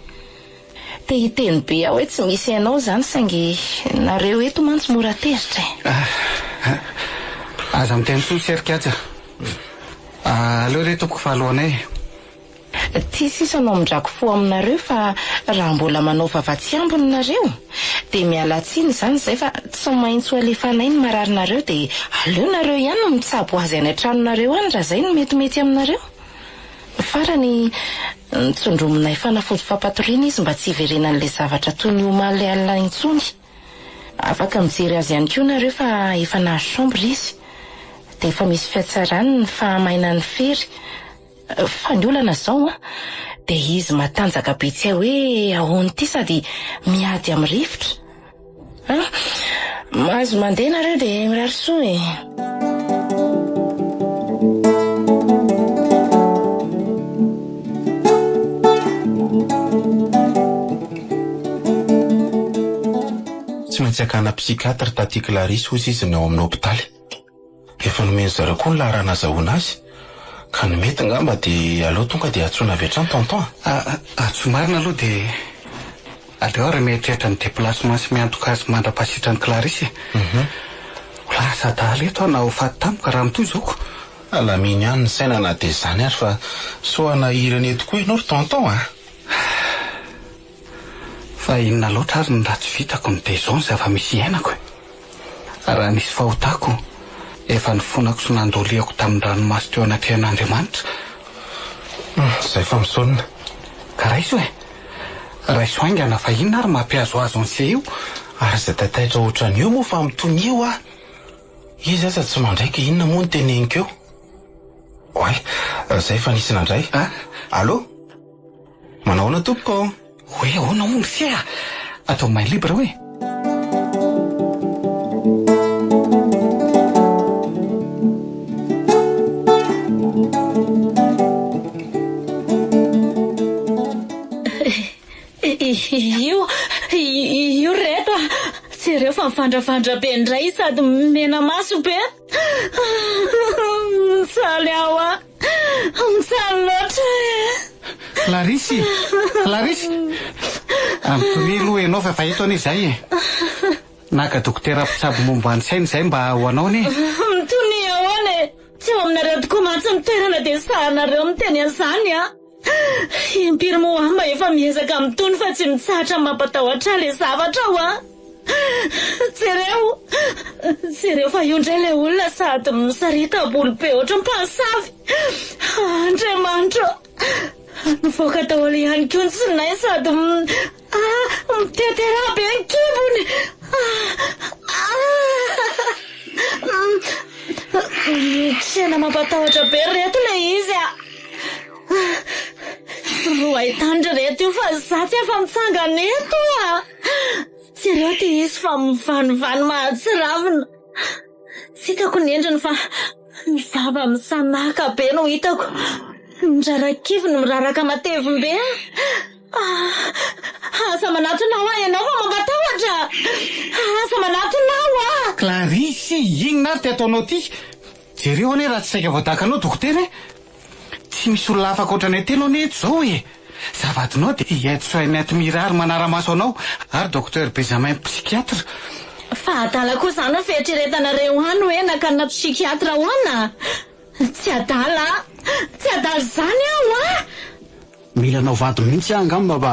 Te hiteny be aho hoe tsy misy hainao izany saingy nareo eto mantsy mora tezitra e! Aza miteny intsony Serikaja a! Aleo re tompoko fa alohanay e! Ty sisa no amindrako fo aminareo fa raha mbola manao vava tsy ambiny nareo dia miala tsiny izany izay fa tsy maintsy ho alefanay ny mararinareo dia aleo nareo ihany no mitsabo azy any an-tranonareo any raha izay no metimety aminareo. Farany, nitsondrominay fanafody fampatoriana izy mba tsy hiverenan'ilay zavatra toy ny omaly alina intsony. Afaka mijery azy ihany koa nareo fa efa nahazo chambre izy. Dia efa misy fihatsarany ny fahamainan'ny fery. Fa ny olana zao an, dia izy matanjaka be tsy hay hoe ahoana ity sady miady amin'ny rivotra. An! Mahazo mandeha nareo dia mirary soa e! Tsy maintsy hakana psychiatre taty Clarisse hozy izy ny ao amin'ny hopitaly. Efa nomen-dry zareo koa ny laharana azahoana azy, ka ny mety ngamba dia aleo tonga dia antsoina avy hatrany tonton a! Antsoy marina aloha dia aleo ary mieritreritra ny déplacement sy miantoka azy mandra-pahasitran'i Clarisse e! Ho lasa adala eto aho na ho faty tampoka raha mitohy izao ko! Alamino ihany ny saina na dia izany ary fa sao hanahirana eto koa ianao ry tonton a! Fa inona loatra ary ny ratsy vitako no dia izao ny zava-misy iainako e? Raha nisy fahotako, efa nifonako sy nandoliako tamin'ny ranomaso teo anatrehan'Andriamanitra. Izay fa misaona. Ka raiso e! Raiso haingana fa inona ary mampihazohazo an'se io? Ary aza taitaitra ohatran'io moa fa mitonia hoa! Izy aza tsy mandray ka inona moa no teneniko eo? Oay, izay fa nisy nandray. Allô? Manao ahoana tompoko ô? Hoe ahoana hono ry se a? Atao main libre hoe? Io, io ry reto a! Jereo fa mivandravandra be indray sady mena maso be. Mijaly aho a! Mijaly loatra e! Clarisse! Clarisse! Mitonia aloha ianao fa efa eto anie izahay e! Naka dokotera mpitsabo momba ny saina izahay mba ho anao anie e! Mitonia ahoana e! Tsy eo aminareo tokoa mantsy ny toerana dia sahanareo miteny an'izany a! Impiry moa aho mba efa miezaka mitony fa tsy mitsahatra mampatahotra ahy ilay zavatra ao a! Jereo! Jereo fa io indray ilay olona sady misarita-bolo be ohatran'ny mpamosavy! Andriamanitra ô! Nivoaka daholo ihany koa ny tsinay sady mitete rà be ny kibony! Tena mampatahotra be ry reto ilay izy a! Roahy tany ry reto io fa za tsy afa-mitsangana eto a! Jereo ity izy fa mivanivany mahatsiravina. Tsy hitako ny endriny fa ny vava misanaka be no hitako. Ny rarakivy no miraraka matevim-be. Aza manatona aho ianao fa mampatahotra! Aza manatona aho a! Clarisse, inona ary ty ataonao ty? Jereo anie raha tsy saika voadakanao dokotera e! Tsy misy olona hafa ankoatranay telo anie eto izao e! Za vadinao dia i aide soignante Mira ary manara-maso anao ary Docteur Benjamin psychiatre. Fa adala koa izany ny fieritreretanareo any hoe nakana psychiatre ahoana? Tsy adala aho! Tsy adala izany aho a! Mila anao vady mihitsy aho angamba mba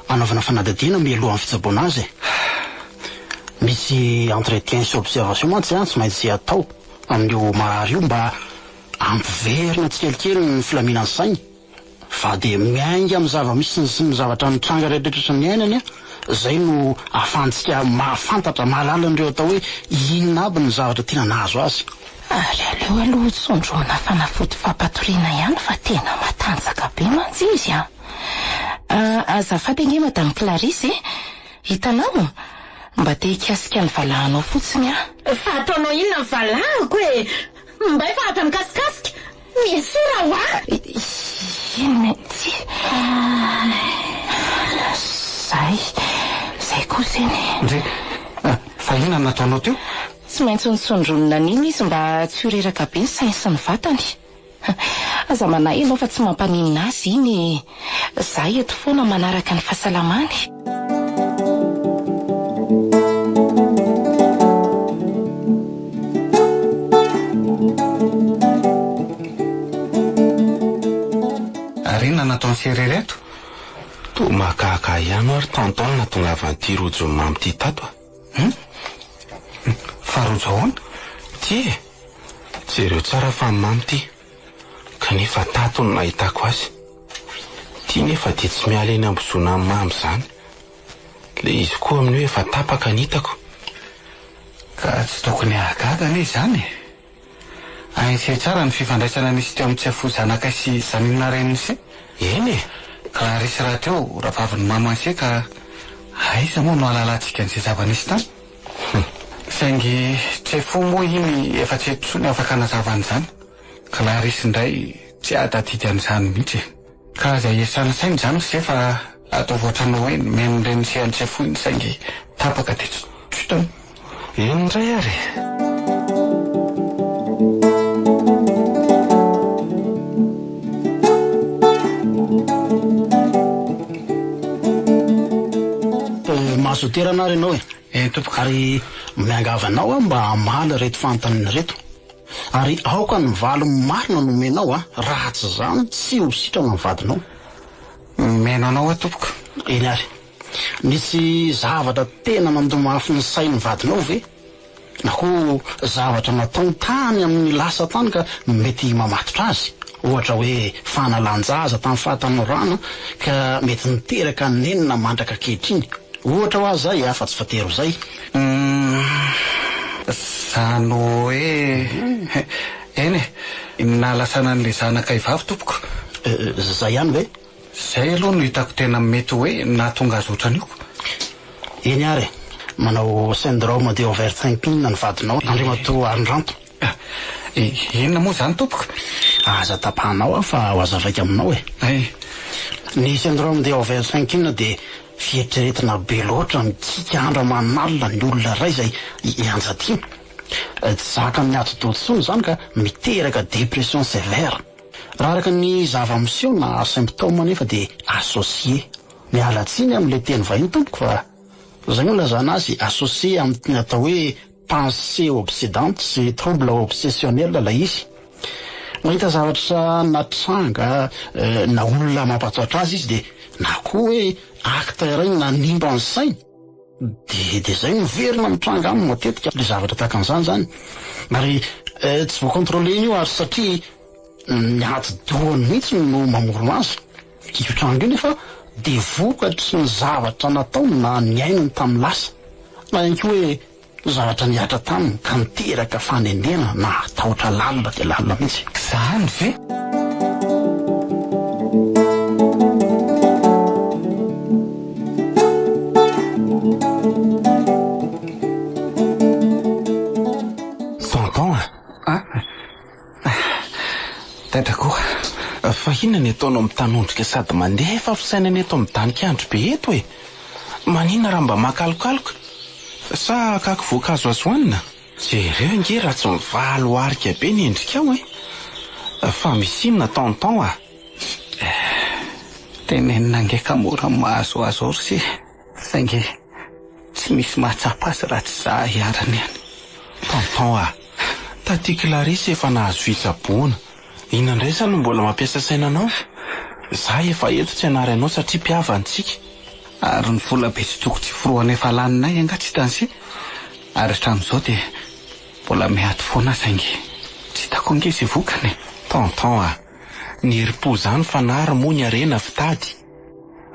hanaovana fanadihadiana mialohan'ny fitsaboana azy e. Misy entretien sy observation mantsy tsy maintsy atao amin'io marary io mba hampiverina tsikelikely ny filaminan'ny sainy fa dia miainga amin'ny zava-misy sy ny zavatra nitranga rehetrarehetra niainany izay no ahafahantsika mahafantatra, mahalala an'ireo atao hoe inona aby ny zavatra tena nahazo azy. Ary aleo aloha tsondrohana fanafody fampatoriana ihany fa tena matanjaka be mantsy izy an! Azafady ange Madame Clarisse e! Hitanao? Mba te hikasika ny valahanao fotsiny aho. Fa ataonao inona ny valahako e? Mba efa aza mikasikasika! Miesora hoa! Inona ity? Zay, zay kosa eny e! Ndry, fa inona no nataonao teo? Tsy maintsy notsondronina an'iny izy mba tsy ho reraka be ny sainy sy ny vatany. Aza manahy ianao fa tsy mampaninona azy iny e! Za eto foana manaraka ny fahasalamany. Ary inona no ataon'i Sere ireto? Toa mahagaga ahy ihany hoa ry tonton ny nahatongavan'ity rojo mamy ity tato a! Hum? Fa rojo ahoana? Ty e! Jereo tsara fa mamy ty. Kanefa tato no nahitako azy. Ty nefa dia tsy miala eny ambozona amin'ny mamy izany. Le izy koa amin'io efa tapaka ny hitako. Ka tsy tokony hahagaga anie izany e! Haintsika tsara ny fifandraisana nisy teo amin'i Tsiafoy zanakay sy Janina renin'i Se. Eny e! Clarisse rahateo rahavavin'i maman'i Se ka aiza moa no hahalalantsika an'izay zava-nisy tany? Saingy Tsiafoy moa iny efa tsy eto intsony afaka hanazava an'izany. Clarisse indray tsy hahatadidy an'izany mihitsy e! Ka aza iasana saina izany ry Se fa ataovy ohatran'ny hoe nomen'ny renin'i Se an'i Tsiafoy iny saingy tapaka dia tsy hitany. Eny indray ary e! Mahazo toerana ary ianao e. Eny tompoko. Ary miangavy anao aho mba hamaly ireto fanontaniana ireto. Ary aoka ny valiny marina no omenao a, raha tsy izany tsy ho sitrana ny vadinao. Mihaino anao aho tompoko. Eny ary. Nisy zavatra tena nandoa mafy ny sain'ny vadinao ve? Na koa zavatra nataony tany amin'ny lasa tany ka mety mamatotra azy? Ohatra hoe fanalan-jaza tamin'ny fahatanorana ka mety niteraka nenina mandraka ankehitriny. Ohatra hoa zay a, fa tsy voatery ho zay. Humm, zany hoe, eny e, ny nahalasana an'ilay zanakay vavy tompoko. Zay ihany ve? Zay aloha no hitako tena mety hoe nahatonga azy ohatran'io ko. Eny ary e, manao syndrome de overthinking ny vadinao Andriamatoa Arindranto. Inona moa izany tompoko? Aza tapahanao aho fa ho azavaiko aminao e. Hay. Ny syndrome de overthinking dia fieritreretina be loatra mikiky andro aman'alina ny olona iray izay ianjadiana. Tsy zakan'ny atidoha intsony izany ka miteraka dépression sévère. Raha araka ny zava-miseho na symptôme anefa dia associé. Miala tsiny amin'ilay teny vahiny tompoko fa izay moa ilazana azy associé amin'ny atao hoe pensée obsédante sy trouble obsessionnel ilay izy. Mahita zavatra na tranga na olona mampatahotra azy izy dia na koa hoe acte iray nanimba ny sainy dia dia izay miverina mitranga aminy matetika ilay zavatra tahaka an'izany izany ary tsy voa-contrôler-ny io ary satria ny atidohany mihitsy no mamorona azy. Io tranga io nefa dia vokatry ny zavatra nataony na niainany tamin'ny lasa na ihany koa hoe Zavatra nihatra taminy ka niteraka fanenena na tahotra lalina dia lalina mihitsy. Izany ve? Tonton a! Ah! Taitra koa. Fa inona ny ataonao mitanondrika sady mandefa fisainana eto midanik'andro be eto e? Maninona raha mba maka alokaloka? Sa akaky voankazo azo hohanina? Jereo ange raha tsy mivalo arika be ny endrikao e! Fa misy inona tonton a? Tenenina ange ka mora mahazoazo ao ry se. Saingy tsy misy mahatsapa azy raha tsy za iharany ihany. Tonton a! Taty Clarisse efa nahazo fitsaboana. Inona indray izany no mbola mampiasa saina anao? Za efa eto tsy hanary anao satria mpihavana tsika. Ary ny vola be tsy toko tsy forohana efa laninay angaha tsy hitan'i se? Ary hatramin'izao dia mbola miady foana saingy tsy hitako ange izay vokany e! Tonton a! Ny herim-po izany fanary moa ny harena fitady.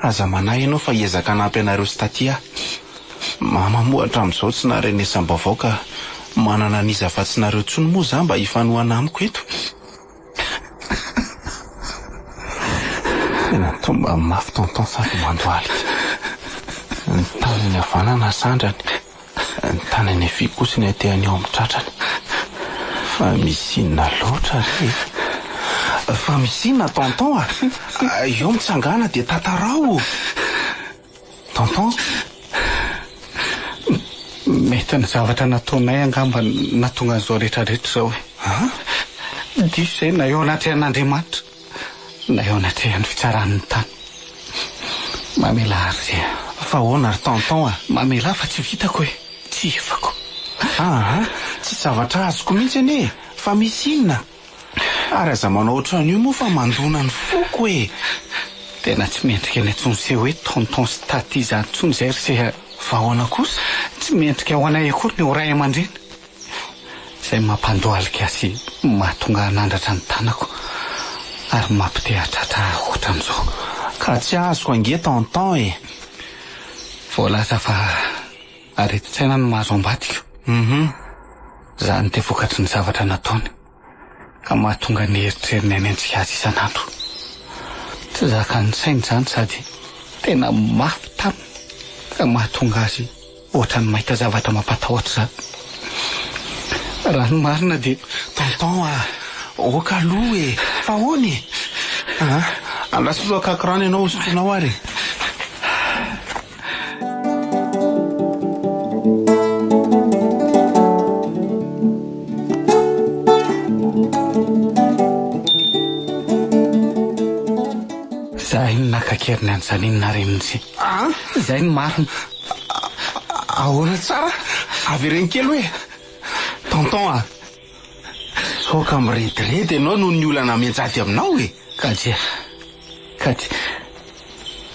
Aza manahy ianao fa hiezaka hanampy anareo sy taty aho. Mama moa hatramin'izao tsy naharenesam-baovao ka manana an'iza afa-tsy nareo intsony moa za mba hifanohana amiko eto. Tena. Tombany mafy tonton sady mandohalika. Ny tanany havanana asandrany, ny tanany havia kosa ny atehany eo amin'ny tratrany. Fa misy inona loatra re e? Fa misy inona tonton a? Eo mitsangàna dia tantarao. Tonton? Mety ny zavatra nataonay angamba no nahatonga an'izao rehetra rehetra izao e. An? Diso izay na eo anatrehan'Andriamanitra na eo anatrehan'ny fitsaran'ny tany. Mamelà ahy ry se a. Fa ahoana ry tonton a? Mamelà fa tsy vitako e. Tsy efako. Aa, tsy zavatra azoko mihitsy anie e! Fa misy inona? Ary aza manao ohatran'io moa fa mandona ny foko e! Tena tsy mendrika ny antsoin'i se hoe tonton sy taty izany intsony izay ry se a! Fa ahoana kosa? Tsy mendrika ho anay akory ny ho ray aman-dreny. Izay mampandohalika sy mahatonga hanandratra ny tanako ary mampiteha-tratra ahy ohatran'izao. Ka tsy azoko ange tonton e! Voalaza fa aretin-tsaina no mahazo ambadiko. Hum. Izany dia vokatry ny zavatra nataony ka mahatonga ny eritreriny hanenjika azy isan'andro. Tsy zakan'ny sainy izany sady tena mafy taminy ka mahatonga azy ohatran'ny mahita zavatra mampatahotra izany. Raha ny marina dia. Tonton a! Ok aloha e! Fa ahoana e? Aa! Andraso aloha akako rano ianao hosotroinao ary e! Zay no naka an-keriny an'i Janine Narenjy. An? Izay no marina. Ahoana tsara? Avereno kely hoe. Tonton a! Sao ka mirediredy ianao noho ny olana mianjady aminao e! Kadia. Kadia.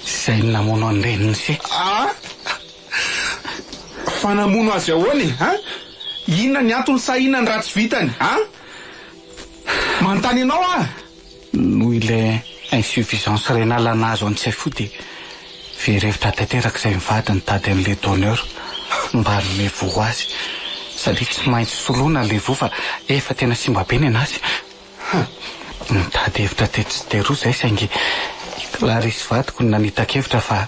Izay no namono an'i reniny se. An? Fa namono azy ahoana e? An? Inona ny antony sa inona ny ratsy vitany? An? Manontany anao aho! Noho ilay insuffisance rénale nahazo an'i Tsiafoy dia very hevitra tanteraka izay mivady nitady an'ilay donneur mba hanome voa ho azy satria tsy maintsy soloina ilay voa fa efa tena simba be ny an'azy. Nitady hevitra tetsy sy teroa izay saingy i Clarisse vadiko no nanita-kevitra fa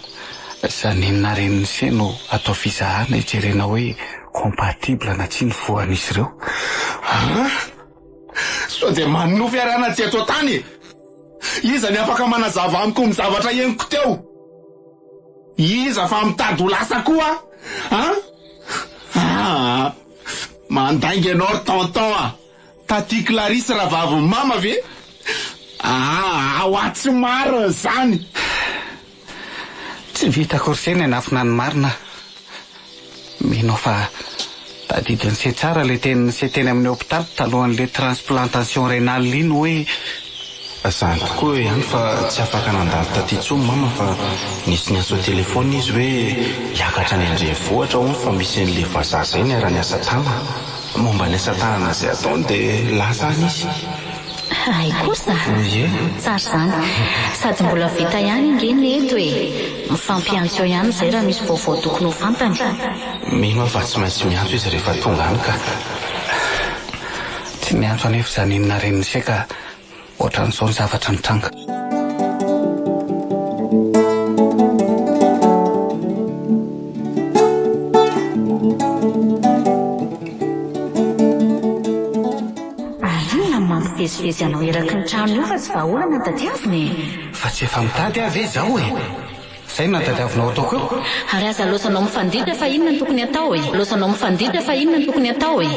Janine renin'i Se no atao fizahana hijerena hoe compatible na tsia ny voan'izy ireo. An! Sao dia manonofy ary aho na tsy eto an-tany e! Iza ny afaka manazava amiko ny zavatra henoko teo? Iza fa mitady ho lasa koa an? Aa! Mandainga ianao ry tonton a! Taty Clarisse rahavavin'i mama ve? Aa! Hoa tsy marina izany! Tsy vitako ry se ny hanafina ny marina. Mino aho fa tadidin'i se tsara ilay tenin'i se teny amin'ny hopitaly talohan'ilay transplantation rénale iny hoe. Zany tokoa ihany fa tsy afaka nandalo taty intsony mama fa nisy niantso an-telefaonina izy hoe hiakatra any an-drenivohitra hono fa misy an'ilay vazaha izay niara-niasa taminy. Momba ny asa tanana izay ataony dia lasa any izy. Hay kosa! Ie. Tsara izany. Sady mbola vita ihany ange ny eto e! Mifampiantso eo ihany izay raha misy vaovao tokony ho fantany. Mino aho fa tsy maintsy miantso izy rehefa tonga any ka. Tsy niantso anefa izany inona ren'ise ka ohatran'izao ny zavatra nitranga. Ary inona no mampivezivezy anao eraky ny trano io fa tsy vahaolana no tadiavina e? Fa tsy efa mitady aho ve izao e? Izay no tadiavinao ataoko eo? Ary aza laozanao mifanditra fa inona no tokony atao e? Laozanao mifanditra fa inona no tokony atao e?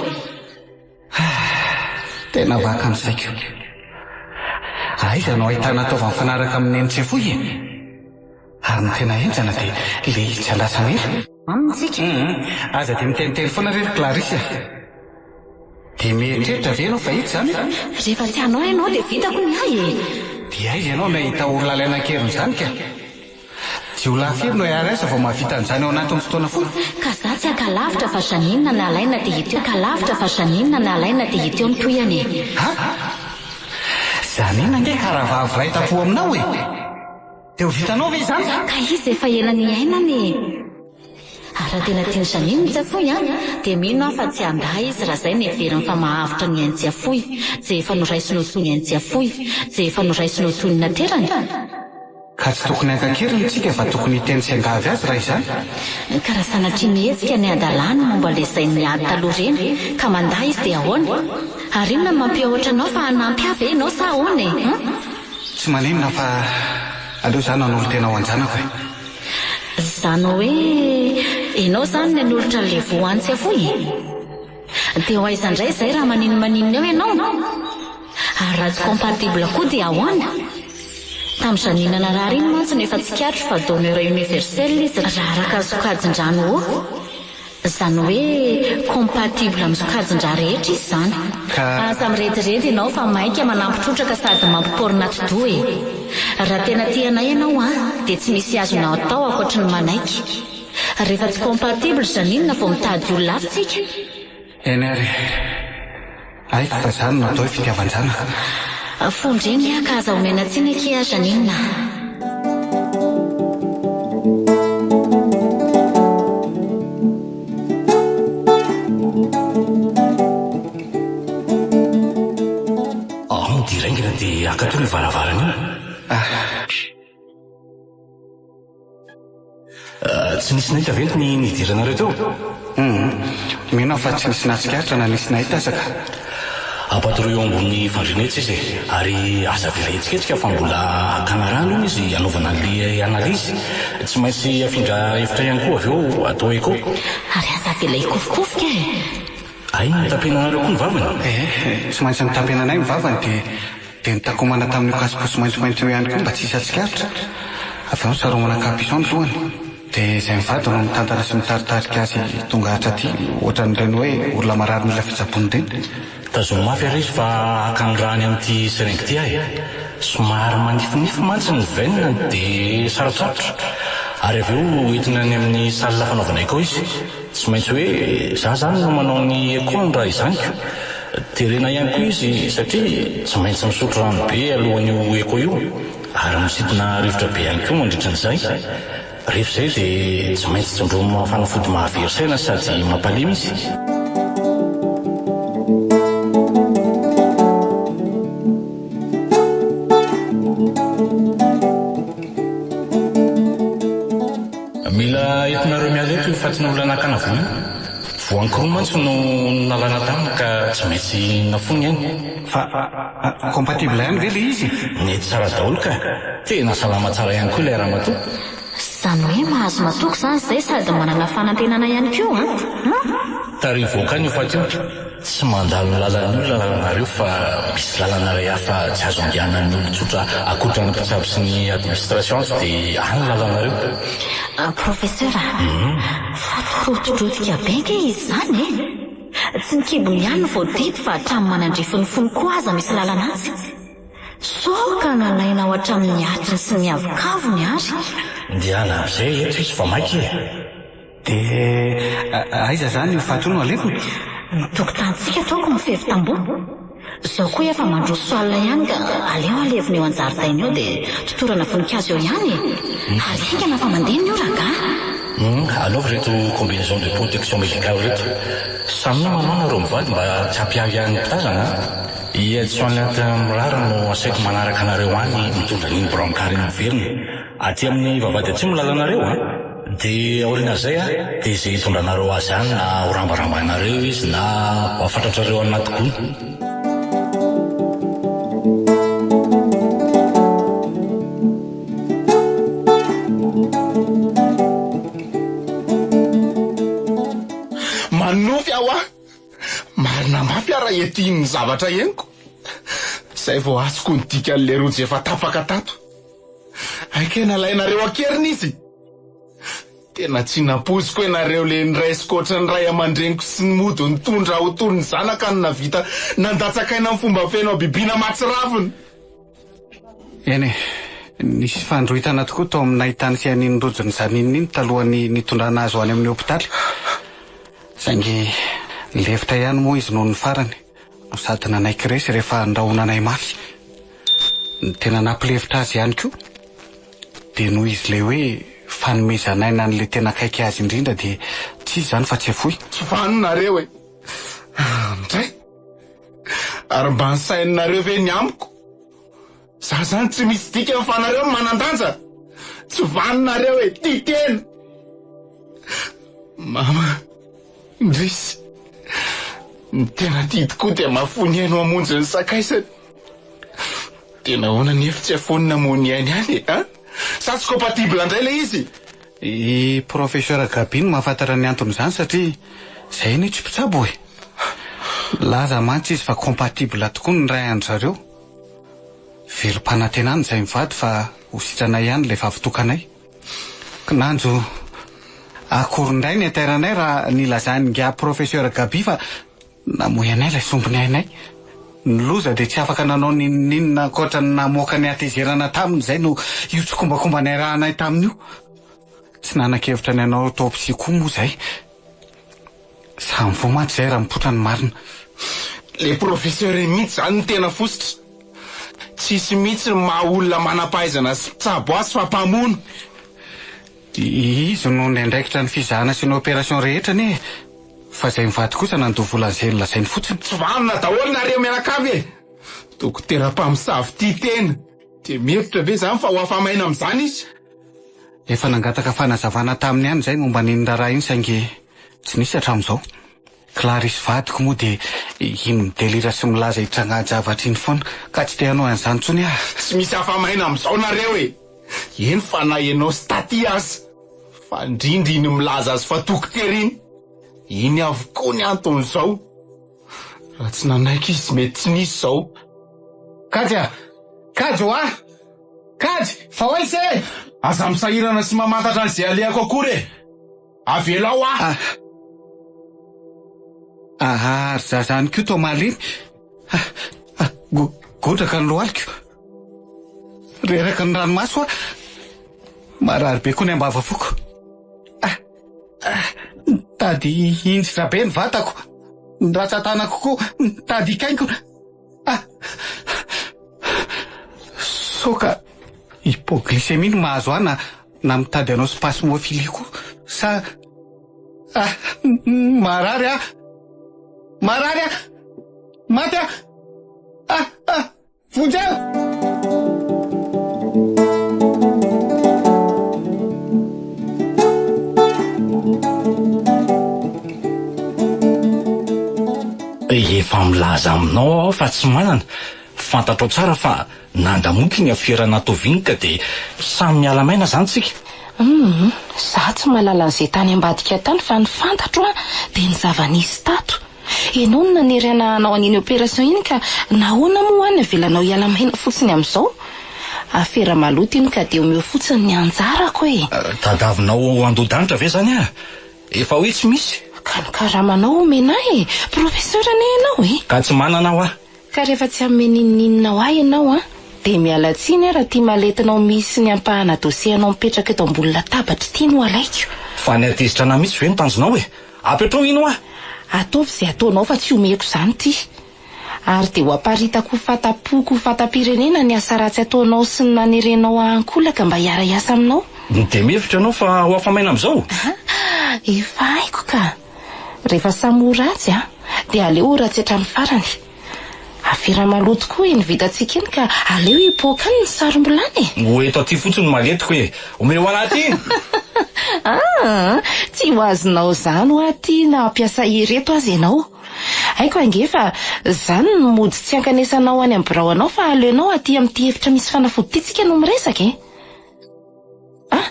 Tena vaka ny saiko. Aiza no ahitana taova mifanaraka amin'ny nen'i Tsefoy e? Ary ny tena henjana dia le izy tsy andrasana ela. Aminy tsika. Hum, aza dia miteniteny foana re ry Clarisse a! Dia mieritreritra ve ianao fa hita izany e? Rehefa tsy hanao ianao dia vitako ny ahy e! Dia aiza ianao no hahita olona alaina an-keriny izany ka? Jiolahy firy no IRS vao mahavita an'izany ao anatin'ny fotoana fohy? Ka za tsy haka lavitra fa Jeanine na alaina dia hita eo ka lavitra fa Jeanine na alaina dia hita eo ny tohiny e! Ha? Jeanine ange ka rahavavy iray tampo aminao e! Dia ho vitanao ve izany? Ka izy efa ela niainana e! Ary raha tena tian'i Jeanine ny Tsiafoy an, dia mino aho fa tsy handà izy raha izay no heveriny fa mahavotra ny ain'i Tsiafoy, izay efa noraisiny ho toy ny ain'i Tsiafoy, izay efa noraisiny ho toy ny naterany. Ka tsy tokony haka an-keriny isika fa tokony hiteny sy hiangavy azy raha izany. Ka raha sanatria mihetsika ny hadalany momba ilay izay niady taloha ireny ka mandà izy dia ahoana? Ary inona no mampiahotra anao fa hanampy ahy ve ianao sa ahoana e? Hum? Tsy maninona fa aleo izaho nanolo-tena ho an-janako e. Izany hoe ianao izany ny hanolotra an'ilay voa any Tsiafoy e? Dia ho aiza indray izay raha maninomaninona eo ianao? Ary raha tsy compatible koa dia ahoana? Tamin'i Janine narary iny mantsy no efa tsikaritro fa donneur universel izy raha araka ny sokajin-drà no O. Izany hoe compatible amin'ny sokajin-drà rehetra izy izany. Ka. Aza mirediredy ianao fa maika manampy trotraka sady mampiporina atidoha e! Raha tena tia anay ianao an, dia tsy misy azonao atao ankoatry ny manaiky. Rehefa tsy compatible Janine vao mitady olona hafa tsika. Eny ary e. Haiko fa izany no atao hoe fitiavan-janaka. Fon-dreny aho ka aza omena tsiny akia Janine a. Ao dia raingina dia akatony io varavarana io. Ah. Tsy nisy nahita ve ny nidiranareo teo? Hum. Mino aho fa tsy nisy nahatsikaritra na nisy nahita aza ka. Ampatoroy eo ambony fandriana etsy izy e! Ary aza avela hihetsiketsika fa mbola hakana rano iny izy hanaovana an'ilay analyse. Tsy maintsy afindra efitra ihany koa avy eo atao echo. Ary aza avela hikofikofoka e! Hay notapenanareo koa ny vavany? Ee, tsy maintsy notapenanay ny vavany dia Dia notakomana tamin'io kasiposy maitsomaitso io ihany koa mba tsy hisy hatsikaritra. Avy eo nosaromana capuchon ny lohany. Dia izay mivady no mitantana sy mitaritarika azy tonga hatraty, ohatran'ireny hoe olona marary mila fitsaboana ireny. Tazomy mafy ary izy fa haka ny rany amin'ity seringue ity aho e! Somary manifinify mantsy ny veine-ny dia sarotsarotra. Ary avy eo entina any amin'ny salle fanaovana echo izy. Tsy maintsy hoe za zany no manao ny echo-ny raha izany ko. Terena ihany koa izy satria tsy maintsy misotro rano be alohan'io echo io ary misintona rivotra be ihany koa mandritra an'izay. Rehefa izay dia tsy maintsy tsindromina fanafody mahavery saina sady mampalemy izy. Mila entinareo miala eto io fatin'olona nakana vola io. Voankiroa mantsy no nalana taminy ka tsy maintsy nafoy ny ainy. Fa compatible ihany ve le izy e? Nety tsara daholo ka! Tena salama tsara ihany koa ilay ramatoa. Izany hoe mahazo matoky izany izay sady manana fanantenana ihany koa an! Tariho voaka any io faty io. Tsy mandalo ny lalan'ny olona lalanareo fa misy lalana iray hafa tsy azo andehanan'ny olon-tsotra ankoatra ny mpitsabo sy ny administration aza dia any ny lalanareo. Professeur a! Faty rotidrotika be ange izy izany e! Tsy ny kibony ihany no voadidy fa hatramin'ny manandrify ny fony koa aza misy lalana atsy. Sao ka nalaina ao hatramin'ny atiny sy ny avokavony ary. Ndehana amin'izay eto izy fa maika e! Dia aiza izany io faty io no alevina? Ny tokotanintsika ataoko mifefy tamboho. Izao koa efa mandroso alina ihany ka aleo alevina eo an-jaridaina eo dia totorana voninkazo eo ihany e! Ary haingana fa mandeha ny ora angaha? Humm, anaovy ireto combinaison de protection médicale ireto. Samia manao nareo mivady mba tsy hampiahiahy ny mpitazana a! I aide-soignante mirary no asaiko manaraka anareo any mitondra an'iny brancard iny miverina. Aty amin'ny vavahady atsimo ny lalanareo a! Dia aorianan'izay a, dia izay hitondranareo azy any na ho rambarambainareo izy na ho afatratrareo any anaty gony. Manofy aho ah! Marina mafy aho raha ety ny zavatra henoko. Izay vao azoko ny dikan'ilay rojo efa tapaka tato. Hay kay nalainareo an-keriny izy! Tena tsy nampoiziko ianareo le niraisiko ohatran'ny ray aman-dreniko sy ny mody nitondra ho toy ny zanaka no navita nandatsaka aina amin'ny fomba feno habibiana mahatsiravina. Eny e, nisy fandrohitana tokoa tao amin'ny nahitany fianian'ny rojon'i Janine iny talohan'ny nitondrana azy ho any amin'ny hopitaly. Saingy nilefitra ihany moa izy noho ny farany, no sady nanaiky resy rehefa nirahonanay mafy. Ny tena nampilefitra azy ihany koa dia noho izy ilay hoe fanomezan'aina an'ilay tena akaiky azy indrindra dia tsy iza izany fa tsy afoy. Tsy vanona nareo e! Ndray! Ary mba nisaininareo ve ny amiko? Za zany tsy misy dikany fa nareo no manan-danja! Tsy vanonareo e! Tia tena! Mama, indrisy! Ny tena tia tokoa dia mahafoy ny ainy ho hamonjy ny sakaizany. Tena ahoana anefa tsy afoiny ny namoy ny ainy ihany e? An? Sa tsy compatible indray ilay izy? I Professeur Gaby no mahafantatra ny anton'izany satria izay anie tsy mpitsabo e! Nilaza mantsy izy fa compatible tokoa ny ray an-dry zareo. Velom-panantenana izahay mivady fa ho sitrana ihany ilay vavitokanay. Kinanjo, akory indray ny hatairanay raha nilazan'ingahy Professeur Gaby fa namoy anay ilay sombiny ainay. Ny loza dia tsy afaka nanao n'inon'inona ankoatra ny namoaka ny hatezerana taminy izay no io tsikombakomba niarahanay taminy io. Tsy nanan-kevitra ny hanao autopsie koa moa izahay. Samy voa mantsy izay raha mipoitra ny marina. Le professeur iny mihitsy zany no tena fositra. Tsisy mihitsy ny maha olona manam-pahaizana sy mpitsabo azy fa mpamono. Izy no niandraikitra ny fizahana sy ny opération rehetra anie e! Fa izay mivady kosa nandoa vola an'izay nolazainy fotsiny. Tsy vanona daholo nareo mianakavy e! Dokotera mpamosavy tia tena. Dia mihevitra ve izany fa ho afa-maina amin'izany izy? Efa nangataka fanazavana taminy ihany izahay momba an'iny raharaha iny saingy tsy nisy hatramin'izao. Clarisse vadiko moa dia iny midelira sy milaza hitrangan-javatra iny foana ka tsy te hanao an'izany intsony aho. Tsy misy afa-maina amin'izao nareo e! Eny fa na ianao sy Taty aza. Fa indrindra iny milaza azy fa dokotera iny. Iny avokoa ny anton'izao. Raha tsy nanaiky izy mety tsy nisy izao. Kajy a! Kajy oa! Kajy! Fa ho aiza e! Aza misahirana sy mamantatra an'izay alehako akory e! Avelao aho! Ah! Ary za zany koa toa malemy. Ah! Godraka ny lohaliko. Reraka ny ranomaso aho. Marary be koa ny ambavafoko. Ah! Ah! Mitady hinjitra be ny vatako. Ny ratsan-tanako koa mitady hikainkona. Ah! Sao ka hypoglycémie no mahazo ahy na na mitady hanao spasmophilie koa sa ah! Marary aho! Marary aho! Maty aho! Ah! Ah! Vonjeo! Efa milaza aminao aho fa tsy manana. Fantatrao tsara fa nandamoky ny afera Natoviny ka dia samy miala maina izany tsika. Humm, za tsy mahalala an'izay tany ambadika tany fa ny fantatro an dia ny zava-nisy tato. Ianao no nanery ana hanao an'iny opération iny ka nahoana moa aho no avelanao hiala maina fotsiny amin'izao? Afera maloto iny ka dia omeo fotsiny ny anjarako e! Tadavinao handoa-danitra ve izany aho? Efa hoe tsy misy. Ka ny karamanao omena ahy e! Professeur anie ianao e! Ka tsy manana aho. Ka rehefa tsy hanome n'inon'inona ho ahy ianao an, dia miala tsiny aho raha ity maletinao misy ny ampahana dossier anao mipetraka eto ambony latabatra ity no alaiko. Fa ny hatezitra anah mihitsy ve no tanjonao e? Apetrao iny hoa! Ataovy izay ataonao fa tsy omeko izany ity. Ary dia ho aparitako ho fata-poko ho fata-pirenena ny asa ratsy ataonao sy ny nanerenao ahy ankolaka mba hiara-hiasa aminao. Dia mihevitra ianao fa ho afa-maina amin'izao? Efa haiko ka! Rehefa samy ho ratsy an, dia aleo ho ratsy hatramin'ny farany. Afera maloto koa iny vitantsika iny ka aleo hipoaka any ny sarom-bilany e! Ho eto aty fotsiny ny maletiko e! Omeo anah aty! Aa! Tsy ho azonao izany hoa aty na hampiasa ireto aza ianao. Haiko ange fa izany no mody tsy hankanesanao any amin'ny birao anao fa aleonao aty amin'ity efitra misy fanafody ity tsika no miresaka e! Ah!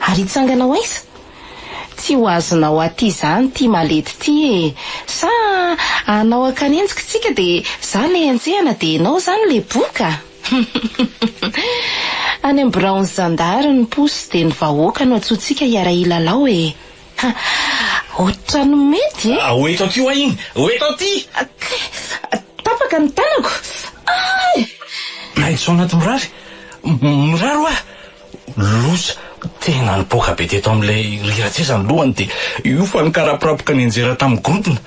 Ary hitsangana ho aiza? Tsy ho azonao aty izany ity malety ity e! Sa hanao ankanenjika tsika dia za le enjehana dia enao izany le boka? Any amin'ny biraon'ny zandary ny posy dia ny vahoaka no antsointsika hiara-hilalao e! Ha! Ohatran'ny mety e! Ho eto aty hoa iny! Ho eto aty! Kay! Tapaka ny tanako! Ay! Naiditra ao anaty mirary! Mirary hoa! Loza! Tena nipoaka be teto amin'ilay riran-tseza ny lohany dia io fa nikaraporapoka nianjera tamin'ny gorodona.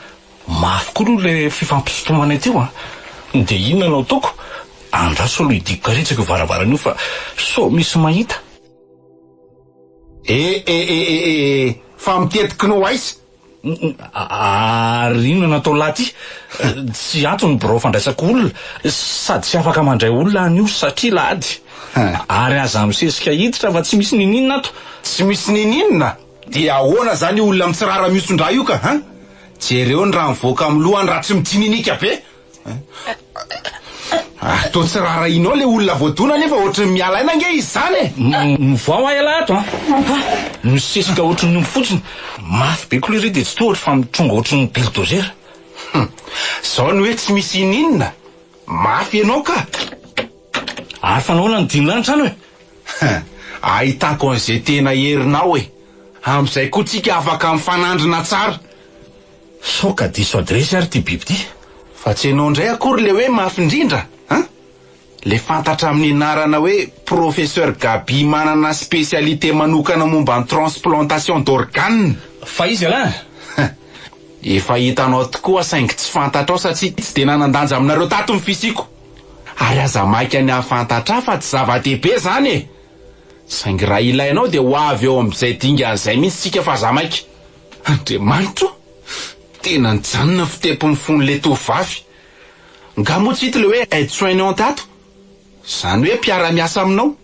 Mafy koa aloha ilay fifampisintomana teo an! Dia inona no ataoko? Andraso aloha hidiako karetsaka io varavarana io fa sao misy mahita. Eh eh eh eh eh fa mitety kno aiza? Ary inona no atao lahy ty? Tsy ato ny birao fandraisako olona sady tsy afaka mandray olona anio satria lahady. Ary aza misesika hiditra fa tsy misy niniana ato. Tsy misy niniana? Dia ahoana izany io olona mitsirara mihoson-drà io ka an? Jereo ny rà mivoaka amin'ny lohany raha tsy mitsininika be. Ah, toa tsy raharahianao ilay olona voadona nefa ohatry ny miala aina ange izy izany e! Mivoaha hoa ialahy ato an! Ha! Misesika ohatry ny omby fotsiny. Mafy be koa lery dia tsy tohatra fa mitronga ohatry ny bulldozer. Hum! Izao ny hoe tsy misy ininona? Mafy ianao ka! Ary fa nahoana no dimy lahy ny trano e? Hum! Ahitako an'izay tena herinao e! Amin'izay koa tsika afaka mifanandrina tsara. Sao ka diso adiresy ary ity biby ity? Fa tsy ianao indray akory ilay hoe mafy indrindra an! Ilay fantatra amin'ny anarana hoe Professeur Gaby manana spécialité manokana momba ny transplantation d'organes. Fa iza ialahy? Efa hitanao tokoa saingy tsy fantatrao satria tsy dia nanan-danja aminareo tato ny fisiako. Ary aza maika ny hahafantatra ahy fa tsy zava-dehibe izany e! Saingy raha ilainao dia ho avy eo amin'izay dingana izay mihitsy tsika fa aza maika. Andriamanitra o! Tena nijanona ny fitepon'ny fon'ilay tovovavy. Nga moa tsy hita ilay hoe aide soignante ato? Izany hoe mpiara-miasa aminao.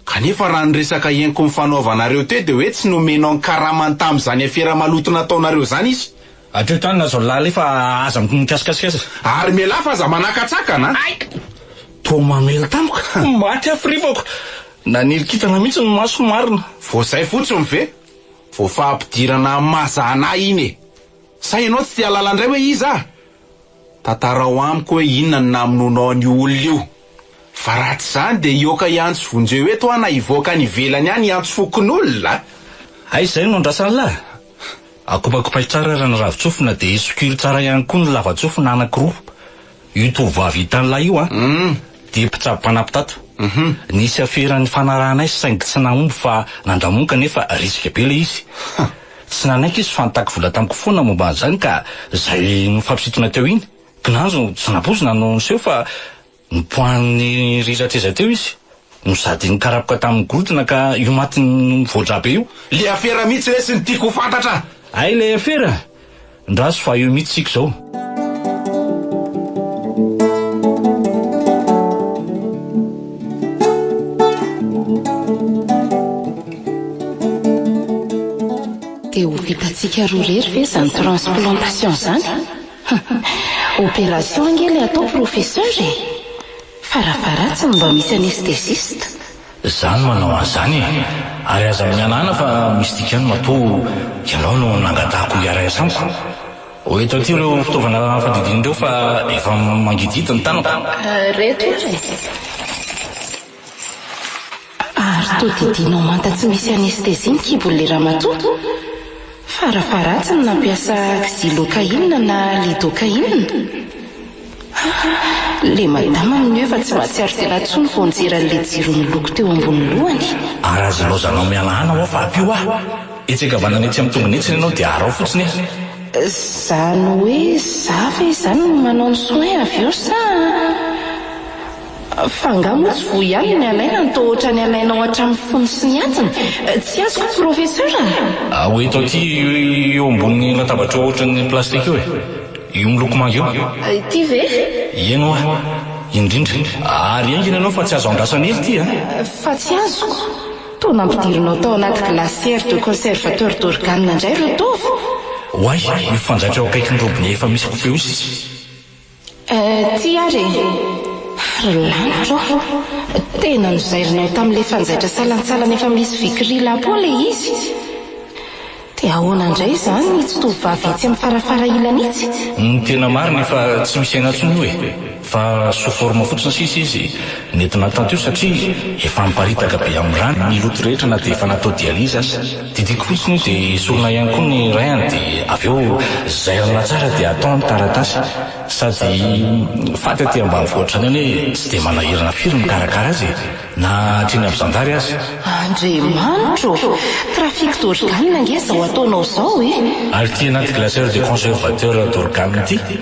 Kanefa raha ny resaka henoko nifanaovanareo teo dia hoe tsy nomenao ny karamany tamin'izany afera maloto nataonareo izany izy. Hatreo tany na zao lahy fa aza mikasikasika azy. Ary mialà fa aza manakatsakana a! Hay! Toa mamely tampoka. Maty aho firifako. Naniry kintana mihitsy ny masoko marina. Vao izay fotsiny ve? Vao fampidirana amin'ny maha zana ahy iny e! Sa ianao tsy te hahalala indray hoe iza aho? Tantarao amiko hoe inona no namonoanao an'io olona io. Fa raha tsy izany dia hihoaka hiantso vonjeo eto aho na hivoaka any ivelany any hiantso fokonolona a! Hay izay no andrasan'lah! Akopakopay tsara raha ny ravin-tsofina dia sokiro tsara ihany koa ny lava-tsofina anankiroa. Io tovovavy hitan'lah io an! Dia mpitsabo mpanampy tato. Nisy afera nifanarahanay saingy tsy nahomby fa nandamoaka nefa risque be ilay izy. Tsy nanaiky izy fa nitaky vola tamiko foana momba an'izany ka izay nifampisintona teo iny. Kinanjo tsy nampoizina no niseho fa nipoahan'ny rirateza teo izy no sady nikarapoka tamin'ny gorodona ka io maty nivoa-drà be io. Le afera mihitsy lesy no tiako ho fantatra! Hay ilay afera! Ndraso fa eo mihitsy tsika izao. Dia ho vitantsika roa irery ve izany transplantation izany? Opération ange ilay atao professeur e! Farafaharatsiny mba misy anesthésiste. Za no manao an'izany e! Ary aza mihanahana fa misy dikany matoa ianao no nangatahako hiara-hiasa amiko. Ho eto aty ireo fitaovana fandidiana ireo fa efa mangidihidy ny tanako. Reto ary e! Ary toa didianao manta tsy misy anesthésie ny kibon'ilay ramatoa? Farafaharatsiny nampiasa xylocaïne na lidocaïne? Le madama amin'io efa tsy mahatsiaro tena intsony vao nijery an'le jiro miloko teo ambony lohany. Ary aza ilaozanao mihanahana hoa fa ampio aho. Etsy ankavanana etsy amin'ny tongony etsy ianao dia araho fotsiny e. Zany hoe za ve izany no manao ny soin avy eo sa? Fa angaha moa tsy voa ihany ny alaina no toa ohatran'ny alainao hatramin'ny fony sy ny atiny? Tsy azoko professeur a! Ho eto aty eo ambonin'ny latabatra eo ohatran'ny plastique io e! Io miloko manga io. Ity ve? Eny hoa! Indrindra. Ary haingana ianao fa tsy azo andrasana ela ity a! Fa tsy azoko. Toa nampidirinao tao anaty glacière de conservateur d'organes indray ireo taova? Oay! Io fanjaitra eo akaikin'ny robinet efa misy coupe io sisa. Eh, ty ary e! Ry lanitra ô! Tena nozairinao tamin'ilay fanjaitra salantsalany efa misy vicryl po ilay izy. Dia ahoana indray izany itsy tovovavy itsy amin'ny farafara ilany itsy? Ny tena marina efa tsy misy aina intsony io e! Fa sous forme fotsiny sisa izy nentina tato io satria efa miparitaka be amin'ny rà ny loto rehetra na dia efa natao dialyse aza. Didiako fotsiny io dia esorina ihany koa ny rein dia avy eo zairina tsara dia atao ny taratasy. Sady faty aty ambanivohitra any anie tsy dia manahirana firy ny mikarakara azy e! Na hatreny amin'ny zandary aza. Andriamanitro ô! Trafic d'organes ange izao ataonao izao e! Ary ity anaty glacière de conservateur d'organes ity,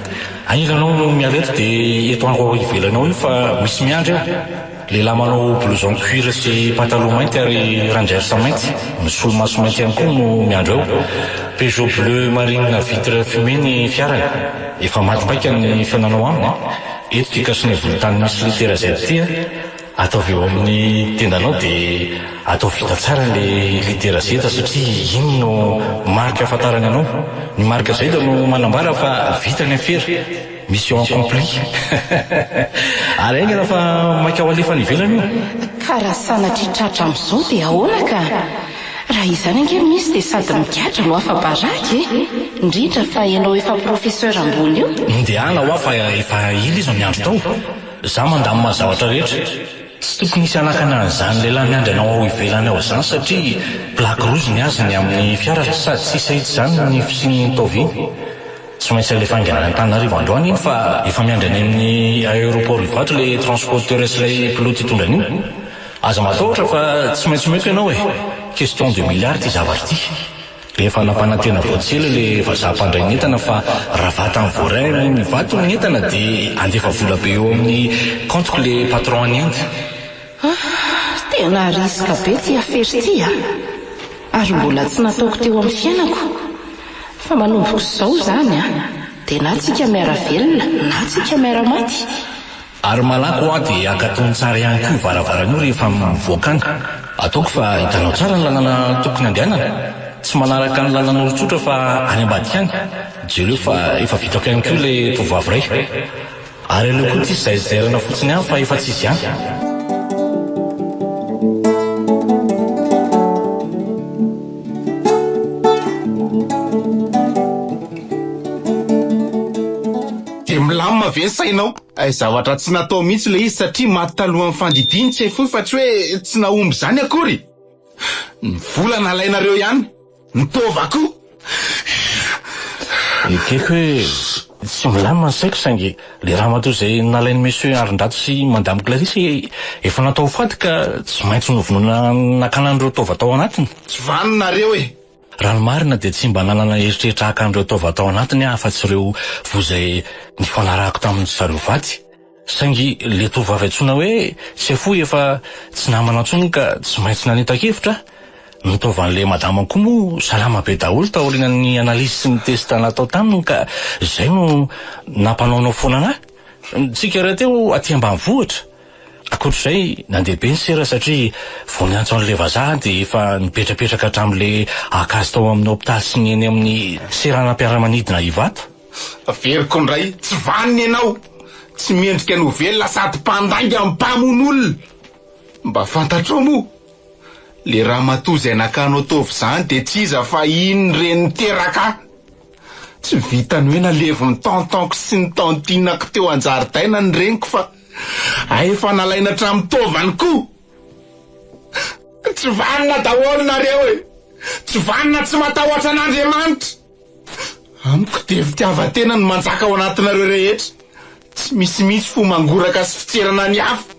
aiza ianao no miala eto dia eto ango ivelany ao io fa misy miandry eo. Lehilahy manao blouson cuir sy pataloha mainty ary rangers mainty, misolomaso mainty ihany koa no miandry ao. Peugeot bleu marine vitre fumée ny fiarany. Efa maty paika ny fihaonanao aminy. Eto ity kasone volontany misy litera Z ity a. Ataovy eo amin'ny tendanao dia ataovy vita tsara ilay litera Z satria iny no marika ahafantarany anao. Ny marika Z no manambara fa vita ny afera. Mission accomplie. Ary haingana fa maika ho alefa any ivelany io. Ka raha sanatria tratra amin'izao dia ahoana ka? Raha izany ange misy dia sady migadra no afa-baraka e! Indrindra fa ianao efa professeur ambony io. Ndehana hoa fa efa ela izy no niandry tao. Za mandamina zavatra rehetra. Tsy tokony hisy hanakana an'izany lehilahy miandry anao ao ivelany ao izany satria plaque rouge ny azy ny amin'ny fiara sady tsy hisy hahita izany ny fisian'ny taova iny. Tsy maintsy alefa haingana any Antananarivo androany iny fa efa miandry any amin'ny aéroport Ivato ilay transporteur sy ilay pilote hitondra an'io. Aza matahotra fa tsy maintsy omeko ianao e! Question de milliards ity zavatra ity. Efa nampanantena vao tsy ela ilay vazaha mpandray ny entana fa raha vatany voaray amin'ny vato ny entana dia handefa vola be eo amin'ny compte-ko ilay patron any Inde. Ah, tena risque be ity afera ity a! Ary mbola tsy nataoko teo amin'ny fiainako. Fa manomboka izao izany a, dia na tsika miara-velona na tsika miara-maty. Ary malaky hoa dia akatony tsara ihany koa io varavarana io rehefa mivoaka any. Ataoko fa hitanao tsara ny lalana tokony handehanana. Tsy manaraka ny lalan'olon-tsotra fa any ambadika any. Jereo fa efa vitako ihany koa ilay tovovavy iray. Ary aleo koa ity zaizairana fotsiny ihany fa efa tsy izy ihany. Dia milamina ve ny sainao? Hay zavatra tsy natao mihitsy ilay izy satria maty talohan'ny fandidiany tsy hay fohy fa tsy hoe tsy nahomby izany akory. Ny vola nalainareo ihany, ny taova koa. Ekeko hoe tsy milamina ny saiko saingy ilay ramatoa izay nalain'i Monsieur Harindrato sy Madame Clarisse efa natao ho faty ka tsy maintsy novonoina nakana an'ireo taova tao anatiny. Tsy vanona nareo e! Raha ny marina dia tsy mba nanana eritreritra haka an'ireo taova tao anatiny aho afa-tsy ireo voa izay nifanarahako tamin-dry zareo vady. Saingy ilay tovovavy antsoina hoe Sefoy efa tsy namana intsony ka tsy maintsy nanita-kevitra aho. Ny taovan'ilay madama koa moa salama be daholo taorian'ny analyse sy ny test natao taminy ka izay no nampanaonao foana an'ahy. Tsika rahateo aty ambanivohitra. Ankoatr'izay, nandeha be ny sera satria vao niantso an'ilay vazaha dia efa nipetrapetraka hatramin'ilay haka azy tao amin'ny hopitaly sy ny eny amin'ny seranam-piaramanidina Ivato. Averiko indray, tsy vanona ianao! Tsy mendrika ny ho velona sady mpandainga mpamono olona! Mba fantatrao moa? Le ramatoa izay nakanao taova izany dia tsy iza fa iny reny niteraka ahy! Tsy vitan'ny hoe nalevin'ny tonton-ko sy ny tantine-ko teo an-jaridaina ny reniko fa hay efa nalaina hatramin'ny taovany koa! Tsy vanona daholo nareo e! Tsy vanona tsy matahotra an'Andriamanitra! Amiko dia fitiavan-tena no manjaka ao anatinareo rehetra. Tsy misy mihitsy fo mangoraka sy fitserana ny hafa.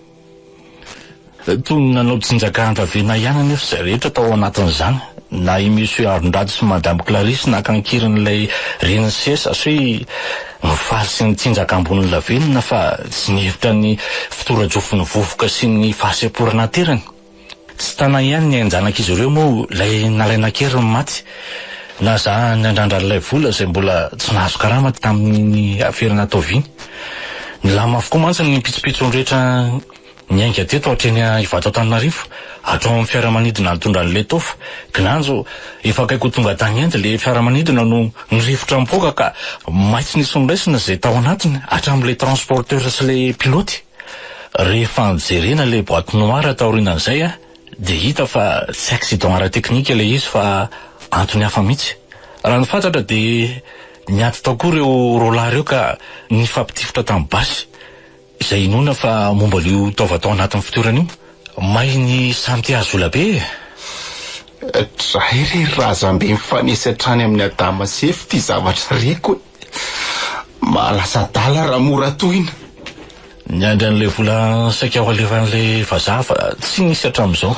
Toy ny nanao tsinjaka andravena ihany anefa izay rehetra tao anatin'izany, na i Monsieur Harondrato sy Madame Clarisse naka an-keriny ilay renin'i Sesa satria nifaly sy nitsinjaka ambonin'ny lavenona fa tsy nihevitra ny fitorajofin'ny vovoka sy ny fahasemporana aterany. Tsy tana ihany ny ain-janak'izy ireo moa ilay nalaina an-keriny maty. Na za niandrandra an'ilay vola izay mbola tsy nahazo karama tamin'iny afera natao iny. Nilamina avokoa mantsy ny pitsopitsony rehetra niainga teto hatreny Ivato Antananarivo, hatrao amin'ny fiaramanidina nitondra an'ilay tofa. Kinanjo efa akaiky ho tonga tany Inde ilay fiaramanidina no nirefotra nipoaka ka may tsy nisy noraisina izay tao anatiny hatramin'ilay transporteur sy ilay pilote. Rehefa nojerena ilay boite noire taorianan'izay dia hita fa tsy accident ara-teknika ilay izy fa antony hafa mihitsy. Raha ny fantatra dia niady tao koa ireo roalahy ireo ka nifampitifitra tamin'ny basy, izay inoana fa momba an'io taova tao anatin'ny fitoerana io. May ny samy te hahazo vola be e! Dray re ry razambe mifanesy hatrany amin'i Adama sy Eva ity zavatra reko e! Mahalasa adala raha mora tohina. Niandry an'ilay vola saika ho alefan'ilay vazaha fa tsy nisy hatramin'izao.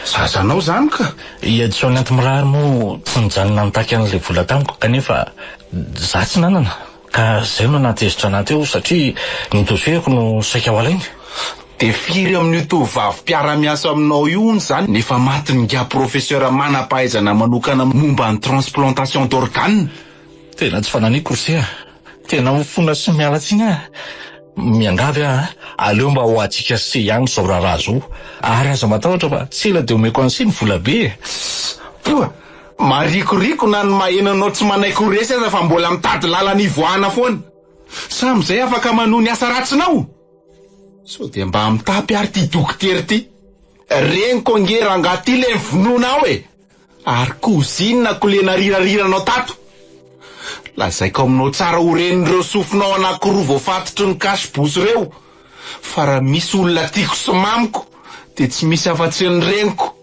Zazanao izany ka! I Edson Antimirary moa tsy nijanona nitaky an'ilay vola tamiko kanefa za tsy nanana ka izay no nahatezitra anah teo satria ny dossier-ko no saika ho alainy. Dia firy amin'io tovovavy mpiara-miasa aminao io hono izany no efa matin'ingahy professeur manam-pahaizana manokana momba ny transplantation d'organes? Tena tsy fananiko ry se a! Tena mifona sy miala tsiny aho. Miangavy aho a! Aleo mba ho antsika sy ihany izao raharaha izao. Ary aza matahotra fa tsy ela dia omeko an'i sy ny vola be e! Tss! Poa! Marikoriko na ny maheno anao tsy manaiky ho resy aza fa mbola mitady lalana hivoahana foana. Sa amin'izay afaka manohy ny asa ratsinao? Sao dia mba mitapy ary ity dokotera ity? Reniko ange rangahy ity le vonoina ao e! Ary cousine-ko le narirariranao tato. Lazaiko aminao tsara ho ren'ireo sofinao anankiroa voafatotry ny cache bouche ireo fa raha misy olona tiako sy mamiko dia tsy misy afa-tsy ny reniko.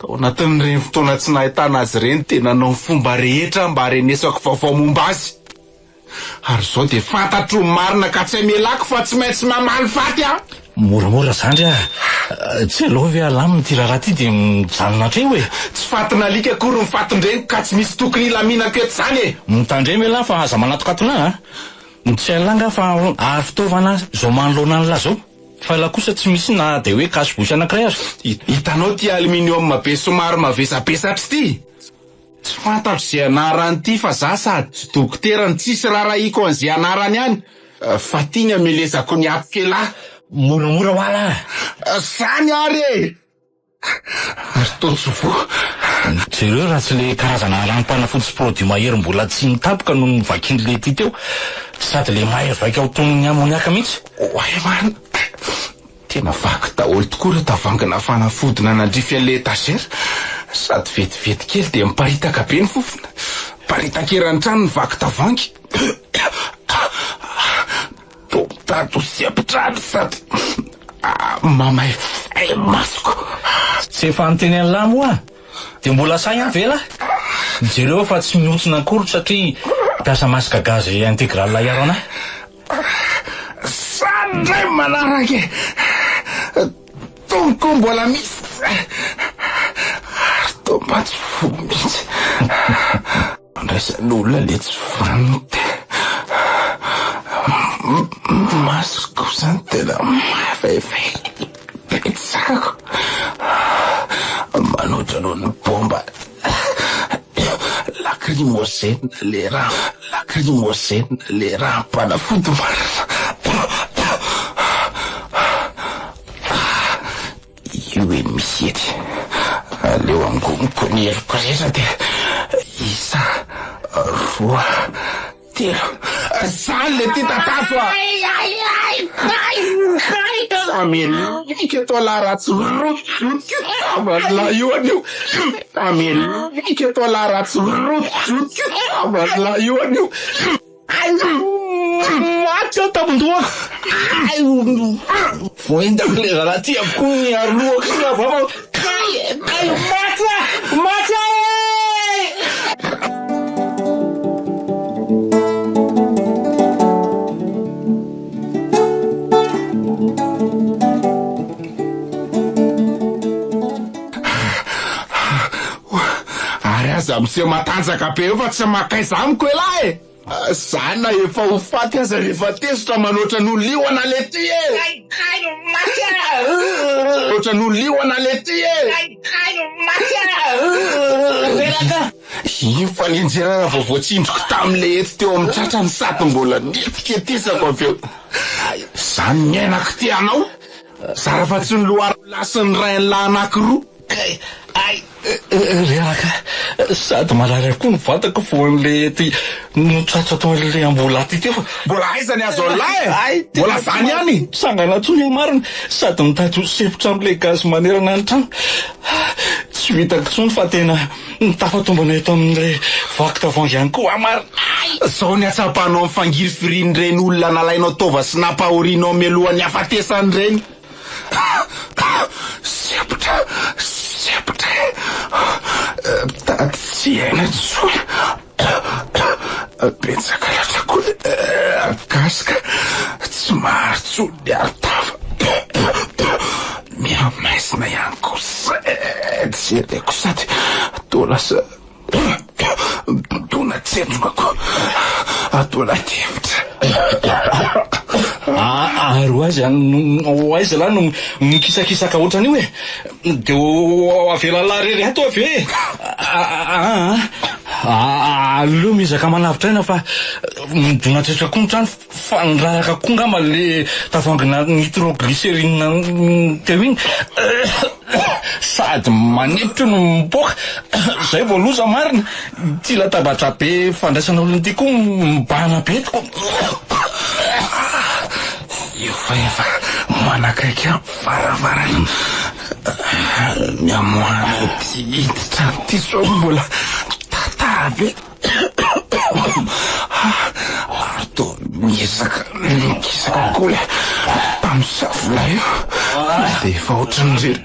Tao anatin'ireny fotoana tsy nahitana azy ireny dia nanao ny fomba rehetra aho mba harenesako vaovao momba azy. Ary izao dia fantatro ny marina ka tsy hamelako fa tsy maintsy mamaly faty aho. Moramora zandry a! Tsy aleo ve alamina ity raharaha ity dia mijanona hatreo e! Tsy fatin'alika akory ny fatin-dreniko ka tsy misy tokony hilaminako eto izany e! Mitandrema elah fa aza manatokatona ahy a! Tsy hain'lah angaha fa ary fitaovana izao manoloana an'lah izao fa elah kosa tsy misy na dia hoe cache-bouche anankiray aza. Hitanao ity aluminium be somary mavesabesatra ity? Tsy fantatro ze anarany ity fa za sady tsy dokotera no tsisy rarahiko anze anarany any fa ty ny amelezako ny ato kela. Moramora hoa lah. Zany ary e! Ary toa tsy voa. Jereo raha tsy le karazana ranom-panafody sy produit mahery mbola tsy nitapoka no novakian'le ty teo. Sady le mahery vaika ho toy ny ammoniac mihitsy. Oay marina. Tena vaky daholo tokoa ireo tavangina fanafody nanandrify an'ilay étagère. Sady vetivety kely dia miparitaka be ny fofona. Miparitaka eran'ny trano ny vaky tavoahangy. Toa mitady ho sempotra sady mamaivay ny masoko. Tsy efa niteny an'lah moa dia mbola sahy ihany ve lah? Jereo fa tsy mihontsina akory satria mpiasa masque gaz intégral hiaro anah. Zany ndray manaraka e! Tony koa mbola misy ary toa mba tsy voa mihitsy. Andraisan'olona le tsy vanona te. Masoko zany tena mafaifay be tsy zakako. Manoatra noho ny bomba. Lacrymogène le raha lacrymogène le raha mpanafody marina. Io eny misy hety. Aleo angoniko ny heriko rehetra dia isa roa. Telo. Zany le ty tatazo a! Samy eto lah ratsy rotirotika tavan'lah io anio. Samy eto lah ratsy rotirotika tavan'lah io anio. Maty aho tampon-dohako. Voaendako le zalahy ty avokoa ny arolohako sy ny havako. Kay, kay, maty aho, maty aho e! Ary aza miseho matanjaka be eo fa tsy makaiza amiko elah e! Za na efa ho faty aza rehefa tezitra manoatra noho liona le ty e! Manoatra noho liona le ty e! Iny fanenjerana vao voatsindriko tamle hety teo amin'ny tratrany sady mbola netiketesako avy eo. Zany niainako ty anao, zara fa tsy ny loharolahy sy ny rain'lahy anakiroa. Kay ay reraka sady marary ahy koa ny vatako voan'le ty notratrako tao an'le amboalahy ty teo fa. Mbola aiza ny azo an'lah e? Ay Mbola zany ihany? Mitsangana intsony aho marina sady mitady ho sempotra amin'ilay gaz manerana ny trano. Tsy ho hitako intsony fa tena nitafatombana eto amin'ilay vaky tavoahangy ihany koa aho marina. Ay! Zao ny hatsapanao ny fangirifirian'ireny olona nalainao taova sy nampahorianao mialohan'ny hafatesany ireny. Sempotra, sempotra e! Mitady tsy hiaina intsony. Betsaka loatra koa ny gasy ka tsy maharitra intsony ny aro-tava. Mihamaizina ihany koa izay jereko sady toa lasa Midona tsetroka ko ato anaty efitra. Ary ho aiza ho aiza lahy no mikisakisaka ohatran'io e? Dia ho avelan'lah irery ato aho ve e? Aa aleo miezaka manavotra aina fa. Midonatretra koa ny trano fa niraraka koa ngamba le tavoahangina nitroglycérine teo iny. Sady manempotra no mipoaka. Zay vao loza marina. Ity latabatra be fandraisana olona ity koa mibahana be eto. Io fa efa manakaiky ahy varavarana. Ny hamoahana ity hiditra ity sao mbola tantara be. Ary toa miezaka mikisaka koa ilay mpamosavy lahy io. Dia efa ohatran'ireny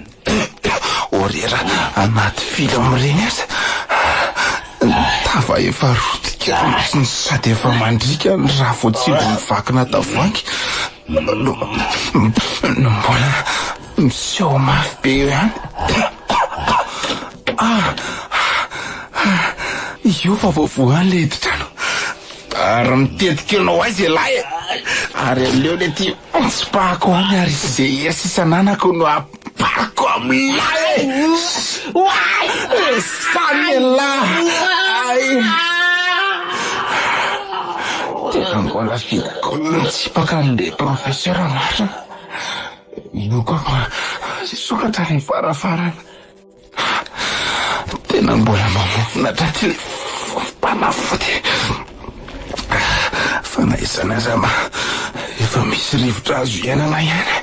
orera anaty film ireny aza. Ny tava efa rotika sady efa mandriaka ny rà voatsindrin'ny vakina tavoahangy no no mbola miseho mafy be eo ihany. Ah! Io fa voavoha any le hiditra-trano. Ary mitetika eo ho aiza ialahy e? Ary aleo le ty tsipahako any ary ze hery sisa ananako no ampariko amin'ilay e! Oay! Samy ialahy! Ay! Tena mbola vitako ny nitsipaka an'le professeur marina. Io koa fa hisokatra ny varavarana. Tena mbola mamofona hatraty ilay fofom-panafody. Fa na izany aza mba efa misy rivotra azo iainana ihany.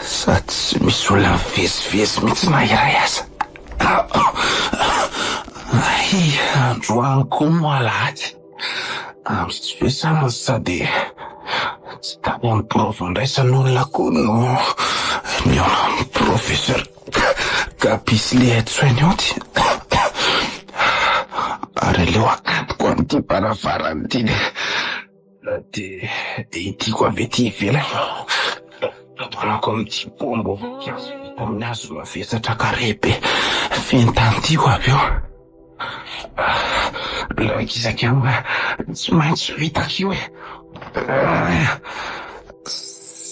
Sady tsy misy olona mivezivezy mihitsy na iray aza. Hay, androany koa moa alahady. Andro tsy fiasana sady tsy tany amin'ny birao fandraisan'olona koa no nihaona amin'ny professeur Gaby sy le aide-soignante. Ary aleo akatoko amin'ity varavarana ity dia dia ity koa avy ety ivelany. Tantanako amin'ity paombo voninkazo vita amin'ny hazo mavesatra carré be feno tany ity koa avy eo. Ilay ankizy tsy maintsy ho hitako io e.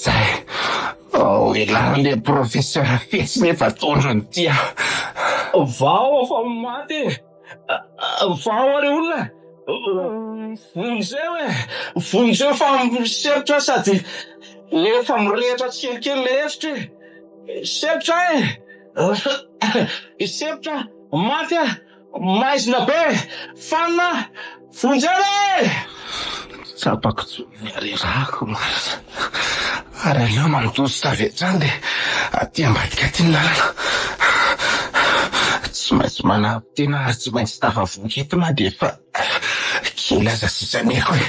Zay. Ao elah le professeur fetsy nefa tondrony ity ah. Vao fa maty e! Vao re olona e! Vonjeo e! Vonjeo fa miserotra sady efa mirehitra tsikelikely le efitra e! Serotra e! Serotra! Maty aho! Maizina be! Fanina! Vonjeo e! Tsapako intsony ny harerahako marina. Ary aleo mandositra avy hatrany dia aty ambadika aty ny lalana. Tsy maintsy manavy-tena ary tsy maintsy tafavoaka eto na dia efa kely aza sisa ny aiko e.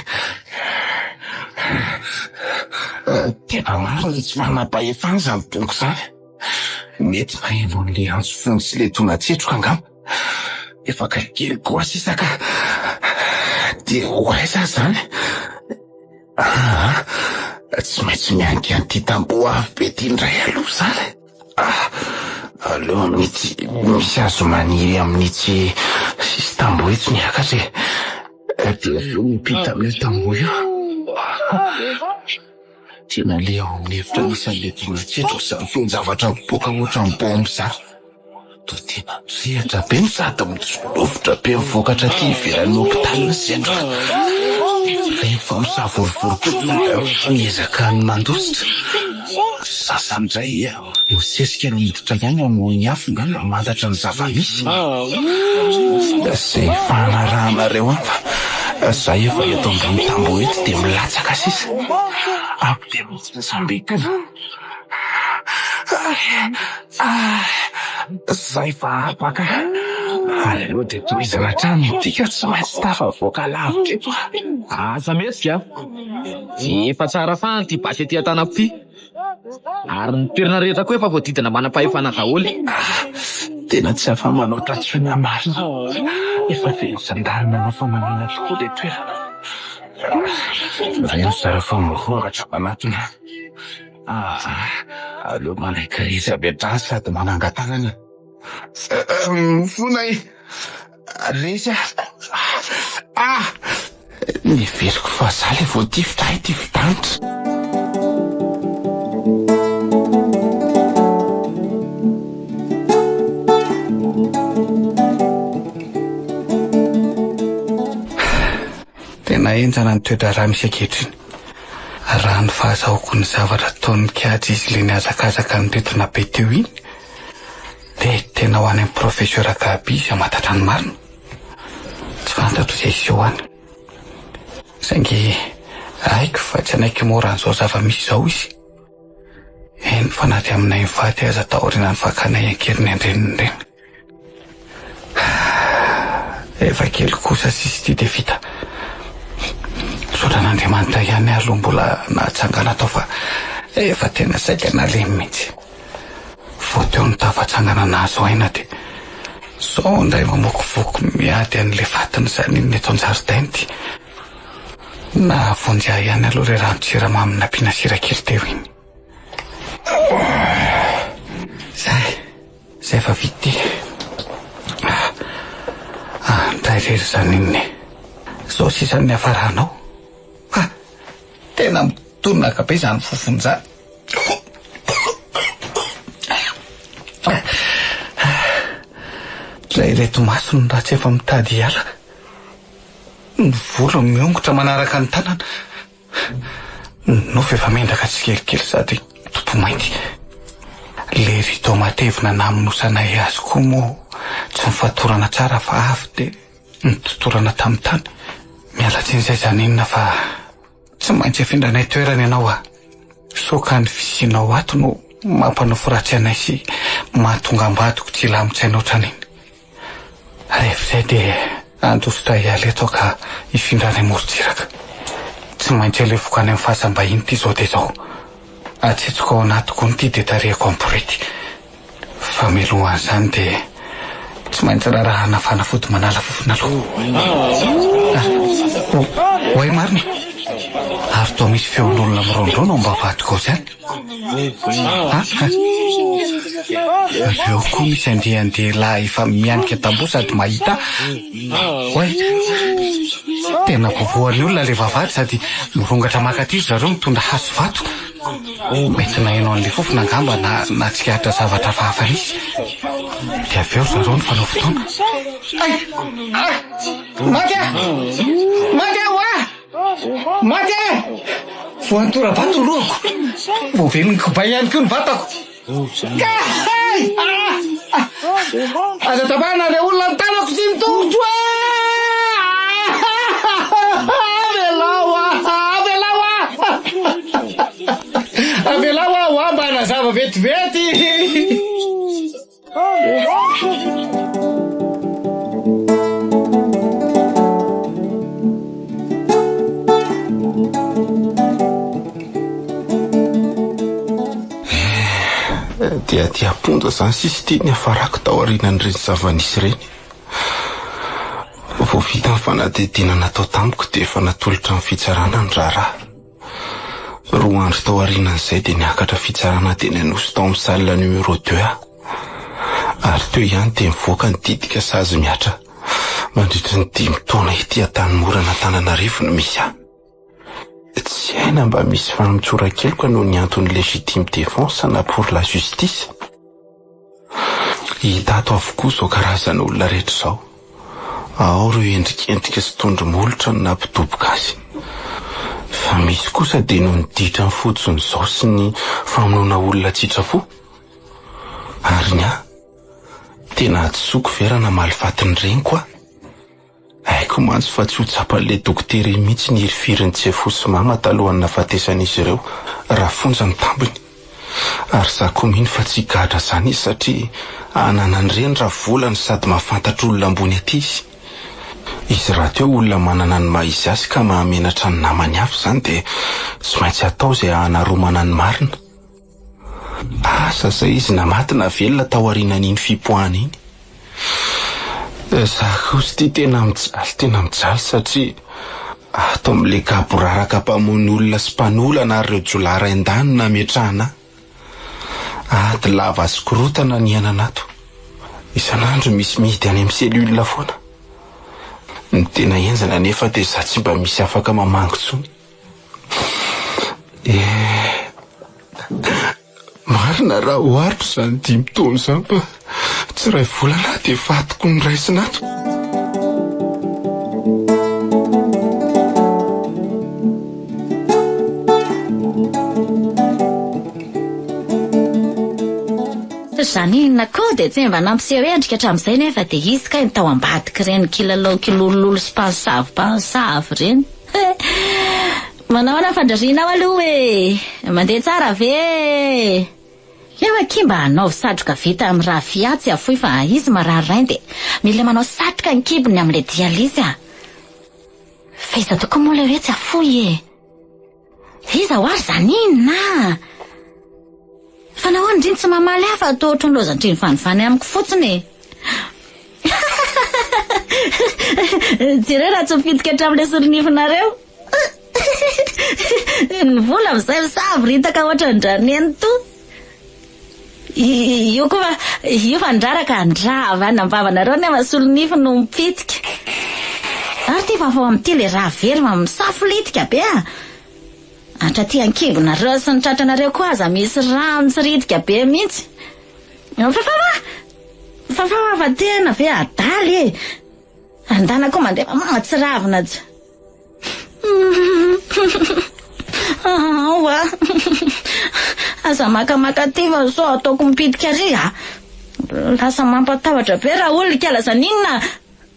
Tena marina tsy manam-pahefana izany donko izany. Mety naheno an'ilay antso fony sy ilay dona-tsetroka angamba. Efa akaiky kely koa sisa ka. Dia ho aiza aho izany? Aa, tsy maintsy mianika an'ity tamboho avo be ity indray aloha izany. Ah, aleo amin'itsy misy hazo maniry amin'itsy sisin-tamboho itsy miakatra e. Dia avy eo miampita amin'io tamboho io. Tena le ao amin'ny efitra misy an'ilay dona-tsetroka izany feon-javatra mipoaka ohatran'ny baomba izany. Toa tena mirehitra be no sady mitsolofotra be mivoaka hatraty ivelan'ny hopitaly ny setroka. Rehefa misavorovoro koa dia miezaka ny mandositra. Sasany indray misesika ny miditra ihany hamono ny afo angamba hamantatra ny zava-misy. Izay fanarahanareo any fa za efa eto ambony tamboho eto dia milatsaka sisa. Avy dia mitsambikina. Zay fa afaka. Aleo dia tohizana hatrany ity ka tsy maintsy tafavoaka lavitra eto aho. Aza mihetsika. Efa tsara fahana ity basy ety an-tanako ity. Ary ny toerana rehetra koa efa voadidina manam-pahefana daholo. Tena tsy afa-manoatra intsony aho marina. Efa feno zandary nanao fanamiana tokoa ilay toerana. Reny zara fa mirongatra manatona. Aa, aleo manaiky resy avy hatrany sady manangan-tanana. Mifona e! Resy aho. Ah! Neveriko fa za le voatifitra hay tifi-danitra. Tena. Tena henjana ny toe-draharaha misy ankehitriny. Raha ny fahazahoako ny zavatra ataon'ny kajy izy le nihazakazaka niritona be teo iny dia tena ho any amin'ny professeur Gaby izy hamantatra ny marina. Tsy fantatro izay hiseho any. Saingy haiko fa tsy hanaiky mora an'izao zava-misy izao izy. Eny fa na dia aminay mivady aza taorian'ny fakanay an-keriny an-dreniny ireny. Efa kely kosa sisa ity dia vita. Misaotra an'Andriamanitra ihany aho aloha mbola nahatsangana tao fa efa tena saika nalemy mihitsy. Vao teo no tafatsangana nahazo aina dia izao indray mamokovoko miady an'ilay fatiny izany iny eto an-jaridaina ity. Nahavonjy ahy ihany aloha ilay ranon-tsiramamy nampiana sira kely teo iny. Zay. Zay fa vita ity. Ah, ndray re ry Janine. Zao sisa ny niafaranao. Ha! Tena mitonaka be izany fofona izany. Ilay ireto masony raha tsy efa mitady hiala. Ny volo miongotra manaraka ny tanana. Ny nofo efa mendraka tsikelikely sady mitopy mainty. Le rideau matevina namonosanay azy koa moa tsy nifatorana tsara fa avy dia nitotorana tamin'ny tany. Miala tsiny izay Janine fa tsy maintsy afindranay toerana ianao a! Sao ka ny fisianao ato no mampanofy ratsy anay sy mahatonga ambadiko tsy hilamin-tsaina ohatran'iny. Rehefa izay dia handositra hiala eto aho ka hifindra any amorontsiraka. Tsy maintsy alefoko any amin'ny fasam-bahiny ity izao dia izao. Atsetsiko ao anaty gony ity dia tarihako am-borety. Fa mialohan'izany dia tsy maintsy rarahana fanafody manala fofona aloha. Oay marina! Ary toa misy feon'olona miraondraona ao am-bavahadiko ao izany. Avy eo koa misy andian-dehilahy efa mianika tamboho sady mahita Oay! Tena voavoan'ny olona ilay vavahady sady mirongatra maka aty ry zareo mitondra hazo sy vato. Mety naheno an'ilay fofona angamba na nahatsikaritra zavatra hafahafa nisy. Dia avy eo ry zareo nifanao fotoana. Ay! Ah! Maty aho! Maty aho ah! Maty e! Voan'ny tora-bato ny lohako. Voavelin'ny kibay ihany koa ny vatako. Kay! Ah! Aza tapahana re olona ny tanako sy ny tongotro ah! Avelao aho! Avelao aho! Avelao aho mba hanazava vetivety! Dia aty am-ponja izany sisa ity niafarako taorianan'ireny zava-nisy ireny. Vao vita ny fanadihadiana natao tamiko dia efa natolotra ny fitsarana ny raharaha. Roa andro tao aorianan'izay dia niakatra fitsarana teny Anosy tao amin'ny salle numéro deux aho. Ary teo ihany dia nivoaka ny didy ka sazy mihatra mandritry ny dimy taona ety Antanimorana Antananarivo no misy ahy. Tsy hay na mba misy famotsoran-keloka noho ny antony légitime défense na pour la justice. Hita ato avokoa izao karazana olona rehetra izao. Ao ireo endrikendrika sy tondro molotra no nampidoboka azy. Fa misy kosa dia noho ny ditrany fotsiny izao sy ny famonoana olona an-tsitrapo. Ary ny ahy, tena hadisoako ve raha namaly faty ny reniko aho? Haiko mantsy fa tsy ho tsapan'ilay dokotera iny mihitsy ny hirifirin'i Jefo sy Mama talohan'ny nahafatesan'izy ireo, raha fonja ny tambiny. Ary za koa mino fa tsy higadra izany izy satria ananany reny raha vola no sady mahafantatra olona ambony aty izy. Izy rahateo olona manana ny maha izy azy ka mahamenatra ny namany hafa izany dia tsy maintsy atao izay hanaromana ny marina. Asa izay izy na maty na velona tao aorianan'iny fipoahana iny. Za kosa ity tena mijaly tena mijaly satria ato amin'ilay gaboraraka mpamono olona sy mpanolana ary ireo jiolahy raindany no nametrahana ahy. Ady lava sy korontana ny iainana ato. Isan'andro misy mihidy any amin'ny cellule foana. Ny tena henjana anefa dia za tsy mba misy afaka mamangy intsony. Eh, marina raha ohariko izany dimy taona izany fa tsy iray volana aho dia fatiko ny raisina ato. Janine koa dia tsy mba nampiseho endrika hatramin'izay nefa dia izy kay no tao ambadik'ireny kilalao kilolololo sy mpanosavy mpanosavy ireny. Manao ahoana ny fandrarianao aloha e? Mandeha tsara ve e? Eo akia mba anaovy satroka vita amin'ny rafia tsy afoy fa izy marary rainy dia mila manao satroka ny kibony amin'ilay dialyse a! Fa iza tokoa moa ilay hoe tsy afoy e? Iza hoa ry Janine a! Fa nahoana ndry no tsy mamaly ahy fa toa ohatran'ny lozan-dry mivanivany amiko fotsiny e? Jereo raha tsy mipitika hatramin'ilay solonifinareo. Ny vola amin'izay misavoritaka ohatran-dRanenitoa. Io koa fa io fa ndraraka handrava any am-bavanareo nefa solonify no mipitika. Ary ity vaovao amin'ity ilay rà very fa misafolitika be a! Hatraty an-kibonareo sy ny tratranareo koa aza misy rà mitsiritika be mihitsy. Fafao a! Fafao fa tena ve adala e! Andana koa mandeha mahatsiravina tsy. Ao a! Aza makamaka aty fa sao ataoko mipitika ary a! Lasa mampatahotra be raha olona ikala zaninona!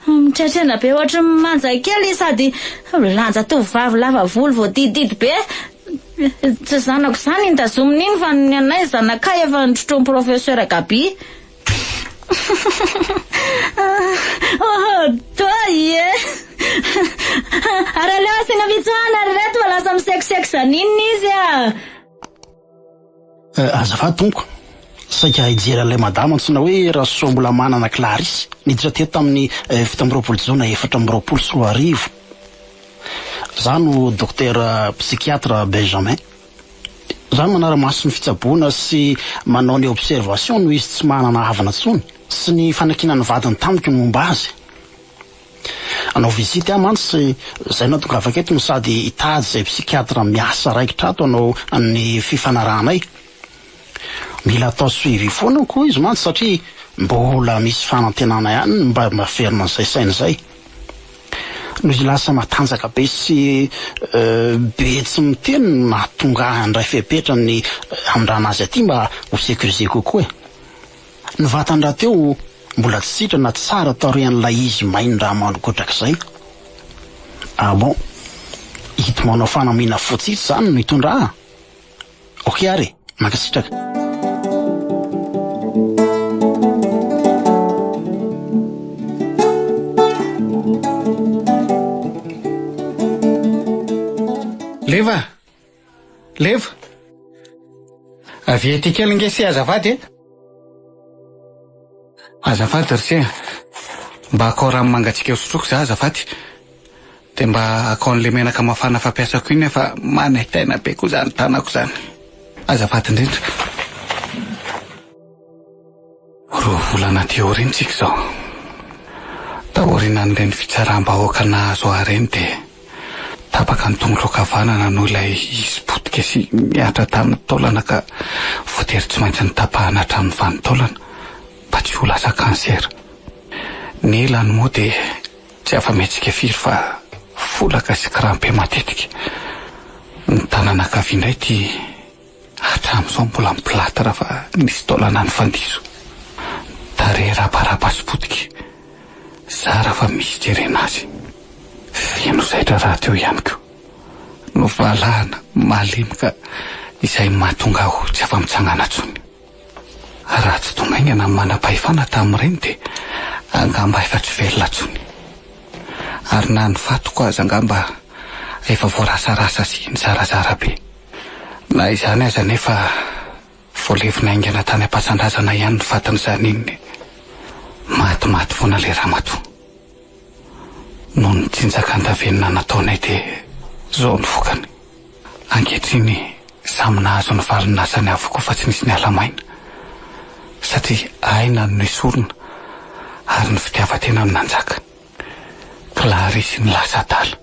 Mitratrena be ohatry ny manja kely sady milanja tovovavy lava volo voadididy be. Tsy zanako izany iny tazomina iny fa ny anay zanakay efa notrotroin'ny professeur Gaby. Odoy e! Ary aleo asiana fitsoahana ry reto fa lasa misekoseko zaninona izy a! Azafady tompoko, saika hijery an'ilay madama antsoina hoe Rasoambolamanana Clarisse, niditra teto tamin'ny 27 jona 2024. Za no dokotera psychiatre Benjamin. Za no manara-maso ny fitsaboana sy manao ny observation noho izy tsy manana havana intsony sy ny fanakianan'ny vadiny tamiko ny momba azy. Hanao visite aho mantsy izay no atongavako eto no sady hitady izay psychiatre miasa raikitra ato hanao ny fifanarahanay. Mila atao suivi foana koa izy mantsy satria mbola misy fanantenana ihany ny mba haverina an'izay saina izay. Noho izy lasa matanjaka be sy be tsy miteny no nahatonga ahy handray fepetra ny hamindrana azy aty mba ho sécurisé kokoa e. Ny vatany rahateo mbola tsy sitrana tsara taorian'ilay izy main-dra mangotraka izay. Ah bon, ito manao fanamiana fotsy ito izany no hitondra ahy? Ok ary e, mankasitraka. Leva! Leva! Avia ety kely nge se azafady e! Azafady ry se a! Mba akao rano mangatsiaka hosotroiko za azafady. Dia mba akao an'ilay menaka mafana fampiasako iny fa manaintaina be koa izany tanako izany. Azafady indrindra. Roa volana aty aoriana isika izao. Taorianan'ireny fitsaram-bahoaka nahazo ahy ireny dia tapaka ny tongotro ankavanana noho ilay izy potika sy nihatra tamin'ny taolana ka voatery tsy maintsy notapahana hatramin'ny vanin-taolana mba tsy ho lasa cancer. Ny elany moa dia tsy afa-mihetsika firy fa folaka sy crampe matetika. Ny tanana ankavia indray ity Hatramin'izao mbola mi-plâtre fa nisy taolana nifandiso. Tarehy raparapa sy potika. Zara fa misy jerena azy. Feno zaitra rahateo ihany koa. Novalahana, malemy ka izay mahatonga aho tsy afa-mitsangana intsony. Raha tsy tonga haingana ny manam-pahefana tamin'ireny dia angamba efa tsy velona intsony. Ary na ny fatiko aza angamba efa voarasarasa sy nizarazara be. Na izany aza anefa voalevina haingana tany am-pasandrazana ihany ny fatin'i Janine. Matimaty foana ilay ramatoa. Noho ny tsinjaka an-davenona nataonay dia izao ny vokany. Ankehitriny samy nahazo ny valin'asany avokoa fa tsy nisy niala maina. Satria aina no nesorina ary ny fitiavan-tena no nanjaka. Clarisse ny lasa adala.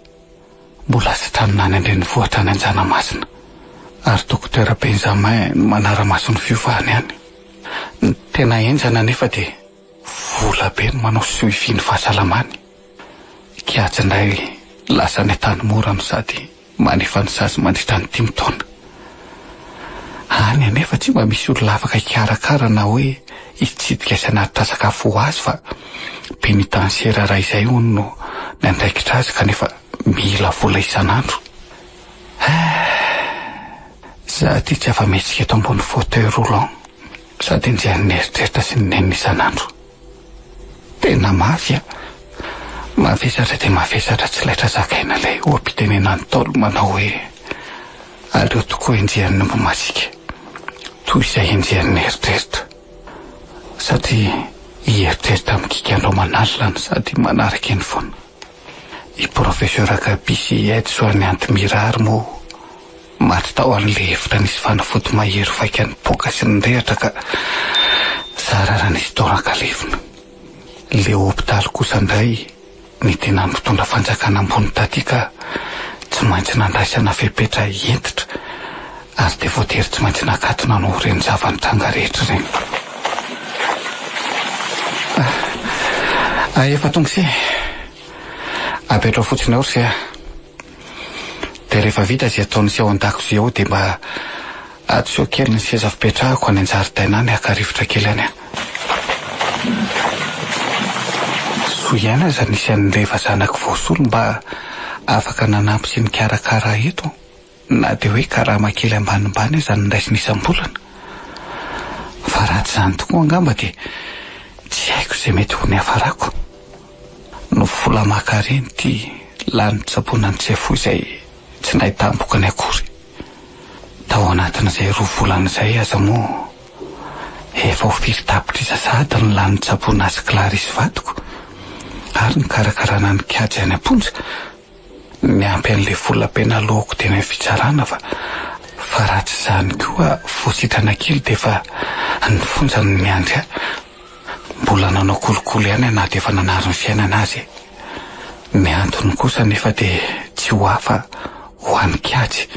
Mbola sitranina any an-drenivohitra any Anjanamasina ary Dokotera Benjamin no manara-maso ny fiovany any. Ny tena henjana anefa dia vola be no manao suivi ny fahasalamany. Kiatsy indray lasa any Antanimora no sady manefa ny sazy mandritra ny dimy taona. Any anefa tsy mba misy olona afaka hikarakara na hoe hitsidika sy hanatitra sakafo ho azy fa pénitencier iray izay hono no niandraikitra azy kanefa mila vola isan'andro. Eh! Za aty tsy afa-mihetsika eto ambony fauteuil roulant sady enjehan'ny eritreritra sy ny nenina isan'andro. Tena mafy a! Mavesatra dia mavesatra tsy laitra zakaina ilay oha-pitenenan'ny Ntaolo manao hoe aleo tokoa enjehan'ny omby masiaka toy izay enjehan'ny eritreritra. Satria hieritreritra mikiky andro aman'alina no sady manaraka eny foana. I Professeur Gaby sy i Edson any Antimirary moa Maty tao an'ilay efitra nisy fanafody mahery vaika nipoaka sy nirehitra ka zara raha nisy taolaka levona. Ilay hopitaly kosa indray ny tena mpitondra fanjakana ambony taty ka tsy maintsy nandraisana fepetra hentitra ary dia voatery tsy maintsy nakatona noho ireny zava-nitranga rehetra ireny. Ah, efa tonga se. Apetrao fotsiny ao ry se ah. Dia rehefa vita izay ataon'ny seho an-dakozia ao dia mba adoseho kely ny seza fipetrahako any an-jaridaina any haka rivotra kely any aho. Soa ihany aza nisy an'i Reva zanako voasolo mba afaka nanampy sy nikarakara ahy eto na dia hoe karama kely ambanimbany aza no raisiny isam-bolana. Fa raha tsy izany tokoa angamba dia tsy haiko izay mety ho niafarako. No vola aman-karena ity lany tsaboina ny Tsiafoy izay tsy nahitam-bokany akory. Tao anatin'izay roa volana izay aza moa efa ho firy tapitrisa sahady ny lany nitsaboana azy Clarisse vadiko ary nikarakarana ny kajy any am-ponja. Niampy an'ilay vola be naloako teny amin'ny fitsarana fa fa raha tsy izany koa vao sitrana kely dia efa ny fonja no miandry ahy. Mbola nanao kolikoly ihany aho na dia efa nanary ny fiainana aza e. Ny antony kosa anefa dia tsy ho hafa ho an'i Kajy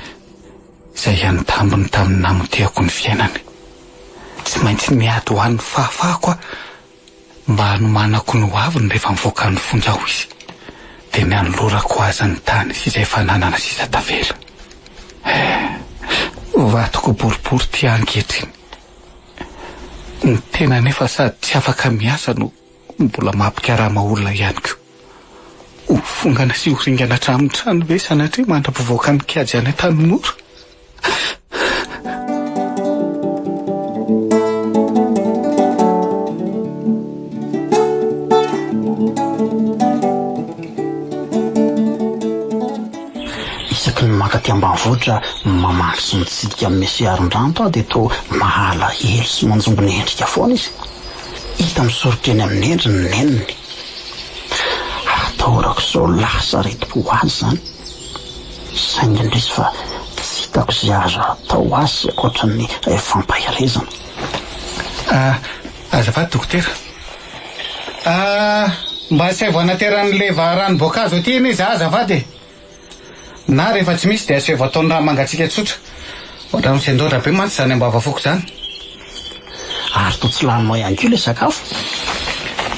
izay ihany tambiny tamin'ny namotehako ny fiainany. Tsy maintsy niady ho an'ny fahafahako aho mba hanomanako ny hoaviny rehefa mivoaka ny fonja aho izy. Dia ny hanolorako azy ny tany sy izay fananana sisa tavela. Eh, vatoko boribory ity aho ankehitriny. Ny tena anefa sady tsy afaka miasa no mbola mampikarama olona ihany koa. Ho fongana sy ho ringana hatramin'ny trano ve sanatria mandra-pivoaka ny kajy any Antanimora? Isaky ny mankaty ambanivohitra mamaky sy mitsidika an'i Messi Arindranto aho dia toa mahalahelo sy manjombona endrika foana izy. Hita misoritra eny amin'ny endriny ny neniny. Atahorako sao lasa aretim-po ho azy izany. Saingy indrisy fa tsy hitako izay azo atao ho azy ankoatra ny fampaherezana. Ah, azafady dokotera. Ah, mba asaivo anateran'i Leva ranom-boankazo aty anie za azafady e. Na rehefa tsy misy dia asaivo ataony rano mangatsiaka tsotra. Ohatran'ny misendoatra be mantsy izany ambavafoko izany. Ary toa tsy laninao ihany koa ilay sakafo?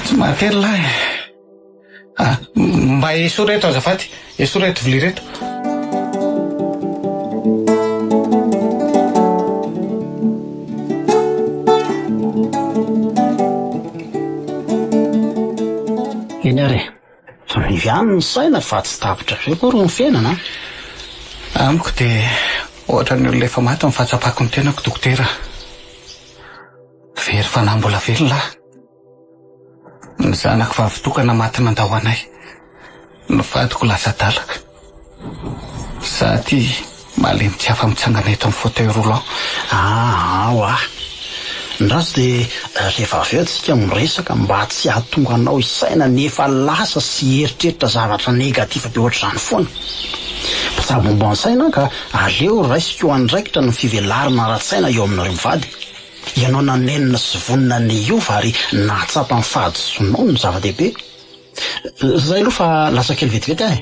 Tsy mahatery lahy e. Ah, mba esory eto azafady, esory ireto vilia ireto. Eny ary e. Tongavy any ny saina fa tsy tapitra avy eo akory ny fiainana an! Amiko dia ohatran'ny olona efa maty ny fahatsapako ny tenako dokotera. Very fanahy mbola velona aho. Ny zanako vavy tokana maty nandao anay. Ny vadiko lasa adala. Za aty malemy tsy afa-mitsangana eto amin'ny fauteuil roulant. Aa oa. Ny ratsy dia rehefa avy eo tsika miresaka mba tsy hahatonga anao hisaina ny efa lasa sy hieritreritra zavatra negatif be ohatr'izany foana. Mpitsabo momba ny saina aho ka aleo raisiko andraikitra ny fivelarana ara-tsaina eo aminareo mivady. Ianao nanenina sy vonona ny hiova ary nahatsapa ny fahadisoanao no zava-dehibe. Zay aloha fa lasa kely vetivety aho e.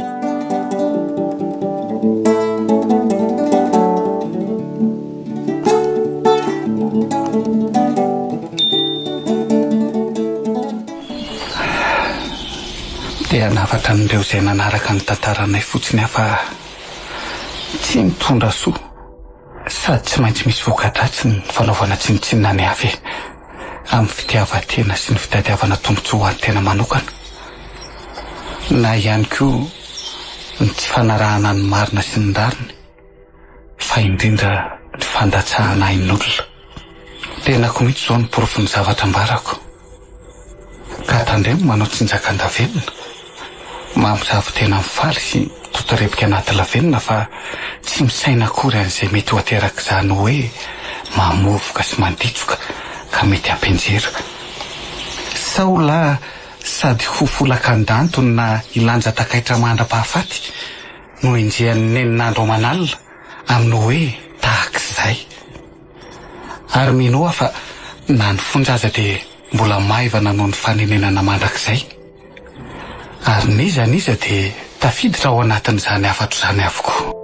Te hanafatra an'ireo izay nanaraka ny tantaranay fotsiny aho fa tsy nitondra soa. Sady tsy maintsy misy voka-dratsy ny fanaovana tsinontsinona ny hafa e! Amin'ny fitiavan-tena sy ny fitadiavana tombontsoa ho an'ny tena manokana. Na ihany koa ny tsy fanarahana ny marina sy ny rariny, fa indrindra ny fandatsahana ain'olona. Tenako mihitsy izao no porofon'ny zavatra ambarako. Ka tandremo manao tsinjakan-davenona. Mamosavy tena mifaly sy mitotorebika anaty lavenona fa tsy misaina akory an'izay mety ho aterak'izany hoe mamovoka sy manditsoka ka mety hampianjera. Sao lahy sady ho folaka an-dantony na hilanja takaitra mandra-pahafaty no enjehan'ny nenin'andro aman'alina amin'ny hoe tahak'izay. Ary minoa fa na ny fonja aza dia mbola maivana noho ny fanenenana mandrakizay. Ary n'iza n'iza dia tafiditra ao anatin'izany hafatro izany avokoa.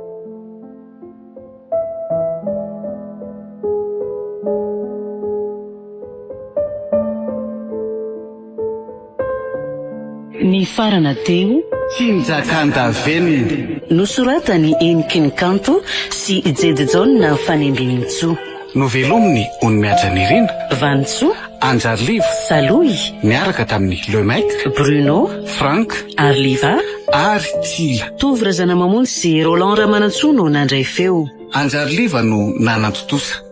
Nifarana teo. Tsinjakan-davenona. Nosoratan'i Heniky ny Kanto sy Jedy Jaona Fanembinintsoa. Novelomin'i Onimihaja Nirina. Vanintsoa. Anjariliva. Salohy. Niaraka tamin'i Le Maître. Bruno. Franck. Arliva. Ary Tila. Tovo Razanamamonjy sy Roland Ramanantsoa no nandray feo. Anjariliva no nanantontosa.